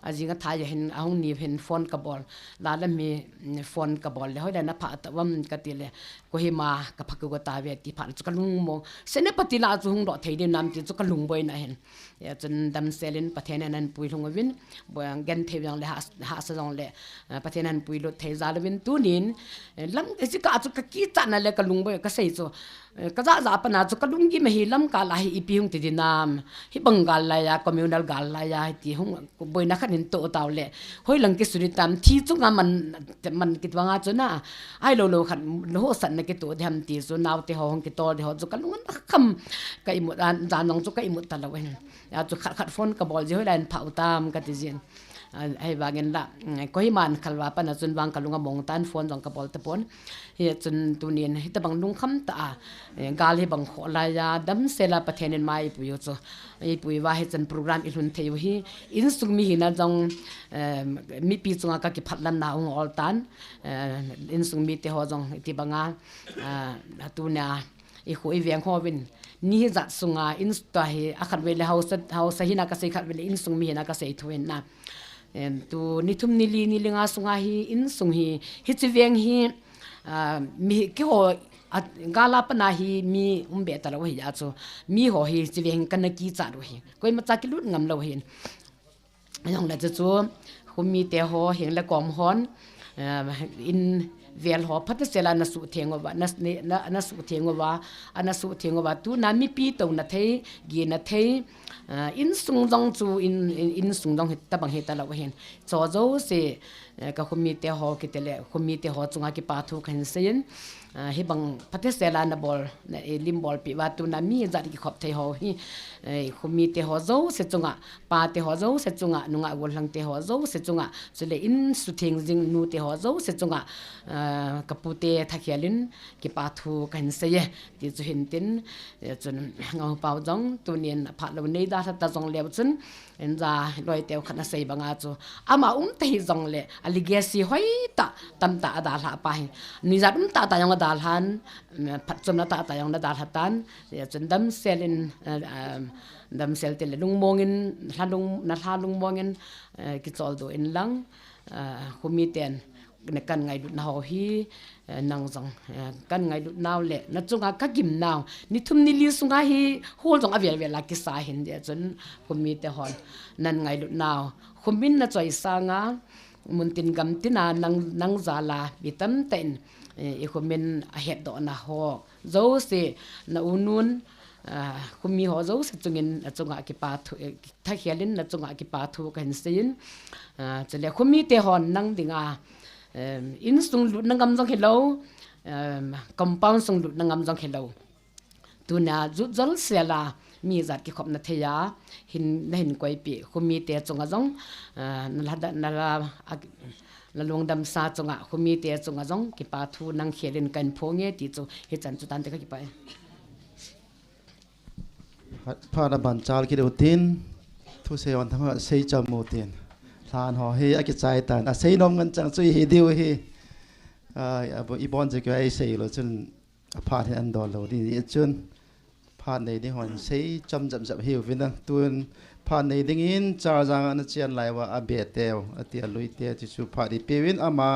a jinga thai hin, a hung ni hin phone ka bol. La la mi, mm, phone ka bol le, hoi le na pha ta vam ka ti le, Kohima ka pha ko ta ve ti pha chu ka lung mo. Senapati la chu hung do thei di nam ti chu ka lung boi na hin. Ya chun damsel in Pathen in an pui lhung uvin, bo gen thei jong le ha, ha sa jong le, eh, Pathen an pui lut thei jal uvin tunin, eh, lam, eh, chi ka chu ka kichat na le ka lung boi ka sei chu. Eh, ka ja ja pana chu ka lunggim ahi lam kal a hi ipi hung ti di nam. Hi bang gal lai a, communal gal lai a, hi ti hung boina khat in to tau le. Hoi lang ki suri tam thi chu nga man, man kit wanga chu na. Ai lo lo khat lo ho san na ki to di ham ti chu nau te ho hung ki to di ho chu ka lung na kham ka imut an jan nong chu ka imut ta lo hin. Ya chu khat khat phone ka bol ji hoi lai in phau tam ka ti jin. A, hei vangin la, mm, Kohima an khalva pana chun vang ka lunga mong tan phone jong ka bol ta pon. Hi chun tunin, hi ta bang lungkham ta a, eh, gal hi bang kho lai a, damsel a Pathen in mai pui u chu. I pui va hi chun program i lhun thei u hi, insung mi hina jong, em, mipi chunga ka kiphat lam na ung ol tan, eh, insung mi te ho jong ti banga, ah, tunia, I khu i veng ho vin. Ni hi jat sunga in ta hi a khat vele hausa, hausa hina ka sei khat vele insung mi hina ka sei thu hin na. Em, tu ni thum ni li ni li nga sunga hi insung hi, hi chi veng hi, ah, mi ki ho a, gala pana hi mi um be ta lo hi a chu. Mi ho hi chi veng ka na ki cha ro hi. Koima cha ki lut ngam lo hin. Jong le chu chu, khumi te ho, heng le kom hon, eh, in vel ho, phatasela na su theng uva, na, na, na su theng uva, ana su theng uva, tu na mipi to na thei, gi na thei, eh, insung jong chu, in, in, insung jong hi tabang hi ta lo hin. Cho jo se, eh, ka khumi te ho, ki te le, khumi te ho, chunga kipa thu kan sei in, Ah, hi bang phatasela na bol, na, eh, lim bol pi va tu na mi jat ki khop thei ho hi, eh, khumi te ho jo se chunga, pa te ho jo se chunga, nunga gol hlang te ho jo se chunga, chule in su theng jing nu te ho jo se chunga, ah, ka pu te tha khial in kipa thu kan sei e, ti chu hin tin, eh, chun ngau pau jong tunin phat lo nei da ta jong leu chun, Enja loi teu khat na sei banga chu. Ama um te hi jong le, a legacy hoi ta, tam ta a dalha pa hi. Nui jat um ta ta jong a dalhan, mm, phat chom na ta ta jong na dalha tan. Ya chun damsel in, eh, um, damsel te le lungmong in, hla lung, na hla lungmong in, eh, kichol do in lang, eh, khumi ten. Na kan ngailut na ho hi, eh, nang jong, eh, kan ngailut nau le, na chunga ka gim nau, ni thum ni li sunga hi, hol jong a vel vel a kisa hin dia chun, khumi te hon, nan ngailut nau, khumin na choi sanga, mun tin gam tina nang, nang jala, mi tam ta in, eh, i khumin a het do na ho, jo se, na unun, ah, khumi ho jo se chungin, a chunga kipa thu, eh, tha khial in, na chunga kipa thu kan sei in, ah, chule khumi te hon nang dinga, Em, insung lutna ngam jong hilou, em, compound sung lutna ngam jong hilou. Tuna jut jol sela, mi jat kikhopna thei a, hin, na hin koipi, khumi te chunga jong, ah, na la da, na la, a, na lungdam sa chunga, khumi te chunga jong, kipa thu nang khel in kan phong e ti chu, hichan chu tante ka kipa e. Phat, phat a ban chal kit u tin, thusei hon thangho sei cham u tin. Lhan ho hi a kichai tan. A sei nom ngen chang chu hi diu hi. Ai, a bo, i bon je kyo ai sei lo chun a phat hi an dol lo di, di chun. Phat nei ding hon sei cham jap jap hiu vin a. Tun phat nei ding in Charjang ana chian lai uva a be teu, a ti a lui te ti chu phat i pe vin ama,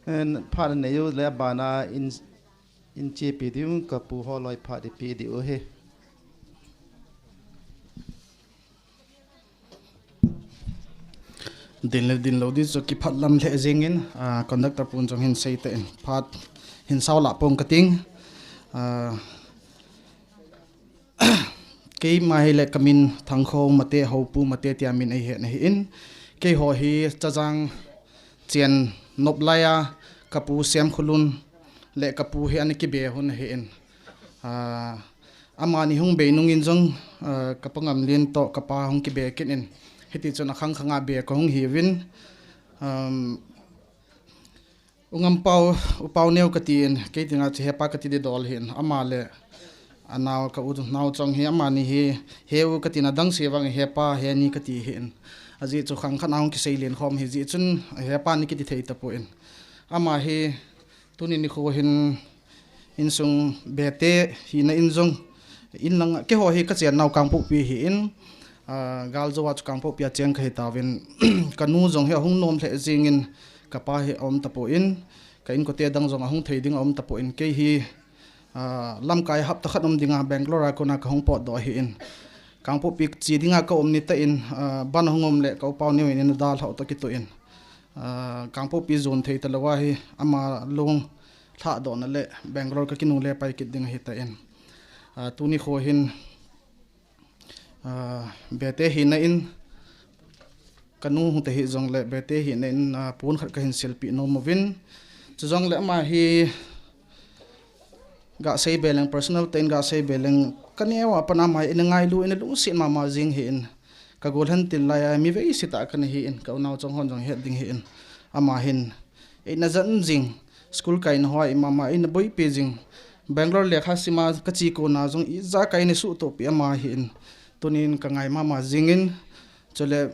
en, phat nei u le a bana in In chepi diu, ka pu ho loi phat i pe diu ahi. Din le din lo di chu kiphat lam lheh jingin, ah, conductor pun jong hin sei te in phat hin sao lah pong ka ting. Ah, Keima hi le ka min Thangkhong Mate, Hopu Mate tia min ei het na hi in. Kei ho hi Chajang, chen nop lai a, ka pu Siamkholun le ka pu hi ana kibe hun ahi in. Ah, amani hung bei nungin jong, ah, ka pa Ngamlien toh ka pa hung kibe kit in. Hiti chun a khang khang a be ka hung hiuvin. Um, U Ngampau, U Pauneo ka ti in, kei dinga chu hepa ka ti didol ahi in, ama le a nao ka u nao chong hi, amani hi, he u ka tina dang se vang hepa, he ni ka ti ahi in. Ajeh chu khang khat a hung kisei len khom ahi jeh chun, hepa ni kiti thei tapon. Ama hi, tuni nikho hin, insung Bete hina in jong, in lang, keiho hi ka chennau Kangpokpi ahi in, ah, gal jou a chu Kangpokpi a cheng ka hi tauvin, ka nu jong hi ahung nom lheh jingin, ka pa hi aum tapon, ka inkote dang jong ahung thei ding aum tapon, kei hi, ah, lamkai hapta khat um dinga Bangalore a kona ka hung potdoh ahi in. Kangpokpi che dinga ka um ni tah in, ah, ban ahung um le ka U Pauneo in eina dalhau toh kitoh in. Ah, Kangpokpi jon thei talou ahi, ama long lhahdohna le Bangalore ka kinu le pai kit ding ahi tan. Ah, tuni kho hin, ah, Bete hina in, ka nu hung te hi jongle Bete hina in, ah, pon khat ka hin silpeh nom uvin. Chujongle ama hi ga sei be leng, personal tah in ga sei be leng, ka neo a pat ama hi eina ngailu, eina lungset mama jing ahi in. Ka golhen til lai a mi veise tah kana hi in, ka unau chong hon jong het ding ahi in. Ama hin eina jan jing, school kaina hoa hi mama eina boipi jing. Bangalore lekha sima ka che kona jong ijakai eina suhtohpi ama ahi in. Tunin ka ngai mama jingin, chule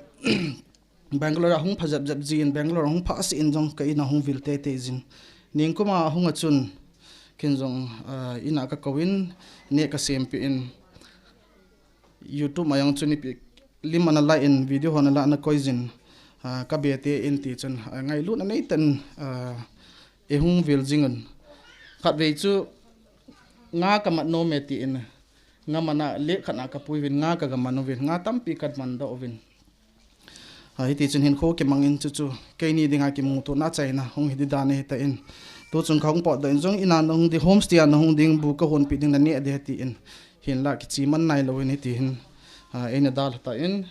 Bangalore a hung pha jep jep jin, Bangalore a hung pha se in jong ka in a hung vil teitei jin. Ningkum a hung a chun, ken jong, ah, in a ka kouvin, neh ka sempeh in, YouTube a jong chun ipi lim ana la in, video ho ana la ana koi jin, ah, ka Bete in ti chun, ah, ngailutna nei tah in, ah, eihung vil jing un. Khatvei chu nga ka mat nom e ti in, nga man a leh khat a ka pui uvin, nga ka ga man uvin, nga tampi ka man doh uvin. Ah, hiti chun hinkho kimang in chuchu, keini dinga kimutona achaina hung hi di dan ahi tan. Tu chun ka hung potdoh in jong in a na hung ding, homestay a na hung ding, bu ka honpeh ding, na neh ding ahi tin. Hinlah kiche man nailou in hiti hin, ah, eina dalha tan.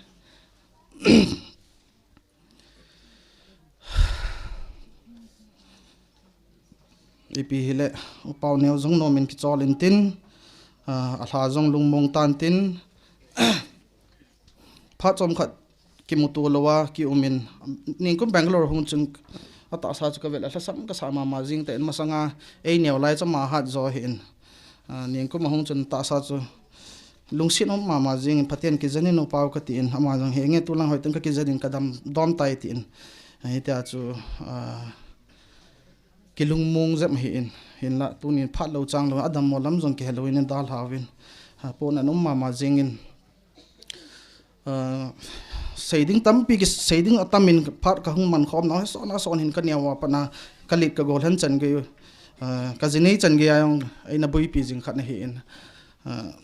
Ipi hile, U Pauneo jong nom in kichol in tin, ah, alha jong lungmong tan tin, phat chomkhat kimuto lou a kium in, ningkum Bangalore hung chun atahsa chu ka vel a lhasam ka sa mama jing tan, masanga ei neo lai chu ama hat jo ahi in. Ah, ningkum a hung chun tahsa chu lungset um mama jing in, Pathen kijen in U Pau ka ti in, ama jong henge tulang hoitah in ka kijen in ka damdom tai ti in. Ah, hitia chu, ah, kilungmong jep ahi in, hinlah tunin phat lou chang lou, adammo lam jong kihe lou in dalha uvin. Ah, pon ana um mama jing in. Ah, sei ding tampi ki, sei ding atam in phat ka hung man khom nau, son a son hin ka neo a pat a ka lit ka golhen chan gei, ah, ka jinei chan gei a jong eina boipi jing khat ahi in. Ah,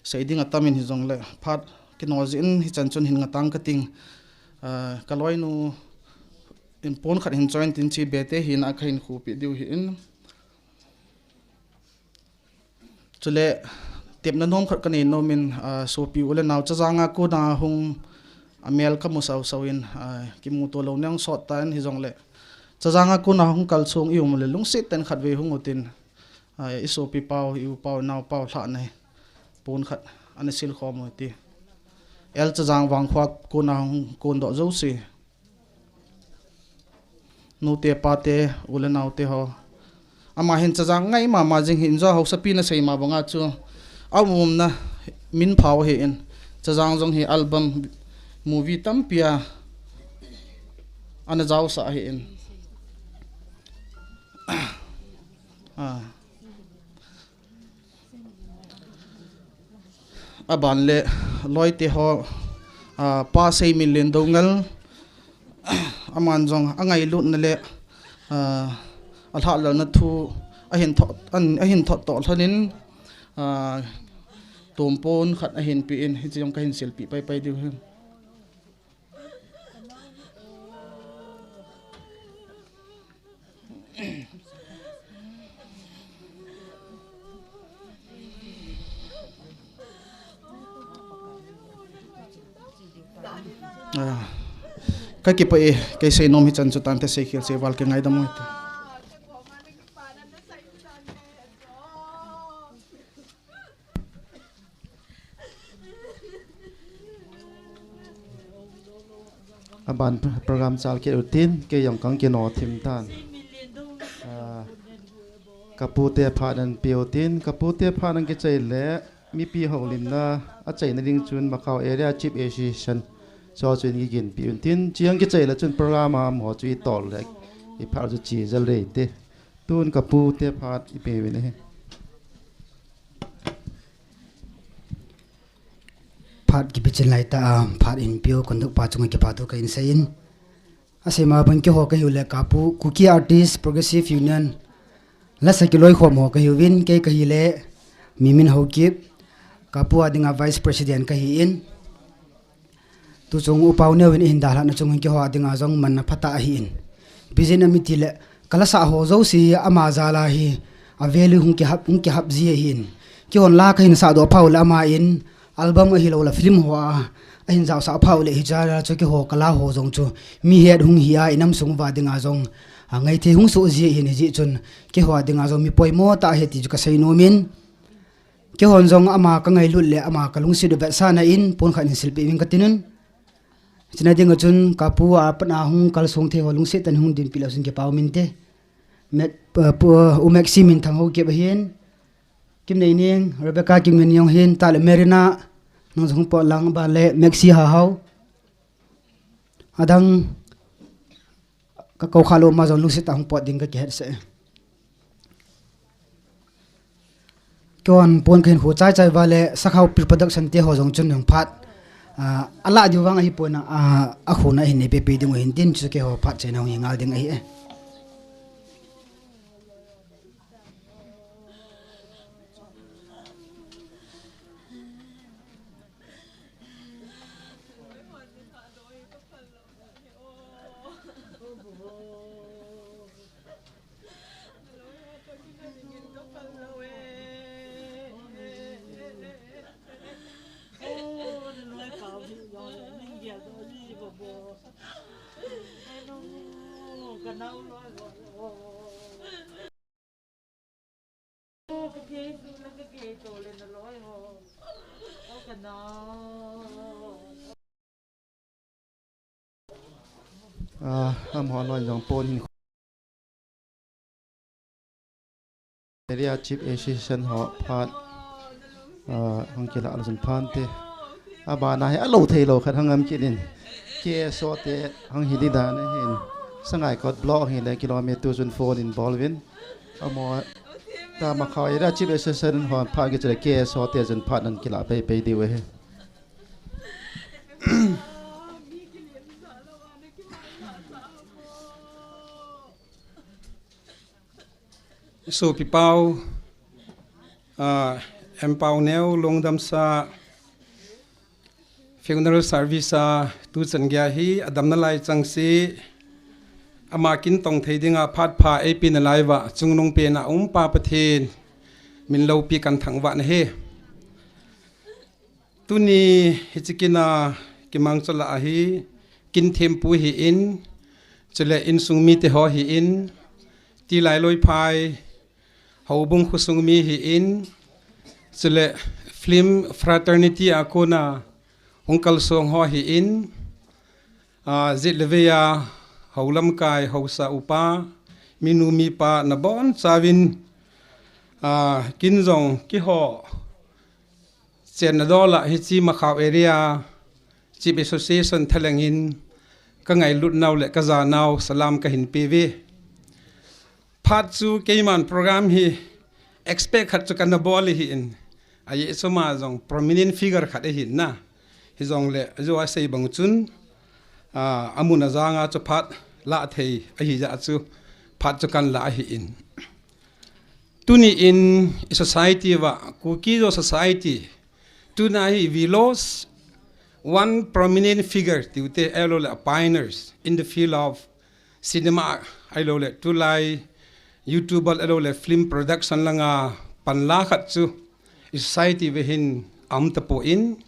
sei ding atam in hijongle phat kino jeh in hichan chun hin ngatang ka ting. Ah, ka loinu in pon khat hin choi in tin, hiche Bete hina a ka hin khupeh diu ahi in. Chule, tepna nom khat ka nei nom in, ah, sopi u le nao Chajang a kona hung a mel ka mu sau sau in, ah, kimuto lou neng sot tan hijongle. Chajang a kona hung kal sung i um le lungset tah in khatvei hung u tin, ah, i sopi pau, i u pau, nao pau lhahna hi pon khat ana sil khom u ti. El Chajang Vangkhua kona hung kondoh jouse. Nute pate, u le naote ho. Ama hin Chajang ngai mama jing ahi in, jo hausapi na sei ma banga chu. A umna min phao ahi in. Chajang jong hi album, movie tampi a ana jaosah ahi in. Ah. Aban le loite ho, ah, Pa Seiminlen Doungel, aman jong angailutna le, ah, alhahlalna thu ahin thot, an, ahin thot toh lhonin, ah, tompon khat ahin pe in, hiche jong ka hin silpeh paipai diu ahi. Ah, Ka kipah e, kei seinom hi chan chu tante, seikhel seival kingaidam u hite. Aban program chal kit utin, kei jong kang kino thim tan. Ah, ka pute phat nan pe utin, ka pute phat nan kichai le, mipi houlimna achaina ding chun Makhao Area Chief Association chu chu in kiginpi untin, chiang kichai le chun program a amaho chu i tol le, i phat chu chi jal rei te. Tun ka pute phat i pe uvin ahi. Phat kipe chin lai ta, ah, phat in piu konduk pa chunga kipa thu ka in sei in. Asei ma ban keiho ka hiu le ka pu Kuki Artist Progressive Union lasa kiloi khom ho ka hiuvin, kei ka hi le Mimin Haokip, ka pu a dinga Vice President ka hi in. Tu chung u pau neo in i hin dalha na chung hin keiho a dinga jong manna phatah ahi in. Bijin ami ti le, ka lasa ho jouse ama jal a hi, a value hung kihap, hung kihap ji ahi in. Keihon la ka hin sah doh pau le ama in, album ahilou le film ho a, a hin jaosah pau le hi jal a chu keiho ka la ho jong chu, mi het hung hi a, i nam sung uva dinga jong, a ngaithei hung soh ji ahi in, hijeh chun, keiho a dinga jong mi poimo tah ahi ti chu ka seinom in. Keihon jong ama ka ngailut le ama ka lungset u vetsahna in pon khat in silpeh uving ka tin un. Chuna dinga chun ka pu a pat a hung kalsong thei ho lungset tah in hung dinpi le chun kipa um inte. Met, uh, pu, uh, u Maxi Minthang Haokip ahin. Kimneining, Rebecca Kingminniong hin, tah le Merina, nang jong hung pot lang, aban le Maxi Hahao. Adang, ka kou kha lou ma jong lungset tah a hung pot ding ka kihet sah e. Keihon pon ka hin khu chai chai uva le Sakhao Pre-Production te ho jong chun jong phat, ah, a la diu vang ahi pon a, ah, a khuna hin nei pe pe ding u hin tin chu keiho phat chaina hung hi ngal ding ahi e. Ah, amaho loi jong pon hin Area Chief Association ho phat, ah, hung kila alsun phante. Abana hi alou thei lou khat hung um kit in. K S O te hung hi di dan ahin. Sangaikot block hi le kilometer chun phone in bol uvin. Amaho ta Makhao Area Chief Association ho phat kichai le K S O te chun phat nan kila pei pei diu ahi. Sopi pau, ah, M Pau Neo, Lungdamsa, funeral service a tuchan gei hi adamna lai chang si, ama kin tong thei dinga phat pha eipe nalai uva, chungnung pen a um Pa Pathen min loupi kan thangvah na ahi. Tuni hiche kin a kimang chu la ahi, kin thempu hi in, chule insung mite ho hi in, Tilai Loiphai, Houbung khosung mi hi in, chule film fraternity a kona hung kalsong ho hi in, ah, jet le vei a, hou lamkai, hausa upa, minu mipa, nabon chauvin, ah, kin jong keiho chenna dol a hiche Makhao Area Chief Association thalheng in ka ngailut nau le ka ja nau salam ka hin pe uve. Phat chu keiman program hi expect khat chu kana bol ahi in, ajeh chu ama jong prominent figure khat ahi in na. Hijongle, ajou a sei bang chun, ah, amun ajang a chu phat la thei ahi jeh chu phat chu kan la ahi in. Tuni in i society uva, Kuki-Zo society, tuna hi we lost one prominent figure, tiu te, ahilou le a pioneers in the field of cinema, ahilou le tulai YouTuber, ahilou le film production langa panla khat chu i society uva hin aum tapon,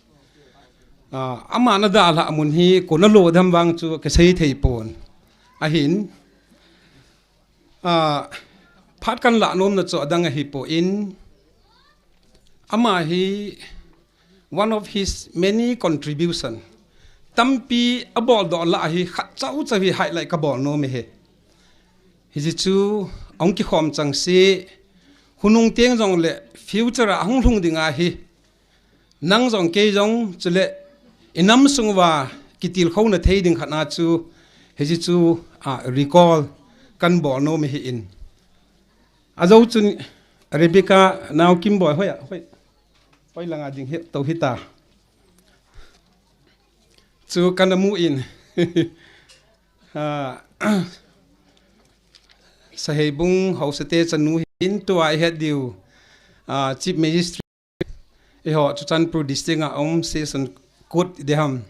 Ah, ama nadalhah mun hi kona lo dem vang chu kasei thei pon. Ahin, ah, phat kan lah nomna chu adang ahipon, ama hi one of his many contribution. Tampi abol doh lah ahi, khat chauchau hi highlight kabol nom e hi. Hiche chu ahung kikhom chang se, hunung teng jongle future a hung lhung ding ahi. Nang jong kei jong chule inam sung uva kitilkhouna thei ding khat a chu, hiche chu, ah, recall kan bol nom e hi in. Ajo chun Rebecca nao Kimboi hoi a, hoi. Hoi langa ding hi tou hita. Chu kana mu in. Ah, Saheibung Haosate chanu hin tua ihet diu, ah, Chief Magistrate, eiho Churachandpur District a um Session Court diham,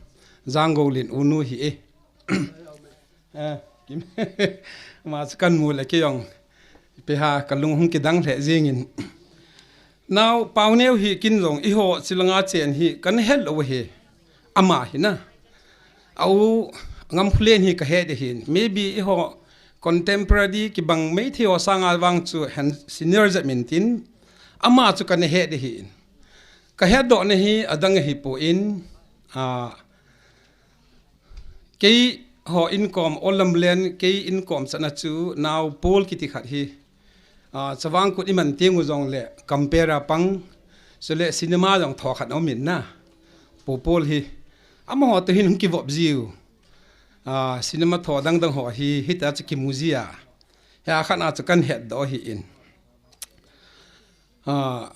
Janggoulin unu hi e. Eh, kim. Ama chu kan mu le kei jong, ipi ham kalung hung kidang lheh jingin. Nao Pauneo hi kin jong eiho chilanga chen hi kana het lou hi. Ama hi na. Au Ngamkholen hi kahet e hin. Maybe eiho contemporary kibang maithei ho sanga vang chu hen senior jep min tin. Ama chu kana het e hin. Kahet dohna hi adang ahipon, ah, keiho inkom, Olamlen kei inkom chan a chu Nao Paul kiti khat hi, ah, Chavang Kut iman teng u jongle compare a pang, chule cinema jong tho khat aum in na, Pu Paul hi. Amaho toh hin hung kivop jiu. Ah, cinema tho dang dang ho hi, hita chu kimu ji a. Hia khat a chu kan het doh hi in. Ah,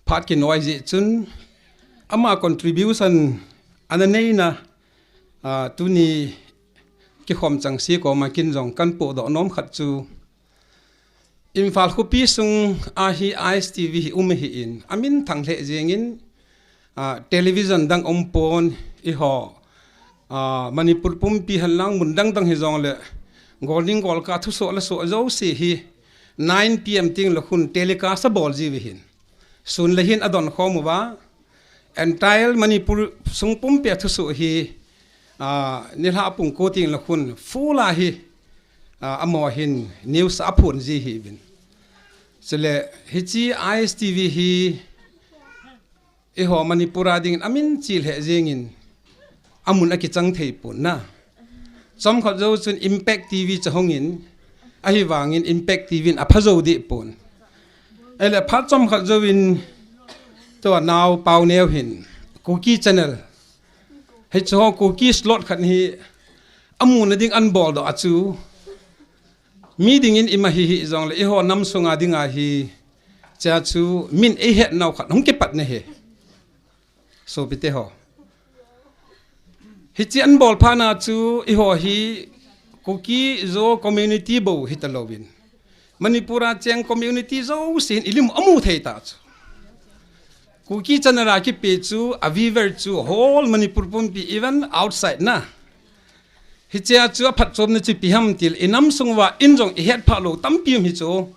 phat kinoi jeh chun, ama contribution ana neina, ah, tuni kikhom chang se koma kin jong kan pohdoh nom khat chu, Imphal khopi sung a hi I S T V hi um hi in, amin thang lheh jingin, ah, television dang um pon eiho, ah, Manipur pumpi hen lang mun dang dang hi jongle, gol ning gol ka thusoh le soh jouse hi nine P M teng le khun telecast abol jiu hin. Sun le hin adon khom uva, entire Manipur sung pumpi a thusoh hi, ah, nilhah pung ko teng le khun full a hi, ah, amaho hin news aphon ji hi uvin. Chule hiche I S T V hi eiho Manipur a dingin amin chil lheh jingin, amun akichang thei pon na. Chomkhat jou chun Impact T V chu ahung in, ahivangin Impact T V in apha jou deh pon. Ahile phat chomkhat jouvin tua Nao Pauneo hin Kuki Channel, hiche ho Kuki slot khat hi amuna ding ahin boldoh a chu, mi dingin ima hi hijongle eiho nam sunga dinga hi, chea chu min eihet nau khat hung kipat na hi. Sopite ho. Hiche ahin bol phat na chu eiho hi Kuki Zo community bou hita louvin, Manipur a cheng community jousen ilim amu thei ta chu. Kuki Channel a kipe chu a viewer chu whole Manipur pumpi, even outside na. Hichea chu aphatchomna chu ipi ham tile, inam sung uva in jong ihet phah lou tampi um hi chu.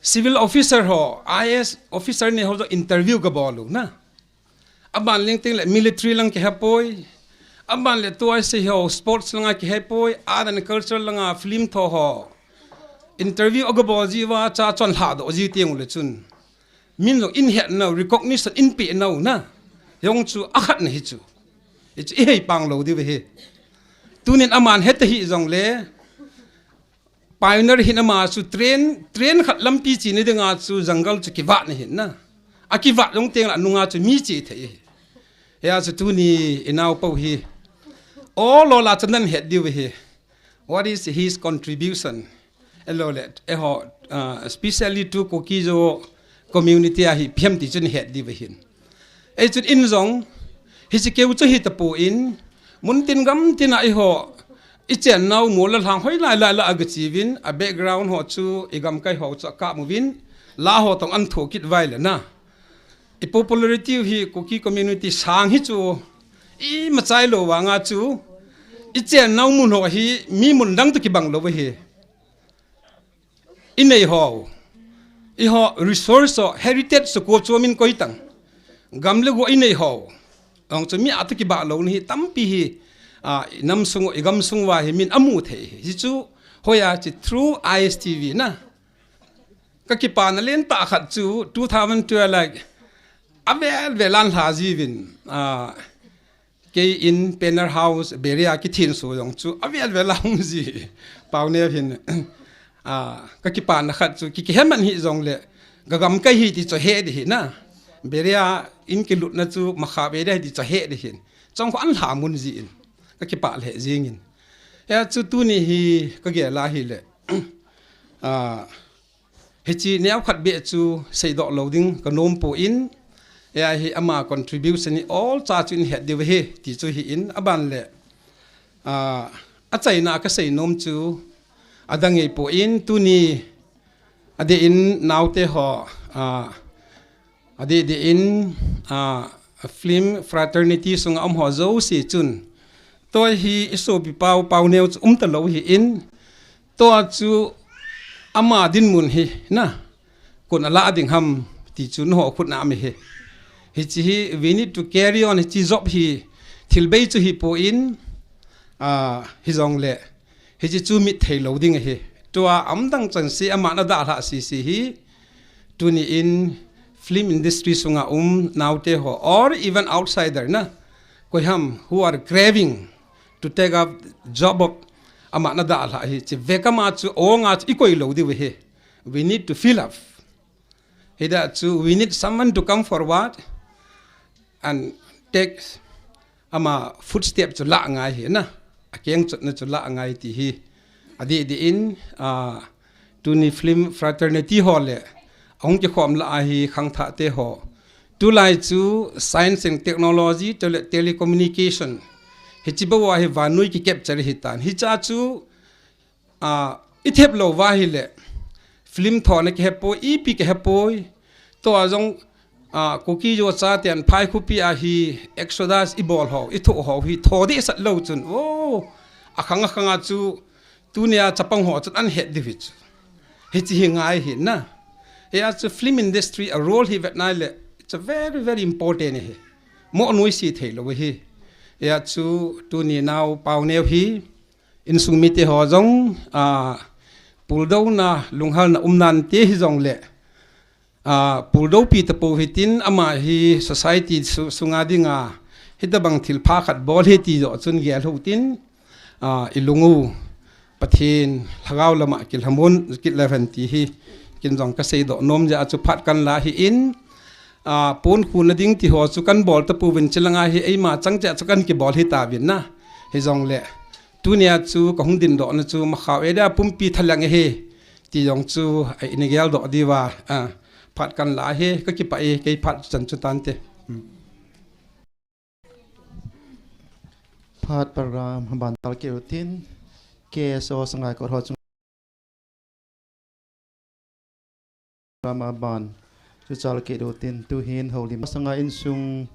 Civil officer ho, I A S officer ni ho jong interview kabol u na. Aban leng teng le military lang kihe poi. Aban le tua sei ho sports langa kihe poi. Art and culture langa film tho ho interview agabol jiuva, cha chon lhadoh jiu teng ule chun, min jong in het nau, recognition in pe nau na. Jong chu akhat na hi chu. Hichu ihei pang lou diu ve hi. Tunin aman heta hijongle, pioneer hin ama chu train, train khat lampi chena dinga chu jungle chu kivat na hin na. Akivat jong teng le anunga chu mi che thei hi. Hia chu tuni inao pou hi, ol ol a chu nan het diu hi. What is his contribution? Elo le, eiho, uh, especially to Kuki Zo community a hi ipi ham ti chu nahet diu hin. Ei chun in jong, hiche keu chu hita pon, mun tin gam tin a eiho, ichen nau mol le lhang hoilai lai la agachiuvin, a background ho chu igamkai ho chu akap uvin, la ho tong ahin tho kit uva ahile na, i popularity u hi Kuki community sang hi chu, ima chai lou vanga chu, ichen nau mun ho hi mi mun dang toh kibang lou hi. Inei ho, eiho resource ho, heritage chu kochuam in koi tang. Gam le go inei ho, Ong chu mi atu kibah lou ni hi tampi hi, a, i nam sung, i gam sung uva hi min amu thei hi. Hi chu hoiya chi through I S T V na. Ka kipana lentah khat chu two thousand twelve lai a vel vel a hung lha jiuvin, a, kei in Penner House, Beria kithin so jong chu a vel vel a hung ji. Pauneo hin, a, ka kipana khat chu ki, kiheman hi jongle, ka gamkai hi ti chu he di hi na. Beria in kilutna chu Makhav area hi ti chu he di hin. Chong kho an lha mun jin. Ka kipah lheh jingin. Hia chu tuni hi ka gel a hile. A, Hiche neokhat beh chu seidoh lou ding ka nom poi, hia hi ama contribution hi olcha chu in het diu ahi, ti chu hi in aban le, a, achaina ka sei nom chu adang ngei poi, tuni adeh in naote ho, a, adeh deh in, a, film fraternity sunga um ho jouse chun, tua hi i sopi pau, Pauneo chu umta lou hi in, tua chu ama dinmun hi na, koin alah ding ham ti chu nangho khut na um e hi. Hiche hi, we need to carry on, hiche job hi, thil bei chu hi poi, a, hi jongle, hiche chu mit thei lou ding ahi. Tua um dang chan si, ama na dalha sisi hi, tuni in film industry sunga um naote ho, or even outsider na, koi ham, who are craving to take up job of ama na dalha hi, chi vek ama chu, ong a chu i koi lou diu ahi. We need to fill up. Hijeh chun, we need someone to come forward and take ama footstep chu lah ngai hi na. Akeng chotna chu lah ngai ti hi. Adeh deh in, a, tuni film fraternity ho le, ahung kikhom lah a hi khangthah te ho. Tulai chu science and technology, tele-, telecommunication. Hiche bou a hi vannoi ki capture hi tan. Hiche a chu, a, i thep lou uva hile, film thona kihe poi, ipi kihe poi. Tua jong, a, Kuki Zo chaten phai khopi a hi exodus i bol ho, i thoh ho hi tho dehset lou chun. Oh, akhang akhang a chu, tunia chapang ho chun an het diu hi chu. Hiche hi ngai hi na. Hia chu film industry a role hi vet nai le, it's a very, very important hi. Mo nuisat thei lou hi. Hia chu tuni nao Pauneo hi, insung mite ho jong, a, puldouna, lunghalna um nante hi jongle, a, puldopi tapou hitin, ama hi society su-, sunga dinga, hitabang thilpha khat bol hi ti joh chun gel hou tin, a, i lung u, Pathen, lhagao lama kilhamon, kit leuhen ti hi, kin jong ka seidoh nom jeh a chu phat kan la hi in, a, pon khuna ding ti ho chu kan bol tapouvin chulanga hi eima chang cheh chu kan kibol hi tauvin na. Hi jongle, tunia chu ka hung dindohna chu Makhav area pumpi thaleng ahi, ti jong chu, a, i na geldoh diuva, a, phat kan la hi, ka kipah e, kei phat chan chu tante. Hmm. Phat program aban tal keu tin, K S O Sangai Kot ho chung program aban chu chal keu tin, tuhin houlim sanga insung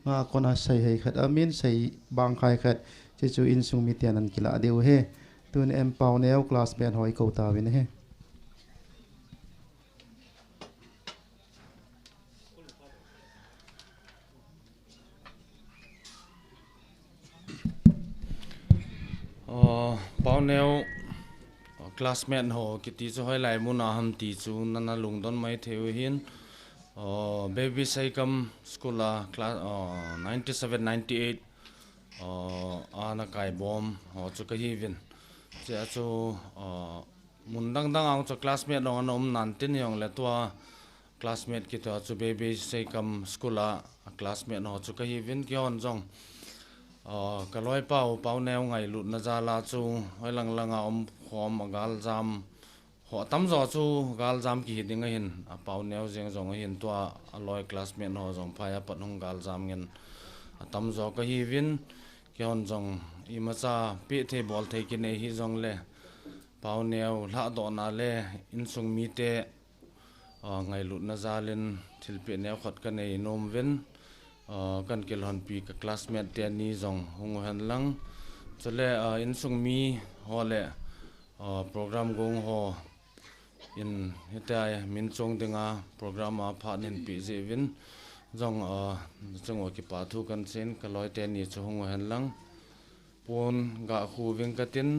nga kona sei hei khat amin, sei bang khai khat, chuchu insung miten an kilah diu ahi. Tun M Pauneo classmate ho i kou tauvin ahi. Aw, Pauneo, classmate ho kiti chu hoilai muna ham ti chu nana lungdon mai thei u hin. Aw, Baby Seikam School a class, aw, ninety-seven, ninety-eight, aw, ana kaibom ho chu kahiuvin. Chea chu, aw, mun dang dang a chu classmate ho ana um nan tin hijongle tua classmate kiti ho chu Baby Seikam School a classmate ho chu kahiuvin, keihon jong, aw, ka loipa u Pauneo ngailutna jal a chu hoilang lang a umkhom a galjam ho atamjo chu galjam kihi ding ahin, a Pauneo jeng jong ahin, tua aloi classmate ho jong phai a pat hung galjam ngen atamjo kahiuvin, keihon jong imacha peh thei bol thei kinei hijongle Pauneo lhahdohna le insung mite, aw, ngailutna jal in thilpeh neokhat kanei nom uvin, aw, kan kilhonpi ka classmate teni jong hung u hen lang. Chule, aw, insung mi ho le, aw, program gong ho in hitia min chong dinga program a phat nahin peh jeh uvin Jong, ah, chung u kipa thu kan seiyin, ka loi teni chu hung u hen lang. Pon ga khu ving ka tin.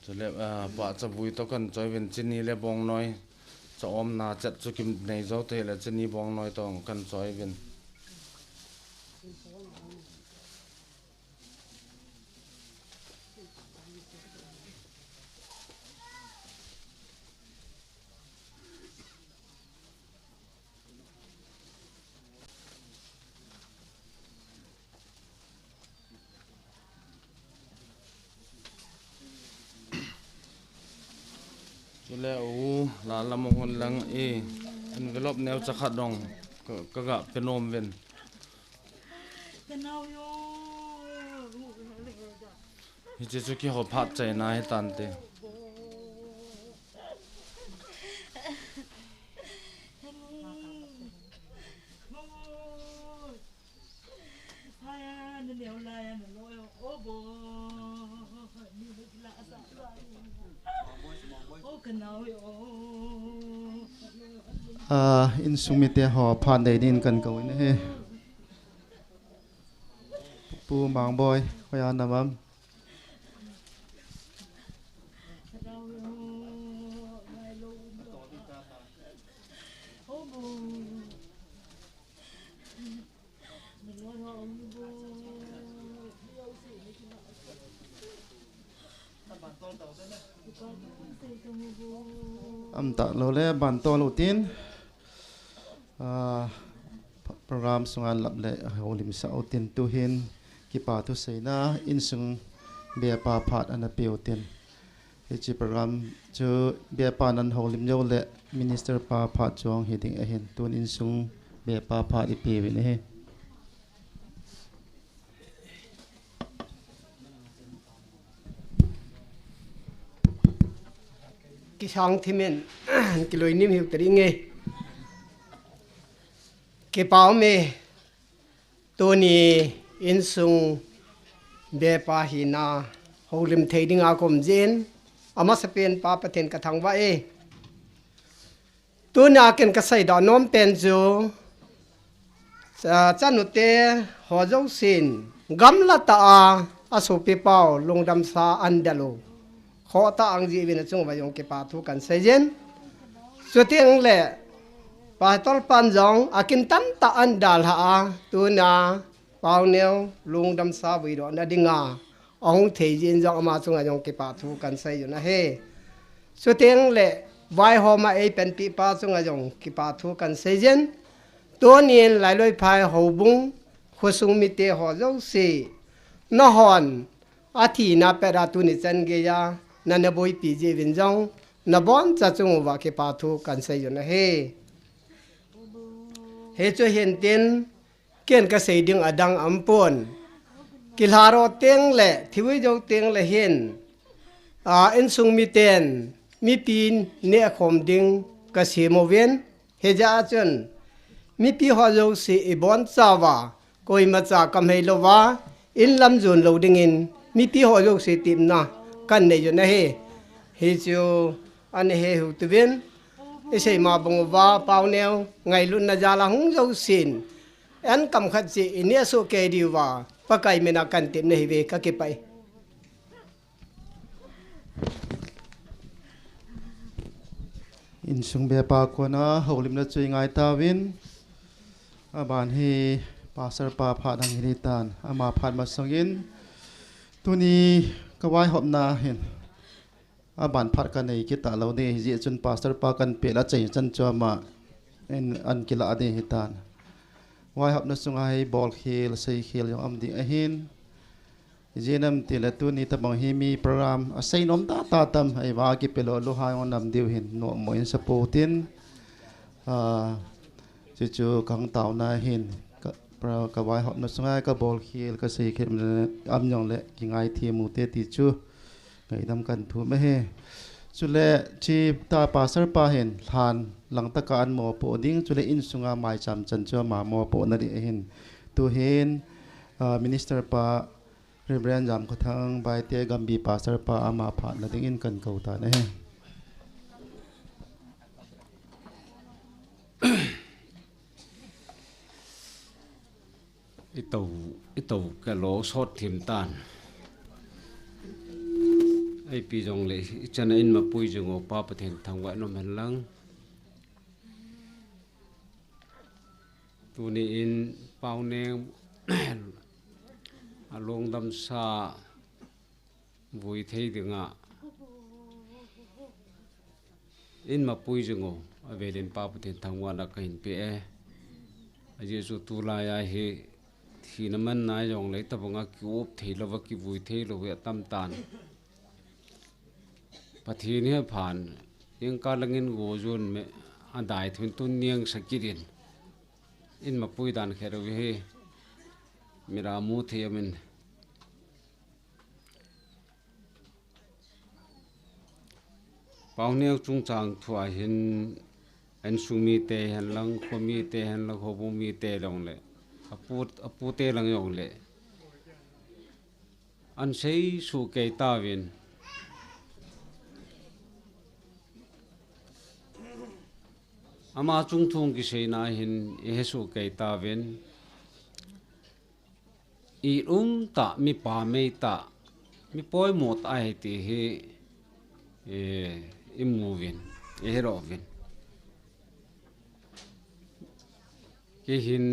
Chule, ah, pa cha vui to kan choi vin, chini le bongnoi. Cha om na chat chu kim nei zo te le chini bongnoi to kan choi vin. Chule u la lam hon lang e envelope neo cha khat dong ka, ka ga pe nom vin. Hiche chu kihou phat chaina hi tante. Ah, insung mite ho phat nei din kan kou in ahi. Pu Mangboi, hoiya nam am? Am ta lo le ban to lo tin. Ah, program sunga lap le houlim sa u tin tuhin kipa thu seina insung bepa phat ana pe u tin. Hiche program chu bepa nan houlim jou le minister pa phat chuang hi ding ahin tun insung bepa phat i pe vin ahi. Kisang thimin, kiloi nim hiu teri nge. Kipa um e, tuni insung bepa hina houlim thei dinga ka um jin, amasapen pa Pathen ka thangvah e. Tuna ken ka seidoh nom pen chu, cha, chanute ho jousen, gamla tah a, asopi pau, lungdamsa an del u. Khohtah ang jeh uvin achung uva jong kipa thu kan seijin. Chuteng le, Pastor pan jong, akin tamtah an dalha a, tuna, Pauneo, lungdamsa vuidohna dinga, ahung thei jin jong ama chunga jong kipa thu kan seijin ahi. Chuteng le, vaihoma eipanpi pa chunga jong kipa thu kan seijin. Tunin Lailoiphai houbung, khosung mite ho jouse, nahon, athina pet a tuni chan geiya, nana boipi jeh uvin jong, naboncha chung uva kipa thu kan seijin ahi. Hichu hintin, ken ka sei ding adang aumpon. Kilhadoh teng le, thi uvin jou teng le hin, a, insung miten, mipi nehkhom ding ka sem uvin, hijeh a chun, mipi ho jouse ibonchauva, koimacha kamhei louva, in lam jon lou dingin, mipi ho jouse tepna, kan nei jin ahi. Hichu, ana he hiu tuvin, isei ma bang uva, Pauneo, ngailutna jal a hung jousen, an kam khat cheh, ineh soh kei diuva, Pakai mina kan tepna hiuve ka kipah e. Insung bepa kona, houlimna chu ingai tauvin, aban hi Pastor pa phat dang hi tan, ama phat masangin, tuni ka vaihopna hin, aban phat ka nei kit talou ding, hijeh chun Pastor pa kan pel a chei chan chu ama in an kila ding hitan. Vaihopna sunga hi bolkhel, seikhel jong um ding ahin. Ijeh inem itile tuni tabang hi mi program asei nom tah tah tam, ahivang a kipe lou lou hang jong um diu hin, nom mo in support in. Ah, chuchu ka hung taona hin, ka, pra-, ka vaihopna sunga ka bolkhel, ka seikhel, am jong le kingaithem u te ti chu. Ngaidam kan thum ahi. Chule, chi ta Pastor pa hin, lhan langtah a an mopoh ding, chule insunga maicham chan chu ama mopohna ding ahin. Tuhin, ah, Minister pa, Reverend Jamkhothang Baite Gambi Pastor pa ama phatna dingin kan kou tan ahi. Ito, ito kalo sot thim tan. Eipi jongle, ichana in mapui jing o Pa Pathen thangvah nom hen lang. Tuni in Pauneng along damsa vui thei dinga in mapui jing o, avelin Pa Pathen thangvahna kahin pe e. Ajeh chu tulai a hi thina man nai jongle tabanga kiup thei louva, kivui thei lou hi atam tan. Pathen hi aphan, jingkah langin go jun me, adai thun tun niang sakit in. In mapui dan khe lou hi, mira mu thei amin. Pauneng chungchang thua hin, insung mite hen lang, kho mite hen lang, houbung mite jongle, apu, apute lang jongle, ahin sei suh kei tauvin. Ama chung thung kiseina hin ihet suh kei tauvin. I um tah, mi pamei tah, mi poimo tah ahi ti hi, eh, imu uvin, ihet uvin. Kei hin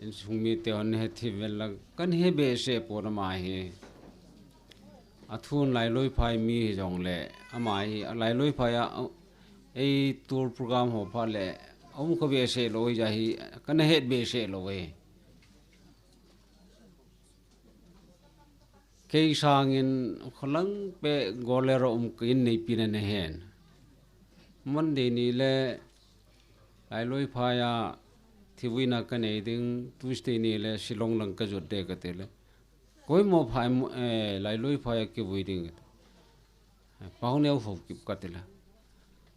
insung mite hon he thei vel lang, kahin he behseh pon ama hi. Athun Lailoiphai mi hi jongle, ama hi, a Lailoiphai a, a, ei tour program ho phat le, aum kha behseh lou, hijeh a hi, kahin het behseh lou e. Kei sangin kholang pe gol le ro um kahin neipi na nahen. Monday ni le Lailoiphai a thivuina kanei ding, Tuesday ni le Shillong lang kajot ding kati le. Koimo phai mo, eh, Lailoiphai a kivui ding kati. Pauneo fo kip kati le.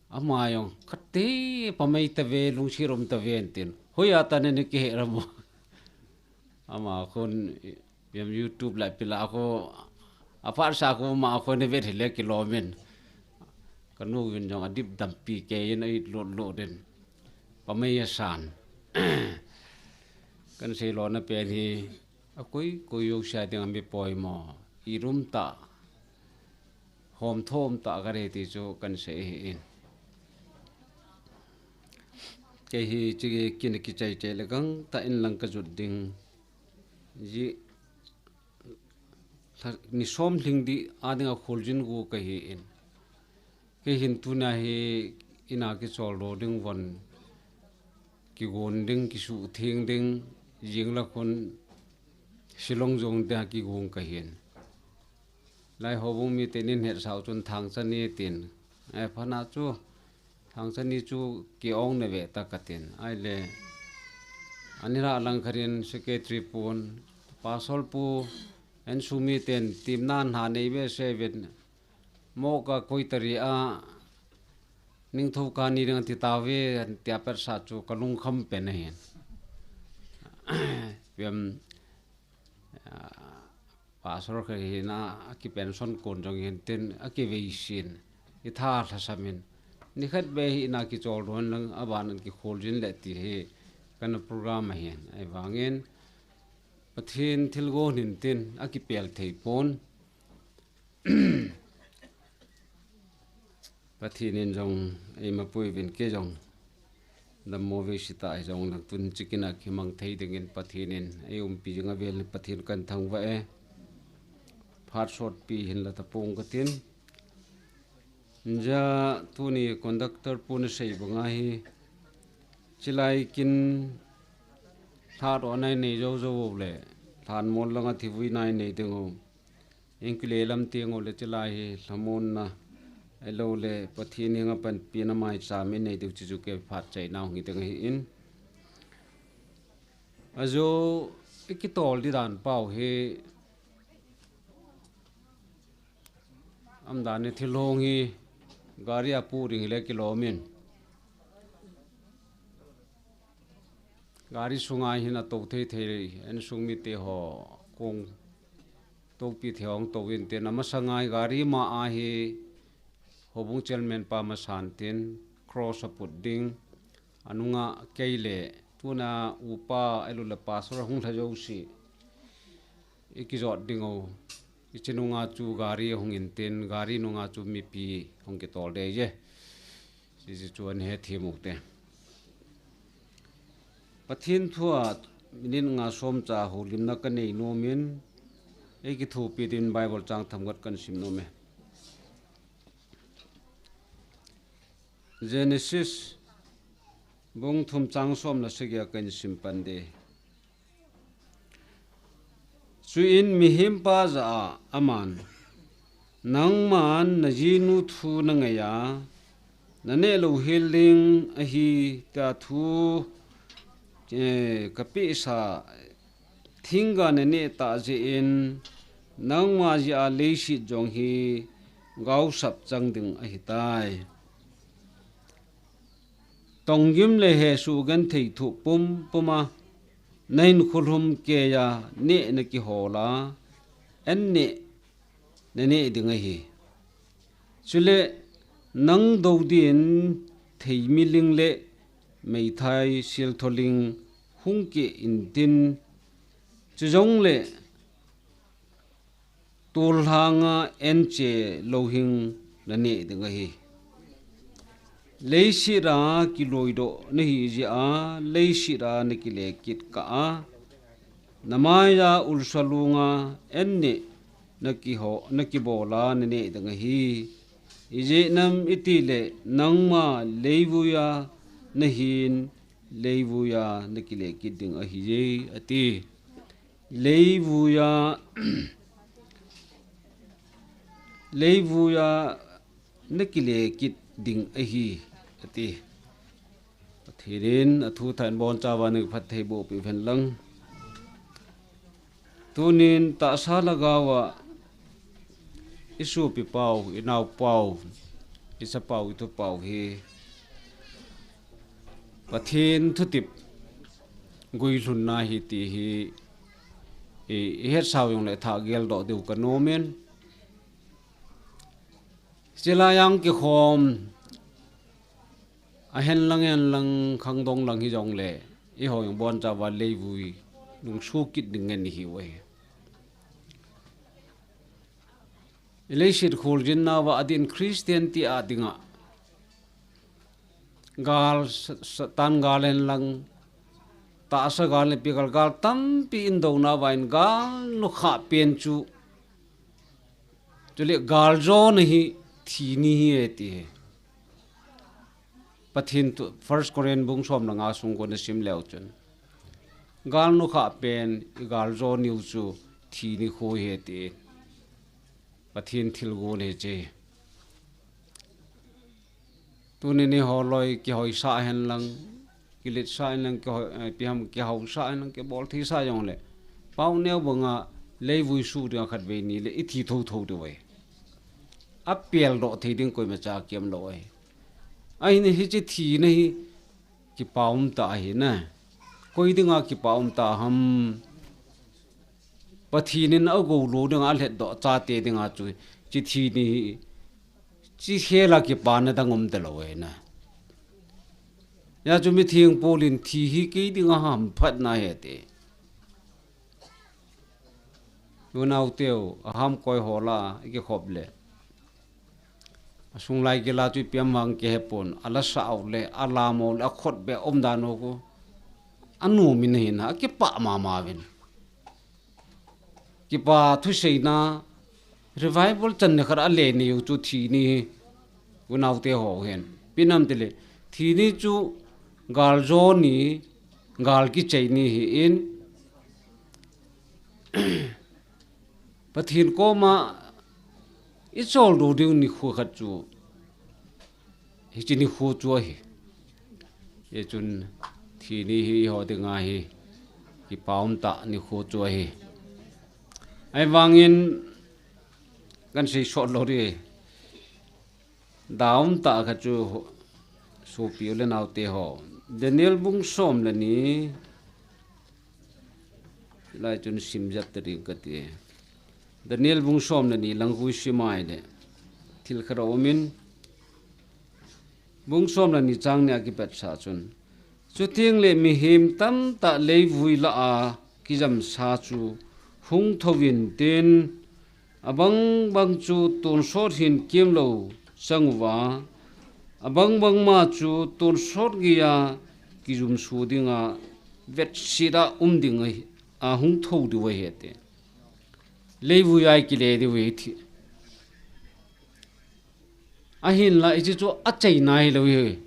Ama jong kati pamei tave, lungset um tave antin. Hoiya tah nene kihe ra mo. Ama khun Piam YouTube la pila ko, aphat sa ko ma ko ne vet hile kilom in. Kanu vin jong adip dampi kei in a it lut lut in. Pamei asan. Kahin sei lona pen hi, akoi, koi jouse a ding a mi poimo. I um tah, hom thom tah kati chu kahin sei ahi in. Kei hi chi kina kichai chai le gangtah in lang kajot ding. Ji lha, ni som lhing ding a dinga kholjin go kahi in. Kei hin tuna hi ina kicholdo ding von, kigon ding, kisuhtheng ding, jing la khun Shillong jong dinga kigon kahin. Lai houbung miten ahin hetsah u chun Thangcha ni tin. Eh, phatna chu Thangcha ni chu ki-ong nave ta katin. Ahile, ani lah lang khat in secretary pun, Pastor pu, insung miten temna nei behseh uvin, mo ka koi tari a, Ningthou kah ni ding ati tauve, tia petsah chu kalungkham pen ahin. Piam, ah, Pastor kha hina, aki pension kon jong hin tin, aki veisin, i tha lhasam in. Nikhat be hi ina kichol don lang, aban kikholjin le ti hi, kana program ahin. Ahivangin, Pathen thilgon hin tin, aki pel thei pon. Pathen in jong eima pui uvin kei jong dammo veise tah hi jong lang tun chikina kimang thei dingin Pathen in eiumpi jing avel in Pathen kahin thangvah e. Phat sotpi hinla tapong katin. Hijeh a tuni conductor pun asei banga hi chilai kin lhatdohna inei jou jou u le lhanmol langa thivui na inei ding u. Inkile lam teng u le chilai hi lhamonna, ahilou le Pathen henga panpina maicham inei diu chu chu kei phat chaina hung hi ding ahin. Ajo, ikitol di dan pau hi, aum dan in thil hong hi, gari a pu ding hile kilom in. Gari sunga hin atou thei thei, insung mite ho kong toupi thei hong tou in tin, amasanga hi gari ma a hi houbung chairman pa masan tin, cross aput ding, anunga kei le Tuna upa, elu le pastor hung lha jouse, i kijot ding u. I chi nunga chu gari hung in tin, gari nunga chu mipi hung kitol dei je. Sisi chu an he thim u te. Pathen thu a minute nga som cha houlimna ka nei nom in, ei kithopi din Bible chang themkhat kan sim nom e. Genesis bung thum chang som le sagi a kan sim pan ding. Chuin mihempa jah a aman, nangman najinu thu na ngai a, na neh louhel ding ahi tia thu, eh, ka pehsa thingga na neh tah jeh in, nangma jeh a leiset jong hi gaosap chang ding ahitai. Tonggim le hesoh genthei thoh pumpum a, na hinkho lhum keiya neh na kihol a, an neh na neh ding ahi. Chule nang dou din theimiling le meithai siltholing hung keh intin, chujongle tolhanga enche louhing na neh ding ahi. Leiset a kiloidoh na hi jeh a, leiset a na kile kit kah a, na maiya ulsa lunga an neh na kiho, na kibol a na neh ding ahi. Ijeh inem itile nangma leivuiya na hin, leivuiya na kile kit ding ahi je, ati. Leivuiya, leivuiya na kile kit ding ahi, ati. Pathen in athu thah in abonchauva na phattheiboh peh uvin lang. Tunin tahsa lhagao a i sopi pau, i nao pau, i cha pau, i tu pau hi Pathen thutep guilhunna ahi ti hi i, i hetsau jongle thah geldoh diu ka nom in. Chulai a kikhom a hen lang, hen lang, khangdong lang hijongle, eiho jong abonchauva leivui nungso kit ding ngen ihiuve. I leiset kholjin nauva adin Christian tia dinga gal, sa-, Satan gal hen lang, tahsa gal, ipi gal, gal tampi i dou nauva in gal nukhah pen chu, chule galjona hi thi ni hi e ti hi. Pathen thu, First Corinth bung som le nga sung kon na sim leu chun, gal nukhah pen i galjo niu chu thi nikho hi e ti. Pathen thilgon hi che. Tunin eiho loi kihoisa hen lang, kiletsah hen lang, kihoi, eh, ipi ham, kihaosa hen lang, kiboltheisa jongle, pau neo banga leivui suh dinga khatvei nile i thi thotho diu ahi. Apeldoh thei ding koimacha kium lou ahi. Ahin hiche thina hi kipa umtah ahi na. Koi dinga kipa umtah ham? Pathen in agou lou dinga alhetdoh chate dinga chu hiche thi ni hi, hiche khel a kipana dang um talou ahi na. Hijeh chun mitheng pol in thi hi kei dinga hamphatna ahi ati. Unaoteu, aham koi ho lah a i kikhop le, asung lai gil a chu ipi ham vang kihepon, alasah u le, alam u le, akhut beh umdan u khu anom in ahi na, akipah mama uvin. Kipa thuseina, revival channa khat a le niu chu thi ni hi, unaote ho hen. Ipi ham itile, thi ni chu galjo ni, gal kichai ni ahin, Pathen koma i choldo diu nikho khat chu hiche nikho chu ahi. Hichun thi ni hi eiho dinga hi kipa umtah nikho chu ahi. Ahivangin kan seisot lou ding. Dam tah khat chu sopi u le naote ho. Daniel bung som le ni. Lai chun sim jat ta ding kati. Daniel bung som le ni lang khu i sim a ahile thil khat aum in. Bung som le ni chang ni a kipatsa chun, Chuteng le mihem tamtah leivui lah a kijamsa chu hung thou intin, abang bang chu tonsot hin kemlou chang uva, abang bang ma chu tonsot geiya kijumsu dinga vetsit a um ding ahi, ahung thou diu ahi ti. Leivui a ikile diu ahi ti. Ahinla, hiche chu achaina hilou ahi.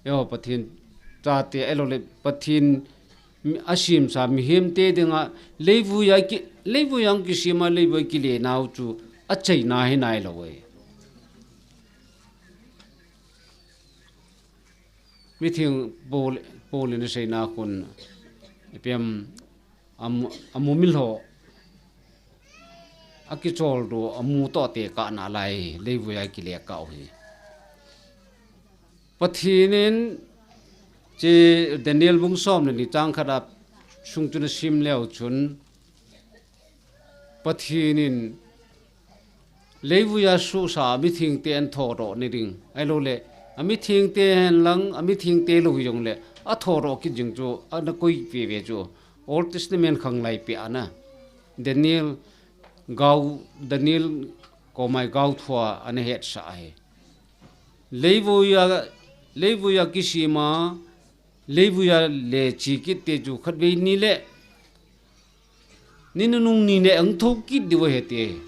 Eiho Pathen chate, ahilouleh Pathen mi, asemsa mihemte dinga leivui a ki, leivui a kisem a leivui a kile nau chu achaina hi nailou ahi. Mitheng Paul, Paul in aseina khun, ipi ham, amu, amu milhou, akicholdo, amu toh tekah nalai, leivui a kile kah u hi. Pathen in, hiche Daniel bung som le ni chang khat a sung chun asim leu chun, Pathen in leivui a suhsa mithengte ahin thoudoh ni ding. Ahilouleh, amithengte hen lang, amithengte lou hijongleh, athoudoh kit jing chu, ana koi veve chu, Old Testament khanglai peh a na. Daniel gao, Daniel komai gaothu a ana hetsah ahi. Leivui a, leivui a kisem a, leivui a le che kit te chu khatvei ni le, ni nunung ni le ahung thou kit diu ahi ti.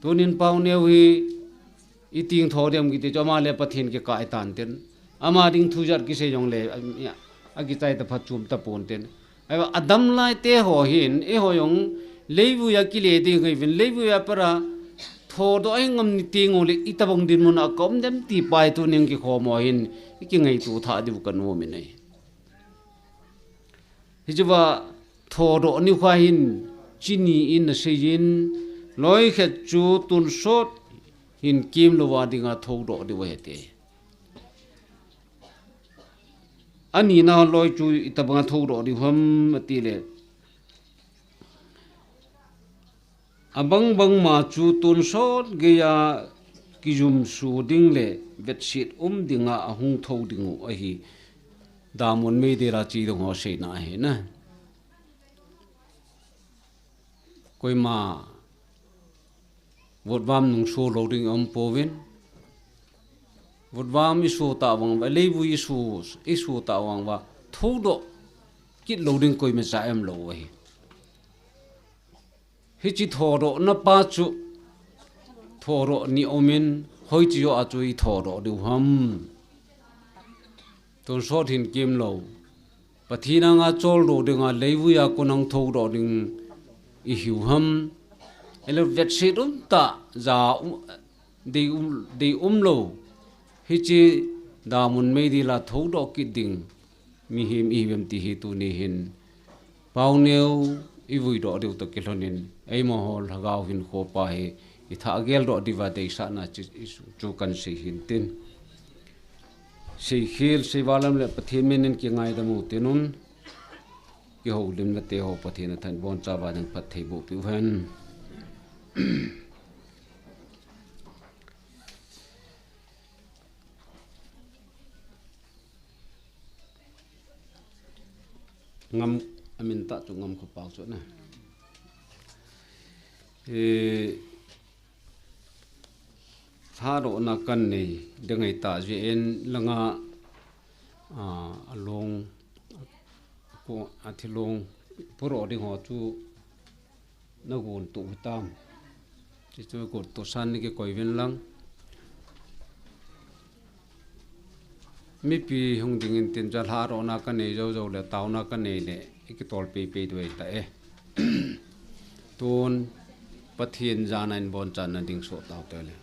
Tunin Pauneo hi, iti hung thou dem kiti chu ama le Pathen kikah ahitan tin. Ama ding thu jat kisei jongleh, a, akichai tapha chom tapon tin. Ahivang, adam lai te ho hin, eiho jong leivui a kile ding ahiuvin, leivui a pat a thoudoh ahi ngam ni teng uleh, itobang dinmun a kaum dem ti pa hi tunin kikhom ho hin, ikingaito thah diu kanom in ahi. Hichea thoudoh ni kha hin, chuni in aseiyin, loikhat chu tonsot hin kemlou a dinga thoudoh diu ahi ti. Anina loi chu itobanga thoudoh diu ham ati leh, abang bang ma chu tonsot geiya kijumsu ding le vetsit um dinga ahung thou ding u ahi. Damun meidil a che ding ho seina ahi na. Koima votvam nungso lou ding aum pouvin. Votvam iso tah vang uva, leivui iso, iso tah vang uva, thoudoh kit lou ding koimacha aum lou ahi. Hiche thoudohna pa chu, thoudoh ni aumin, hoiche joh a chu ithoudoh diu ham. Tonsot hin kemlou, Pathen anga choldo dinga leivui a kon ahung thoudoh ding ihiu ham. Ahilou vetsit umtah, ja um, dei um, dei umlou, hiche damun meidil a thoudoh kit ding mihem ihiuvem ti hi tuni hin Pauneo ivuidoh diu toh kilhonin, eimaho lhagao hinkho pa hi ithah geldoh diuva deisahna chu, chu kahin sei hin tin. Seikhel, seivalam le Pathen minin kingaidam u tin un, kihoulimna teho Pathen in athain bonchauva ding phatthei boh peh uhen. Ngam, amin tah chu Ngamkhopau chu na. E, lhadohna kanei ding ahitah jeh in langa, a, along, ko, athilong, puro ding ho chu nagon toh hitam. Hichu gon toh san nakikoi uvin lang. Mipi hung dingin tin chu lhadohna kanei jou jou le, taona kanei le, ikitol pei pei diu ahitah e. Tun, Pathen jana in bonchanna ding soh tau te le.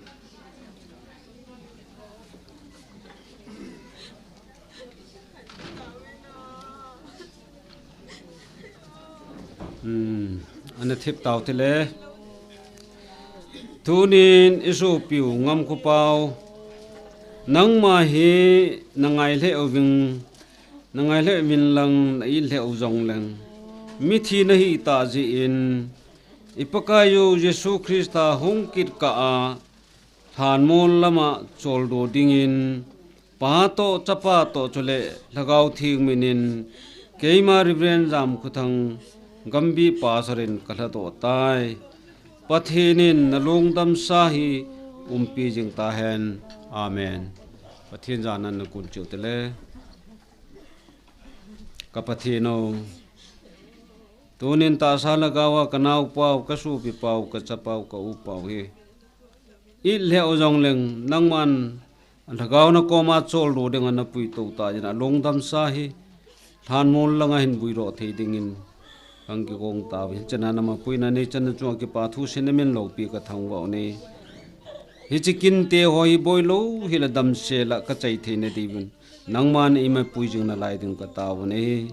Hmm, ana thip tau te le. Tunin isopiu Ngamkhopau, nangma hi nangai lheh uvin, nangai lheh uvin lang, na-it lheh u jong leng, mithi nahitah jeh in, i Pakaiyu Jesu Christa hung kit kah a, lhanmol lama choldo dingin, Pa toh, Chapa toh chule Lhagao Theng minin, keima Reverend Jamkhothang Gambih Pastor in kalhadoh tai. Pathen in nalungdamsa hi umpi jing tahen. Amen. Pathen jana nakum cheh ute le. Ka Pathen o, tunin tahsa lhagao a kanaopau, kasopipau, kachapau, ka-upau hi, it lheh u jongleng, nangman Lhagao nakoma choldo dinga napuitou tan, alungdamsa hi lhanmol langa hin buidoh thei dingin kakigong tauve. Hichena namapuina neichanna chunga kipa thusim namin loupi kathangvah u ahi. Hiche kinte ho hi boilou hila damsel a kachai theina diuvin, nangman eimapui jing nalai ding kataovin ahi.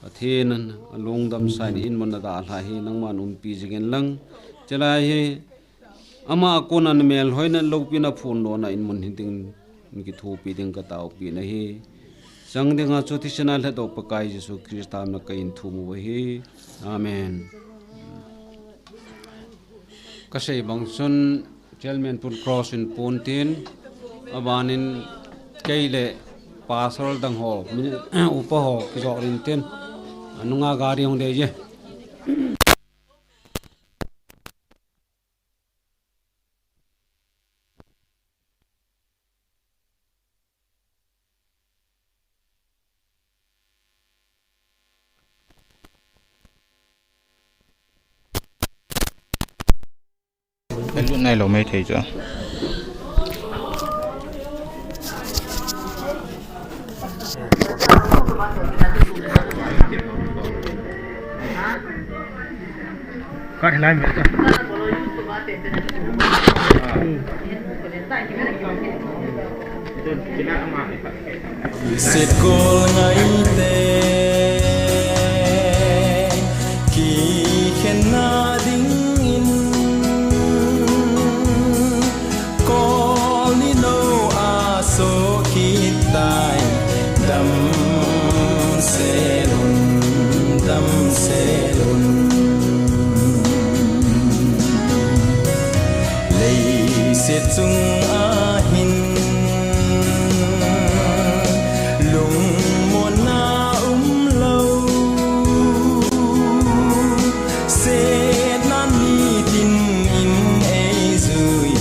Pathen in alungdamsa in inmun nadalhah hi nangman umpi jingin lang, chulai hi ama a kona namel hoina loupina phondohna inmun hiding kithopi ding kataopi ahi. Chang dinga chu thisan a lhatdoh Pakai Jesu Christa mina kahin thum u ahi. Amen. Kasei bang chun Chairman pun cross in pon tin, abanin kei le Pastor dang ho, upa ho kijot intin, anunga gari hung dei je. Lut nailou maithei chu. Ka hilai mai ta. Sitgol ngaite kikhenna dingin, kol ni lou a soh kit tai. Damsel un, damsel un. Leiset chunga hin lungmonna umlou, setna nitin in eijui,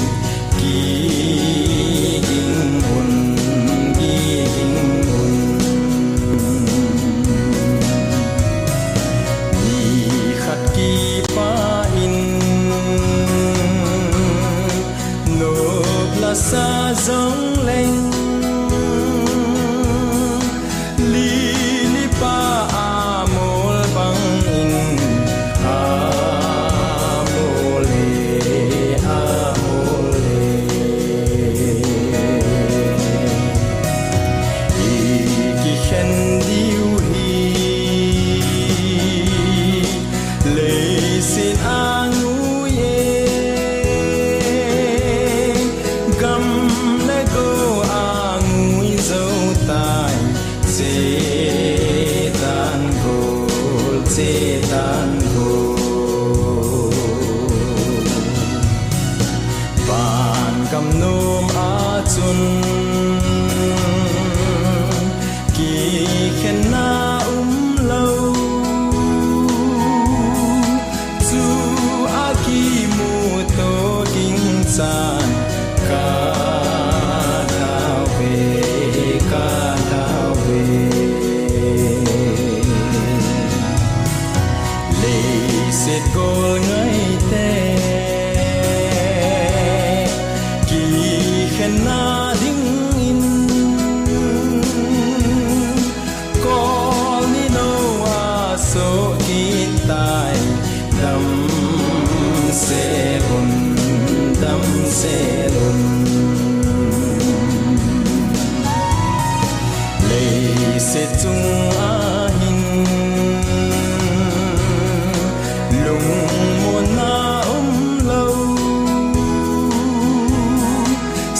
kiging un, kiging un. Nikhat kipah in nop lasa jongleng, lili pa amol bangin amol e, amol e. I kikhen diu hi leiset a ngui e, gam le go a ngui jou tai, che tan gol, che tan gol. Van gam nom a chun kikhenna umlou, chu a kimuto ding chan ka thaove, ka thaove. Leiset gol ngaite kikhenna dingin, kol ni lou a soh kit tai. Damsel un, damsel un. Leiset chunga hin lungmonna umlou,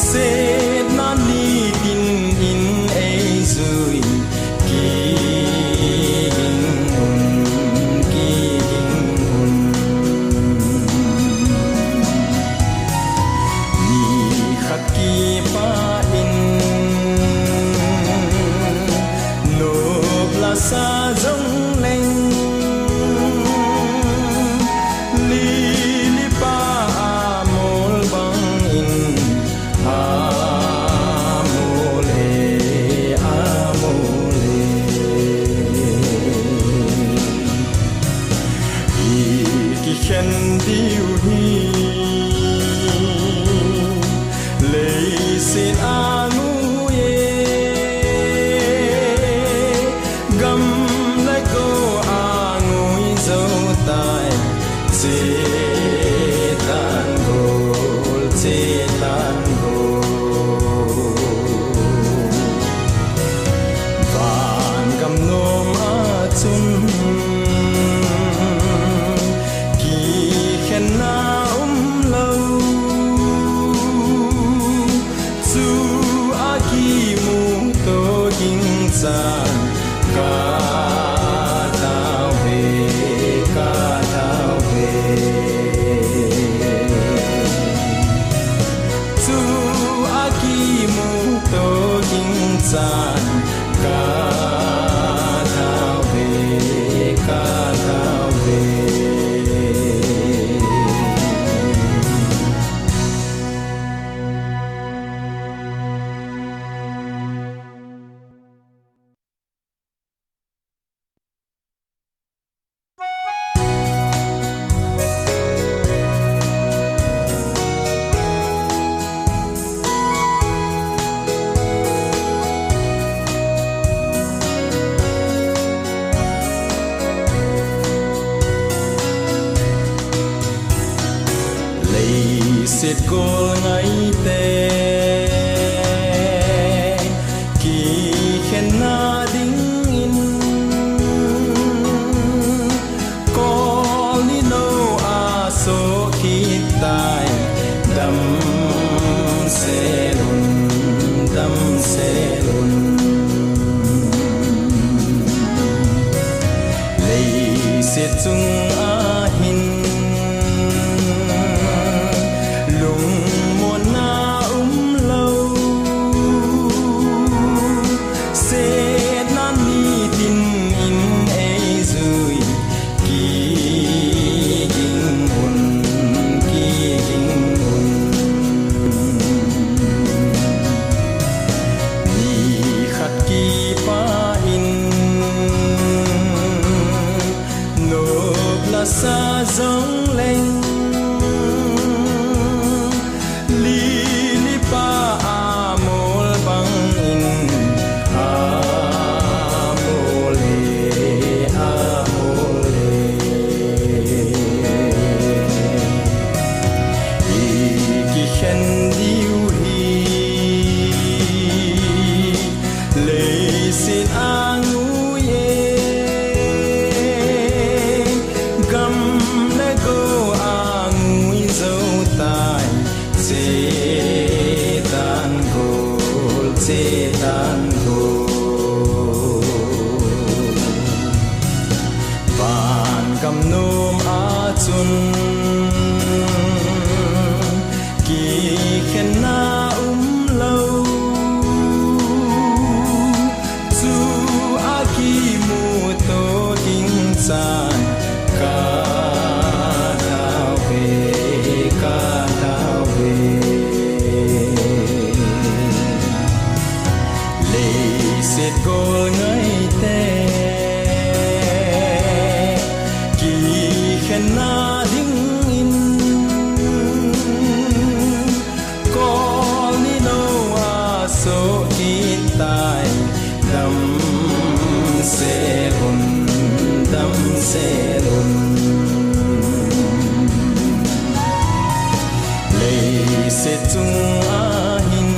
setna nitin in eijui, kiging un, kiging un. Nikhat kipah in San ka thau ve, ka thau ve. Leiset gol ngaite kikhenna dingin, kol ni nou a soh kit tai. Damsel un, damsel un. Leiset chung ahin lungmonna umlou, setna nitin in eijui, kiging un, kiging un. Nikhat kipah in nop lasa jongleng, lili pa amol bangin amol e, amol e. Ikikhen diu hi leiset angui e, gam le go angui jou tai. Chetan gol, chetan gol. Van gam nom a chun kikhenna umlou, chu a kimuto ding chan ka thau ve, ka thau ve. Leiset gol ngaite kikhenna dingin, kol ni nou a soh kit tai. Damsel un, damsel un. Leiset chung ahin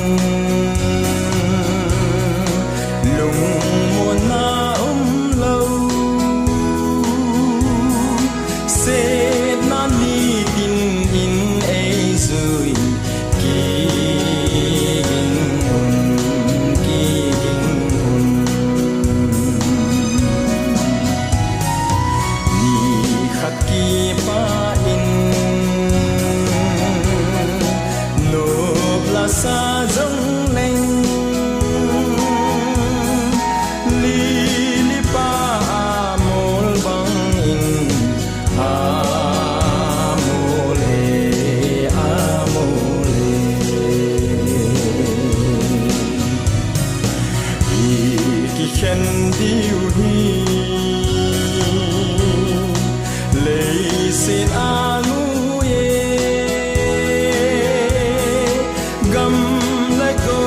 lungmonna umlou, setna nitin in eijui, kiging un, kiging un. Nikhat kipah in nop lasa jongleng, lili pa amol bangin amol e, amol e. Ikikhen diu hi leiset angui e, gam le go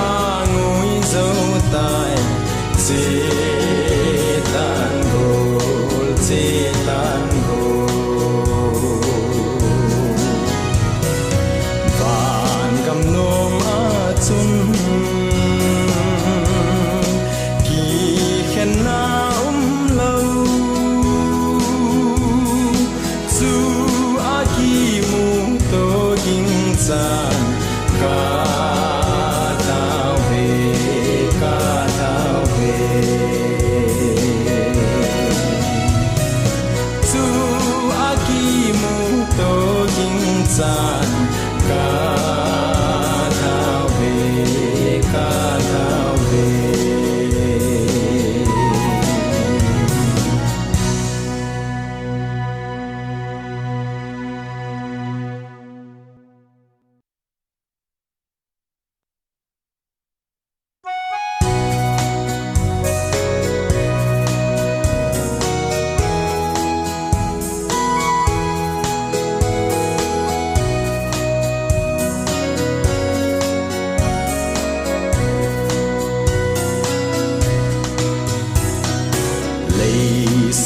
angui jou tai. Chetan gol, chetan gol. Van gam nom a chun kikhenna umlou, chu a kimuto ding chan ka thau ve, ka thau ve.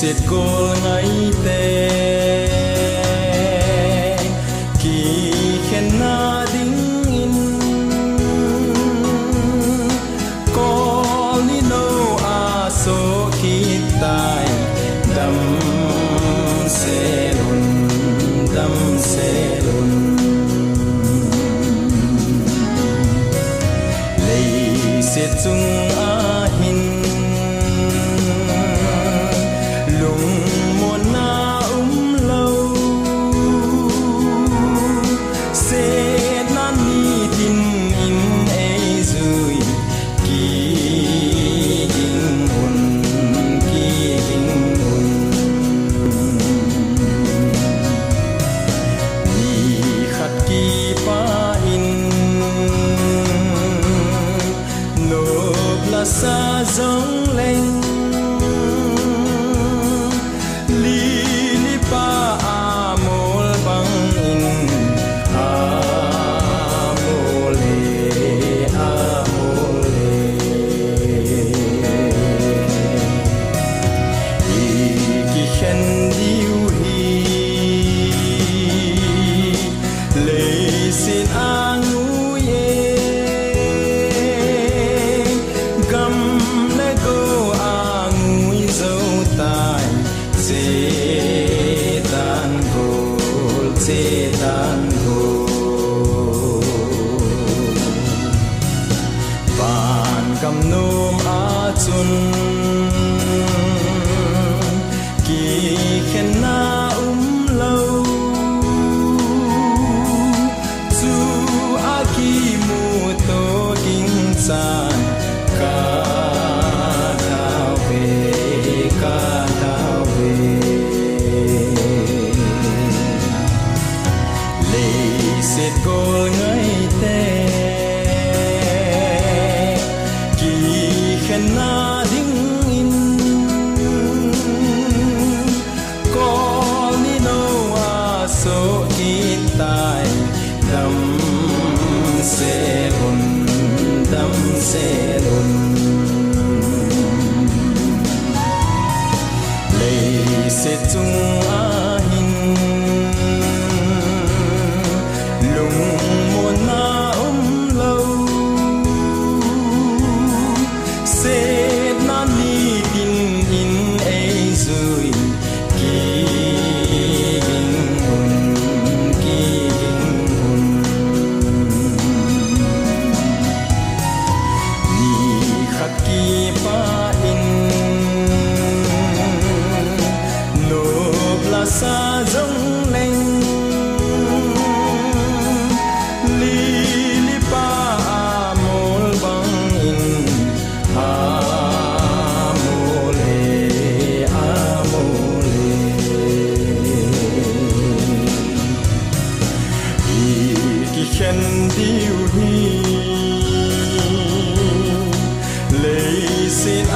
Leiset gol ngaite kikhenna dingin, kol ni nou a soh kit tai. Damsel un, damsel un. Leiset chung ahin lungmonna umlou, setna nitin in eijui, kiging un, kiging un. Nikhat kipah in nop lasa jongleng, lili pa amol bangin amol e, amol e. Ikikhen diu hi leiset angui e, gam le go angui jou tai. Chetan gol, chetan gol. Vangam nom a chun kikhenna umlou, chua kimuto ding chan ka tao ve, ka tao ve. Leiset gol ngaite kikhenna dingin, kol ni nou a soh kit tai. Damsel un, damsel un. Leiset chung ahin lungmonna umlou, setna nitin in eijui, kiging un, kiging un. Nikhat kipah in nop lasa jongleng, lili pa amol bangin amol e, amol e. Ikikhen diu hi leiset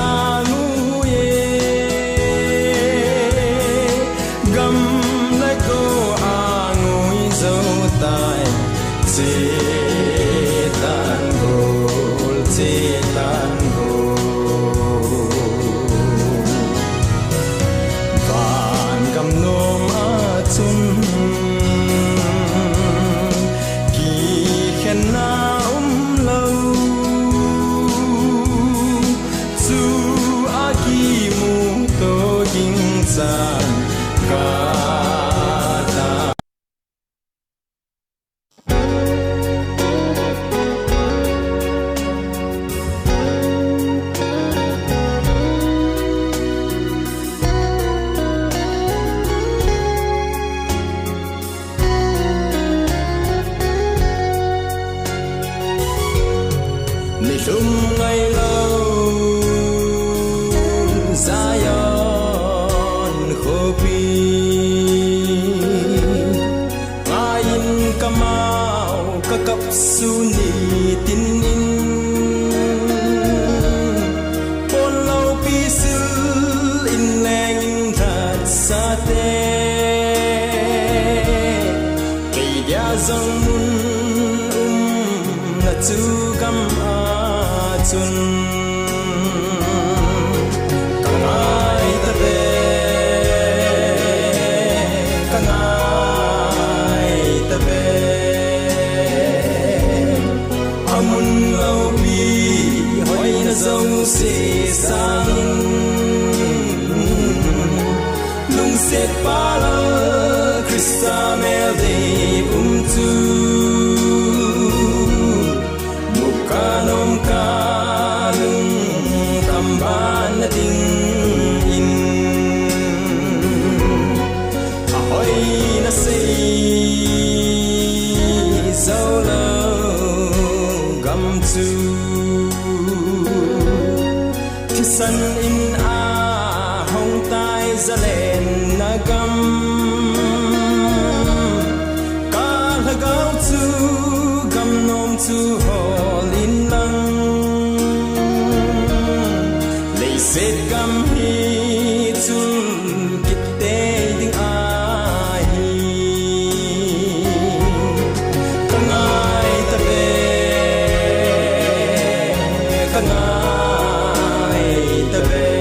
se sangin, lungset pal a Krista mel dei um chu mu ka nom ka lungkham ban na dingin, a hoi na sei zo lo gam chu thisan in a hong tai, zalen na gam ka lhagao chu gam nom chu hol in lang, leiset gam hi chun kitei ding ahi. Ka ngai ta ve, ka ngai ta ve.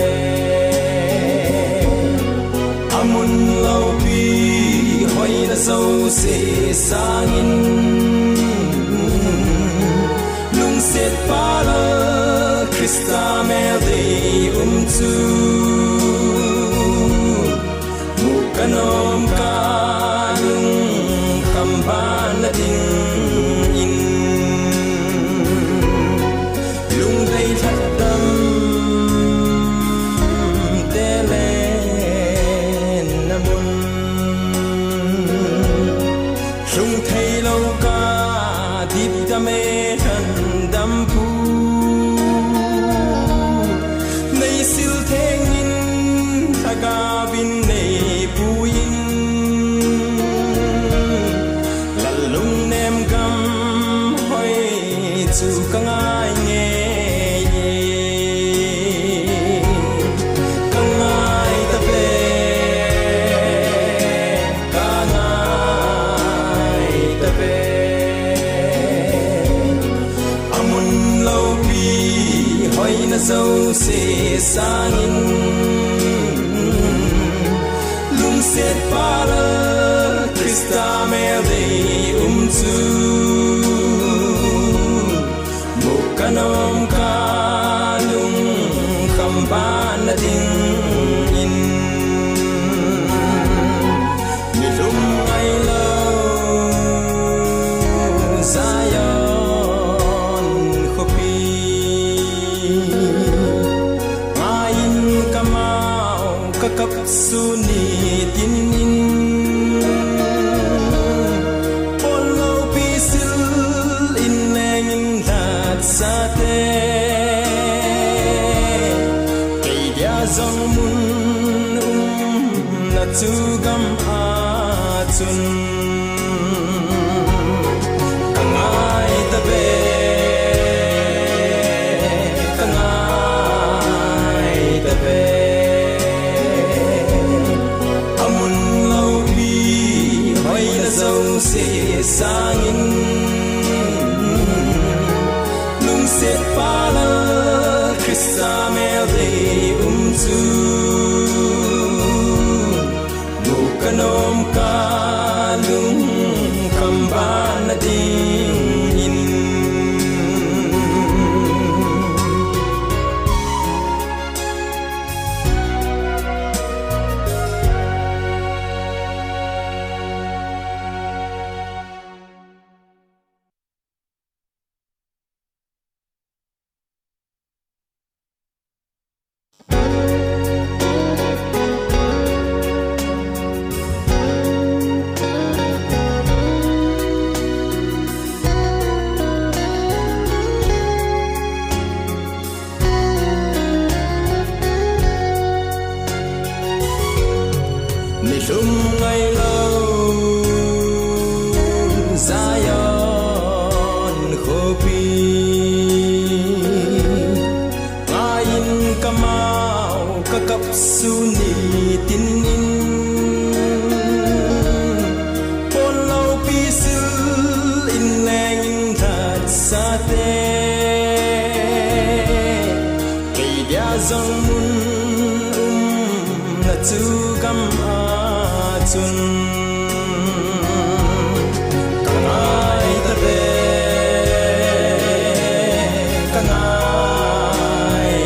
A mun lopi hoina zo se sangin, lungset pal a Krista mel dei um chu mu ka nom ka lungkham ban na dingin, lungdei lhat dam te len na mun, lhung thei lo ka dip dam e lhan dam pu, nei sil theng in lhagao in nei pui in, lal lungnem gam hoi chu ka ngai ngei e. Ka ngai ta ve, ka ngai ta ve. A mun lopi hoina zo se sangin, lungset pal a Krista mel dei um chu mu ka nom ka lungkham ban na dingin, mi lum ngai lo Zion khopi, ngai in ka mau ka kap su ni tin in, pon lopi sil in leng in lhat sa te, kei dia zong mun um na chu gam a chun, ka ngai ta ve, ka ngai ta ve. A mun lopi hoina zo se sangin, lungset pal a Krista mel dei um chu mu ka nom ka lungkham ban na dingin. Ni lum ngai lo Zion khopi, ngai in ka mau ka kap su ni tin in, pon lopi sil in leng in lhat sa te, kei dia zong mun um na chu gam a chun, ka ngai ta ve, ka ngai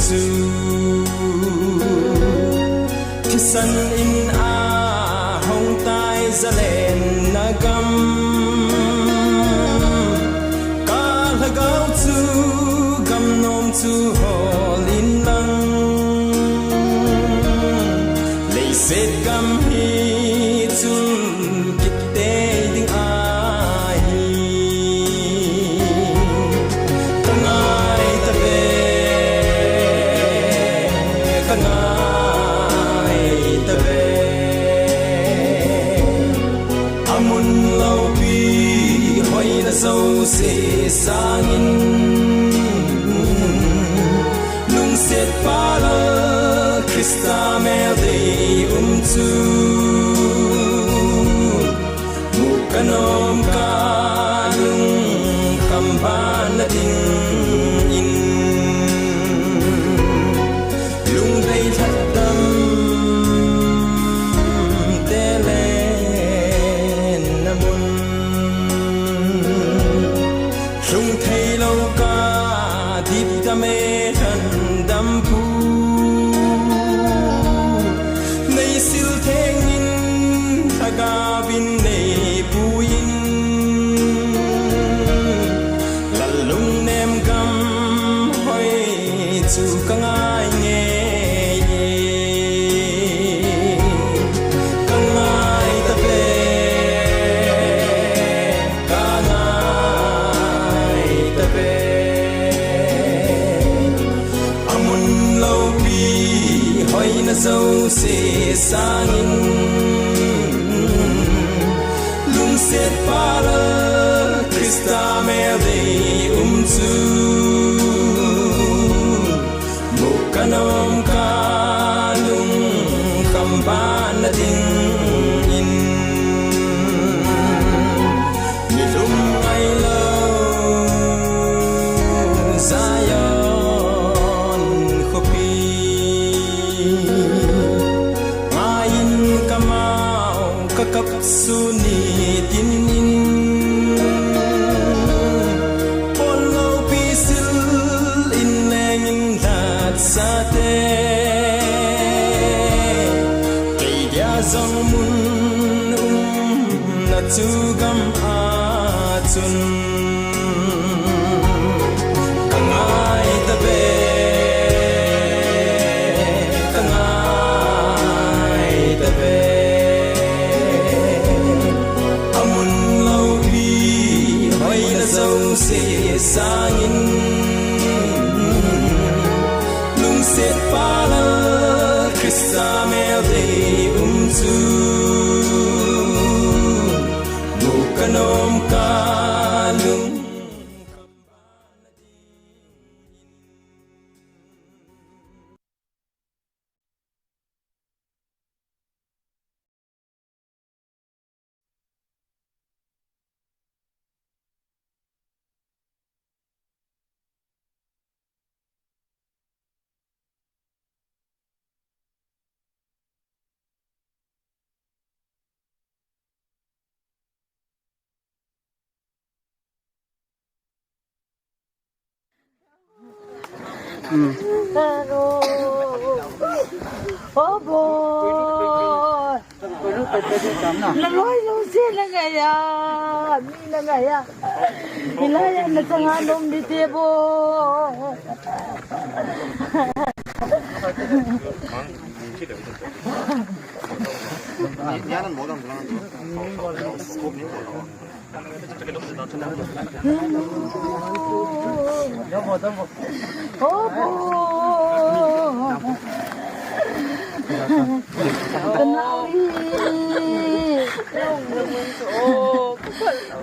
chu thisan in ahung tai, zalenna gam ka lhagao chu gamnom chu hol in lang, leiset gam hi chun kitei ding ahi. Ka ngai ta ve, ka ngai ta ve. A mun loupi hoina jouse sangin, lungset pha Lal Christa mel dei um chu mu ka nom, ka lungkham ban na dingin, lungdei lhatdam te lenna mun, lhung thei lou ka dipdam e, lhandam pu, nei sil thengin, lhagao in nei puiyin, Lal lungnem gam hoi chu ka ngai ngei e. Ka ngai ta ve, ka ngai ta ve. A mun loupi hoina jouse sangin, lungset pha Lal Christa mel dei um chu mu ka nom, ka lungkham ban na dingin, mi lungngai lou Zion khopi, ngaiyin ka mau ka kap sun nitin in, pon loupi sil in lengin lhatsate, kei dia jong mun umna chu gam a chun. Ka ngai ta ve, ka ngai ta ve. A mun loupi hoina jouse sangin, lungset pha Lal Christa mel dei um chu mu ka nom, ka lung Hmm. Hello. Oh boy. Naloi lou se na ngai a, mi na ngai a. Hilai a na changa nom di te bo.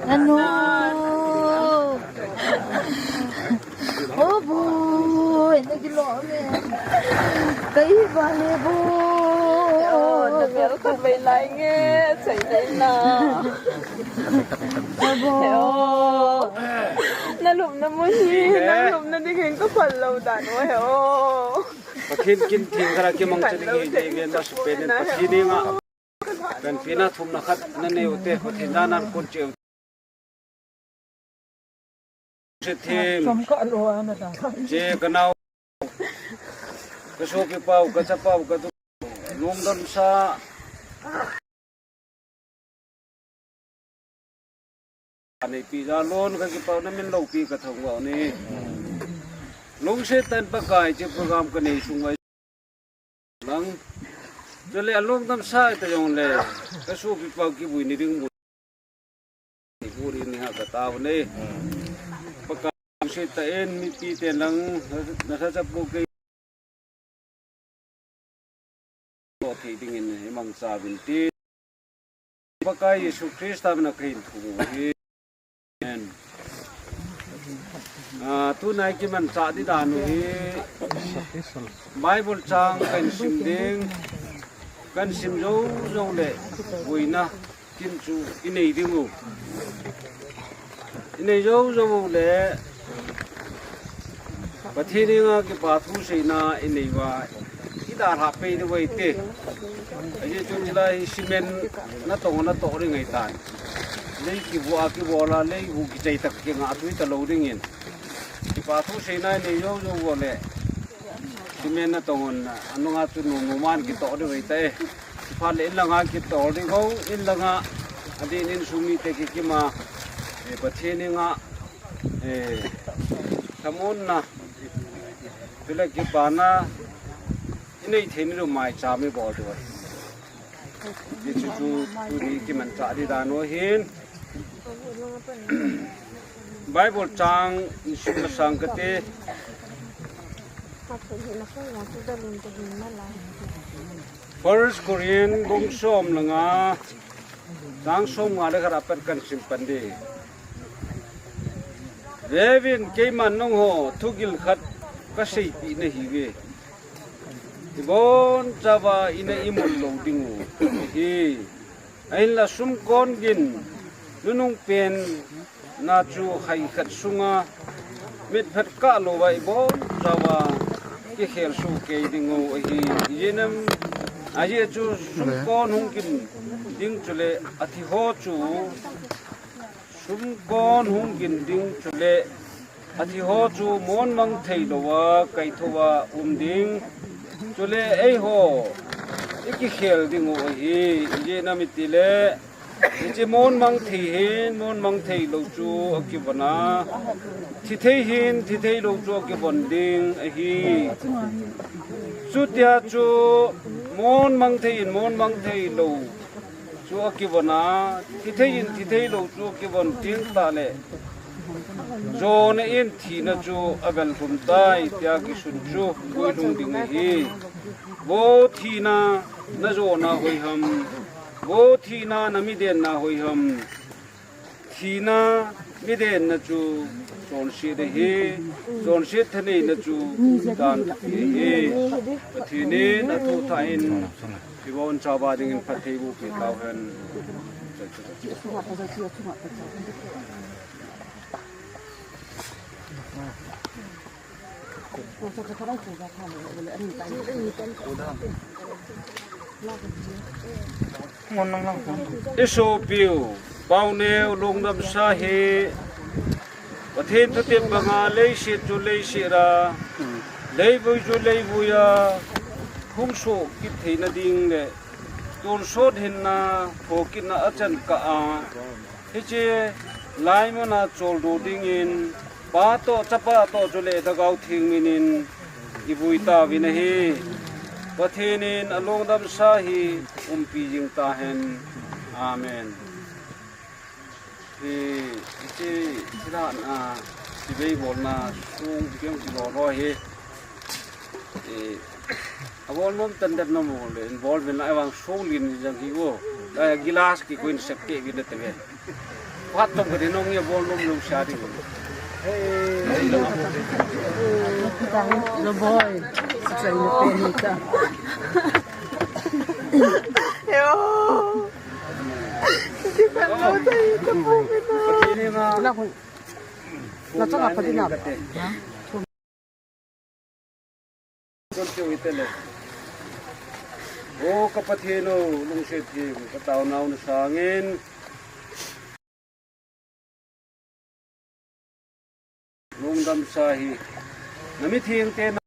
Anu. Oh boy, na kilom e. Ka iva le boy. Oh, na bel khat vei lai nge, chai nai na. Oh boy. Oh. Na lupna mun hi, na lupna ding hin ka phal lou dan o he o. Pathen kin theng khat a kimang cha ding hi, nei ven ma su pen in Pathen ni nga. Kan pina thumna khat na nei u te, Pathen dan an kun cheu. Che thim. Che ka nau. Ka sopi pau, ka chapau, ka tu, lungdam sa. Anei pi ja lon ka kipau na min lo pi ka thong wa ni. Lungset tah in Pakai che program ka nei sung vai lang. Chule alungdam sa ta jong le. Ka sopi pau kivui ni ding mu. Buri ni ha ka tao ne. Pakai lungset tah in mipi te lang na sa chapu ke. Thei dingin i mangcha uvin ti. Pakai Jesu Christa mina ka hin thum u hi. Amen. Ah, tunai kimancha di dan u hi. Bible chang kan sim ding. Kan sim jou jou le. Vuina. Kin chu i nei ding u. I nei jou jou u le. Pathen henga kipa thu seina i nei uva. I dalha pei ding uve te. Ajeh chu chulai hi cement na tong na toh ding ahi tan. Lei kivu a kivola, lei vu kichai tak kinga thui ta lou dingin. Kipa thu seina i nei jou jou u le. Cement na tong un, anunga chu nu nu man kitoh ding uve te. Phat le in langa kitoh ding ho, in langa adin in sung mite kikima, eh, Pathen henga, eh, thamuonna, chule kipana, i nei thei ni lo maicham i bol ding uve. Hichu chu tuni kimancha di dan u hin. Bible chang in sim masang kate. First Corinth bung som le nga, chang som nga le khat apat kan sim pan ding. Veuvin, keiman nangho thugil khat ka seipeh nahi uve. Ibon chauva ina imut lou ding u ahi. Ahinla sumkon gin nunung pen na chu hai khat sunga mitphet kah louva ibon chauva kikhel soh kei ding u ahi. Ijeh inem, ajeh chu sumkon hung gin ding chule athi ho chu Sumkon hung gin ding chule, athi ho chu mon mang thei louva, kaithouva um ding. Chule eiho, i kikhel ding u ahi, ijeh inem itile, hiche mon mang thei hin, mon mang thei lou chu akivon a. Thi thei hin, thi thei lou chu akivon ding ahi. Chutia chu mon mang thei hin, mon mang thei lou chu akivon a, thi thei in thi thei lou chu akivon teng tah le, jona in thina chu avel khum tai, tia kisun chu guilhung ding ahi. Vo thina, na jona hoi ham? Vo thina, na midenna hoi ham? Thina, midenna chu chonset ahi, chonset thaneina chu dan ahi. Pathen in athoh thah in, ibon chauva dingin phatthei boh peh tau hen. I sopiu, Paoneo lungdamsa hi, Pathen thutep banga leiset chu leiset a, leivui chu leivui a, hung soh kit theina ding le, tonsot hinna, thokitna achan kah a, hiche laimun a choldo dingin, Pa toh, Chapa toh chule Lhagao Theng minin, ivui tauvin ahi. Pathen in alungdamsa hi umpi jing tahen. Amen. Hi, hiche, hiche dan a, chibai bolna, song, kiang kibol ho hi. Eh, abol nom tan det nom le, involve na, ahivang song lin jang hi o. Eh, glass kikoi in sep peh uvin nate ve. Phat tom ka din nong ye bol nom nom sa ding. Hey. Lo boy. Sa ina pe ni ta. Yo. Hindi ka na tayo sa pumina. Hindi na. Wala ko. Na tsaka pa din na. Ha? Kon teu itele. O ka Pathen o, lungset thim, ka taonau na sangin. Lungdamsa hi. Na mitheng te na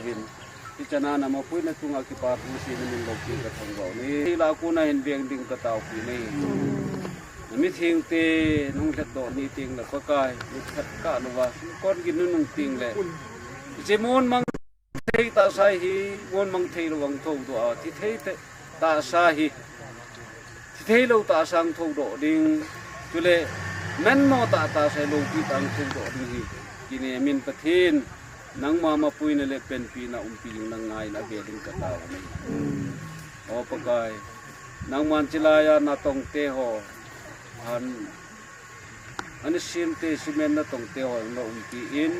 Vin, hichan a na mapuina chunga kipa thu seiyin namin loupi kathangvah uve. Hila kona hin veng ding katao pi nei. Namitheng te nahung lhatdoh ni tengle Pakai, nikhat kalouva, sumkon gin nunung tengle. Hiche mun mang thei tahsa hi, mun mang thei lou vang thoudoh a, thi thei te tahsa hi, thi thei lou tahsa hung thoudoh ding, chule, menmo tah tahsa hi loupi tah hung thoudoh ding hi, kinem in Pathen, nangma mapuina le panpina umpi ding nangaiyin ave ding katao nei. O Pakai, nangman chilai a natong te ho, han, Anisim te, cement natong te ho, na umpi in,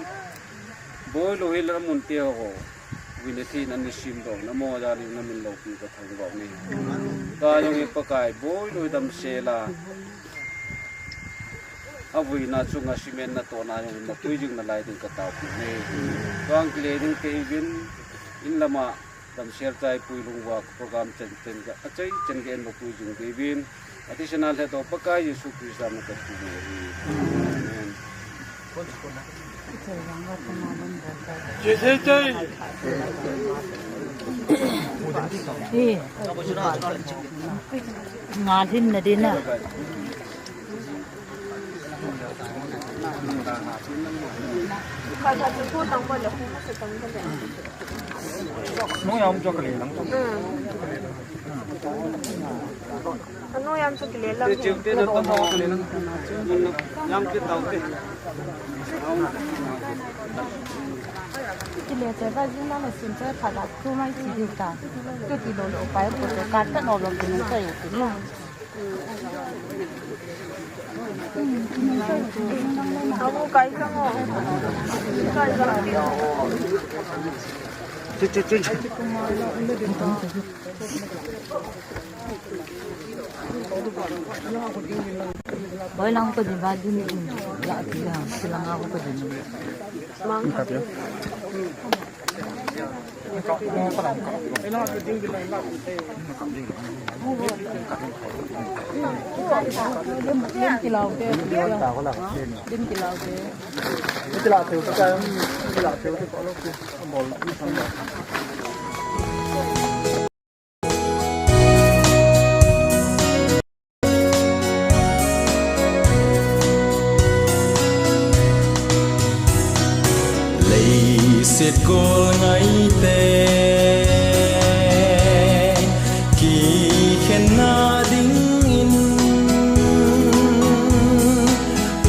boilou hile namun te ho, vin a thi in anisim doh, namo jal in namin loupi kathangvah uve. Tua jong hi Pakai, boilou hi damsel a, avuina chunga cement natohna jong hi mapui jing nalai ding katao pi nei. Tuang kile ding te uvin, in lama, Damsel chai pui lungva program chen chen ka, achai chen ka en mapui jing diuvin. Athisan a lhatdoh Pakai Jesu Christa min in kati uve. Amen. Chai, chai. Eh. Ngal hin na din a. Nung yam chu kile lang. Anu yam chu kile lang. Kile che ba jin na le sim che pha da tu mai chi di ta. Tu ti lo lo pai ko to ka ta no lo ki no ta yo ki no. Boy lang ko din ba din in la ti ha, silang ako ko din. Mang. Leiset gol ngaite kikhenna dingin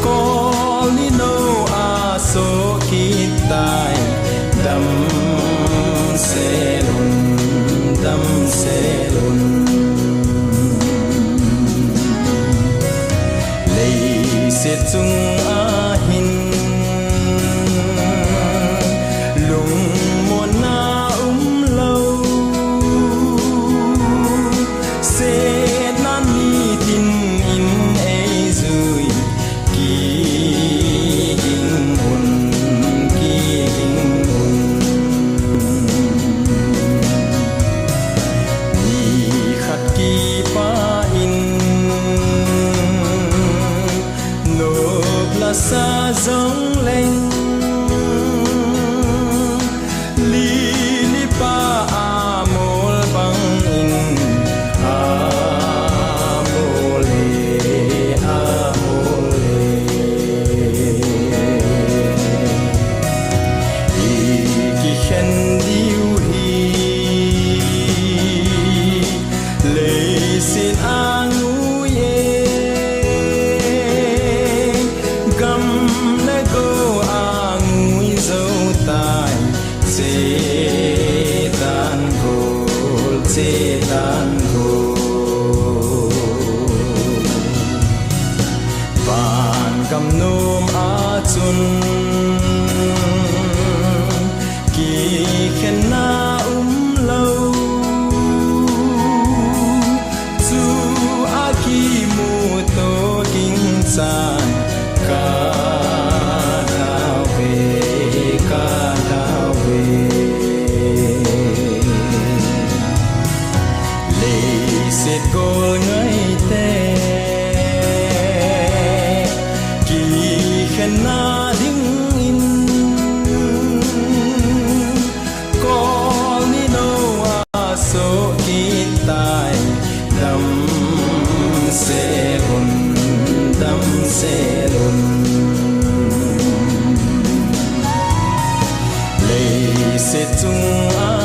kol ni lou a soh kit tai, damsel un, damsel un. Leiset chunga hin lungmonna umlou, setna nitin in eijui, kiging un, kiging un. Nikhat kipah in nop lasa jongleng, lili pa amol bangin amol e, amol e. I kikhen diu hi leiset a ngui e, gam le go a ngui jou tai, che tan gol, che tan gol. Van gam nom a chun kikhenna umlou, chu a kimuto ding chan ka lhau ve, ka lhau ve. Leiset gol ngaite kikhenna dingin selun, leiset chunga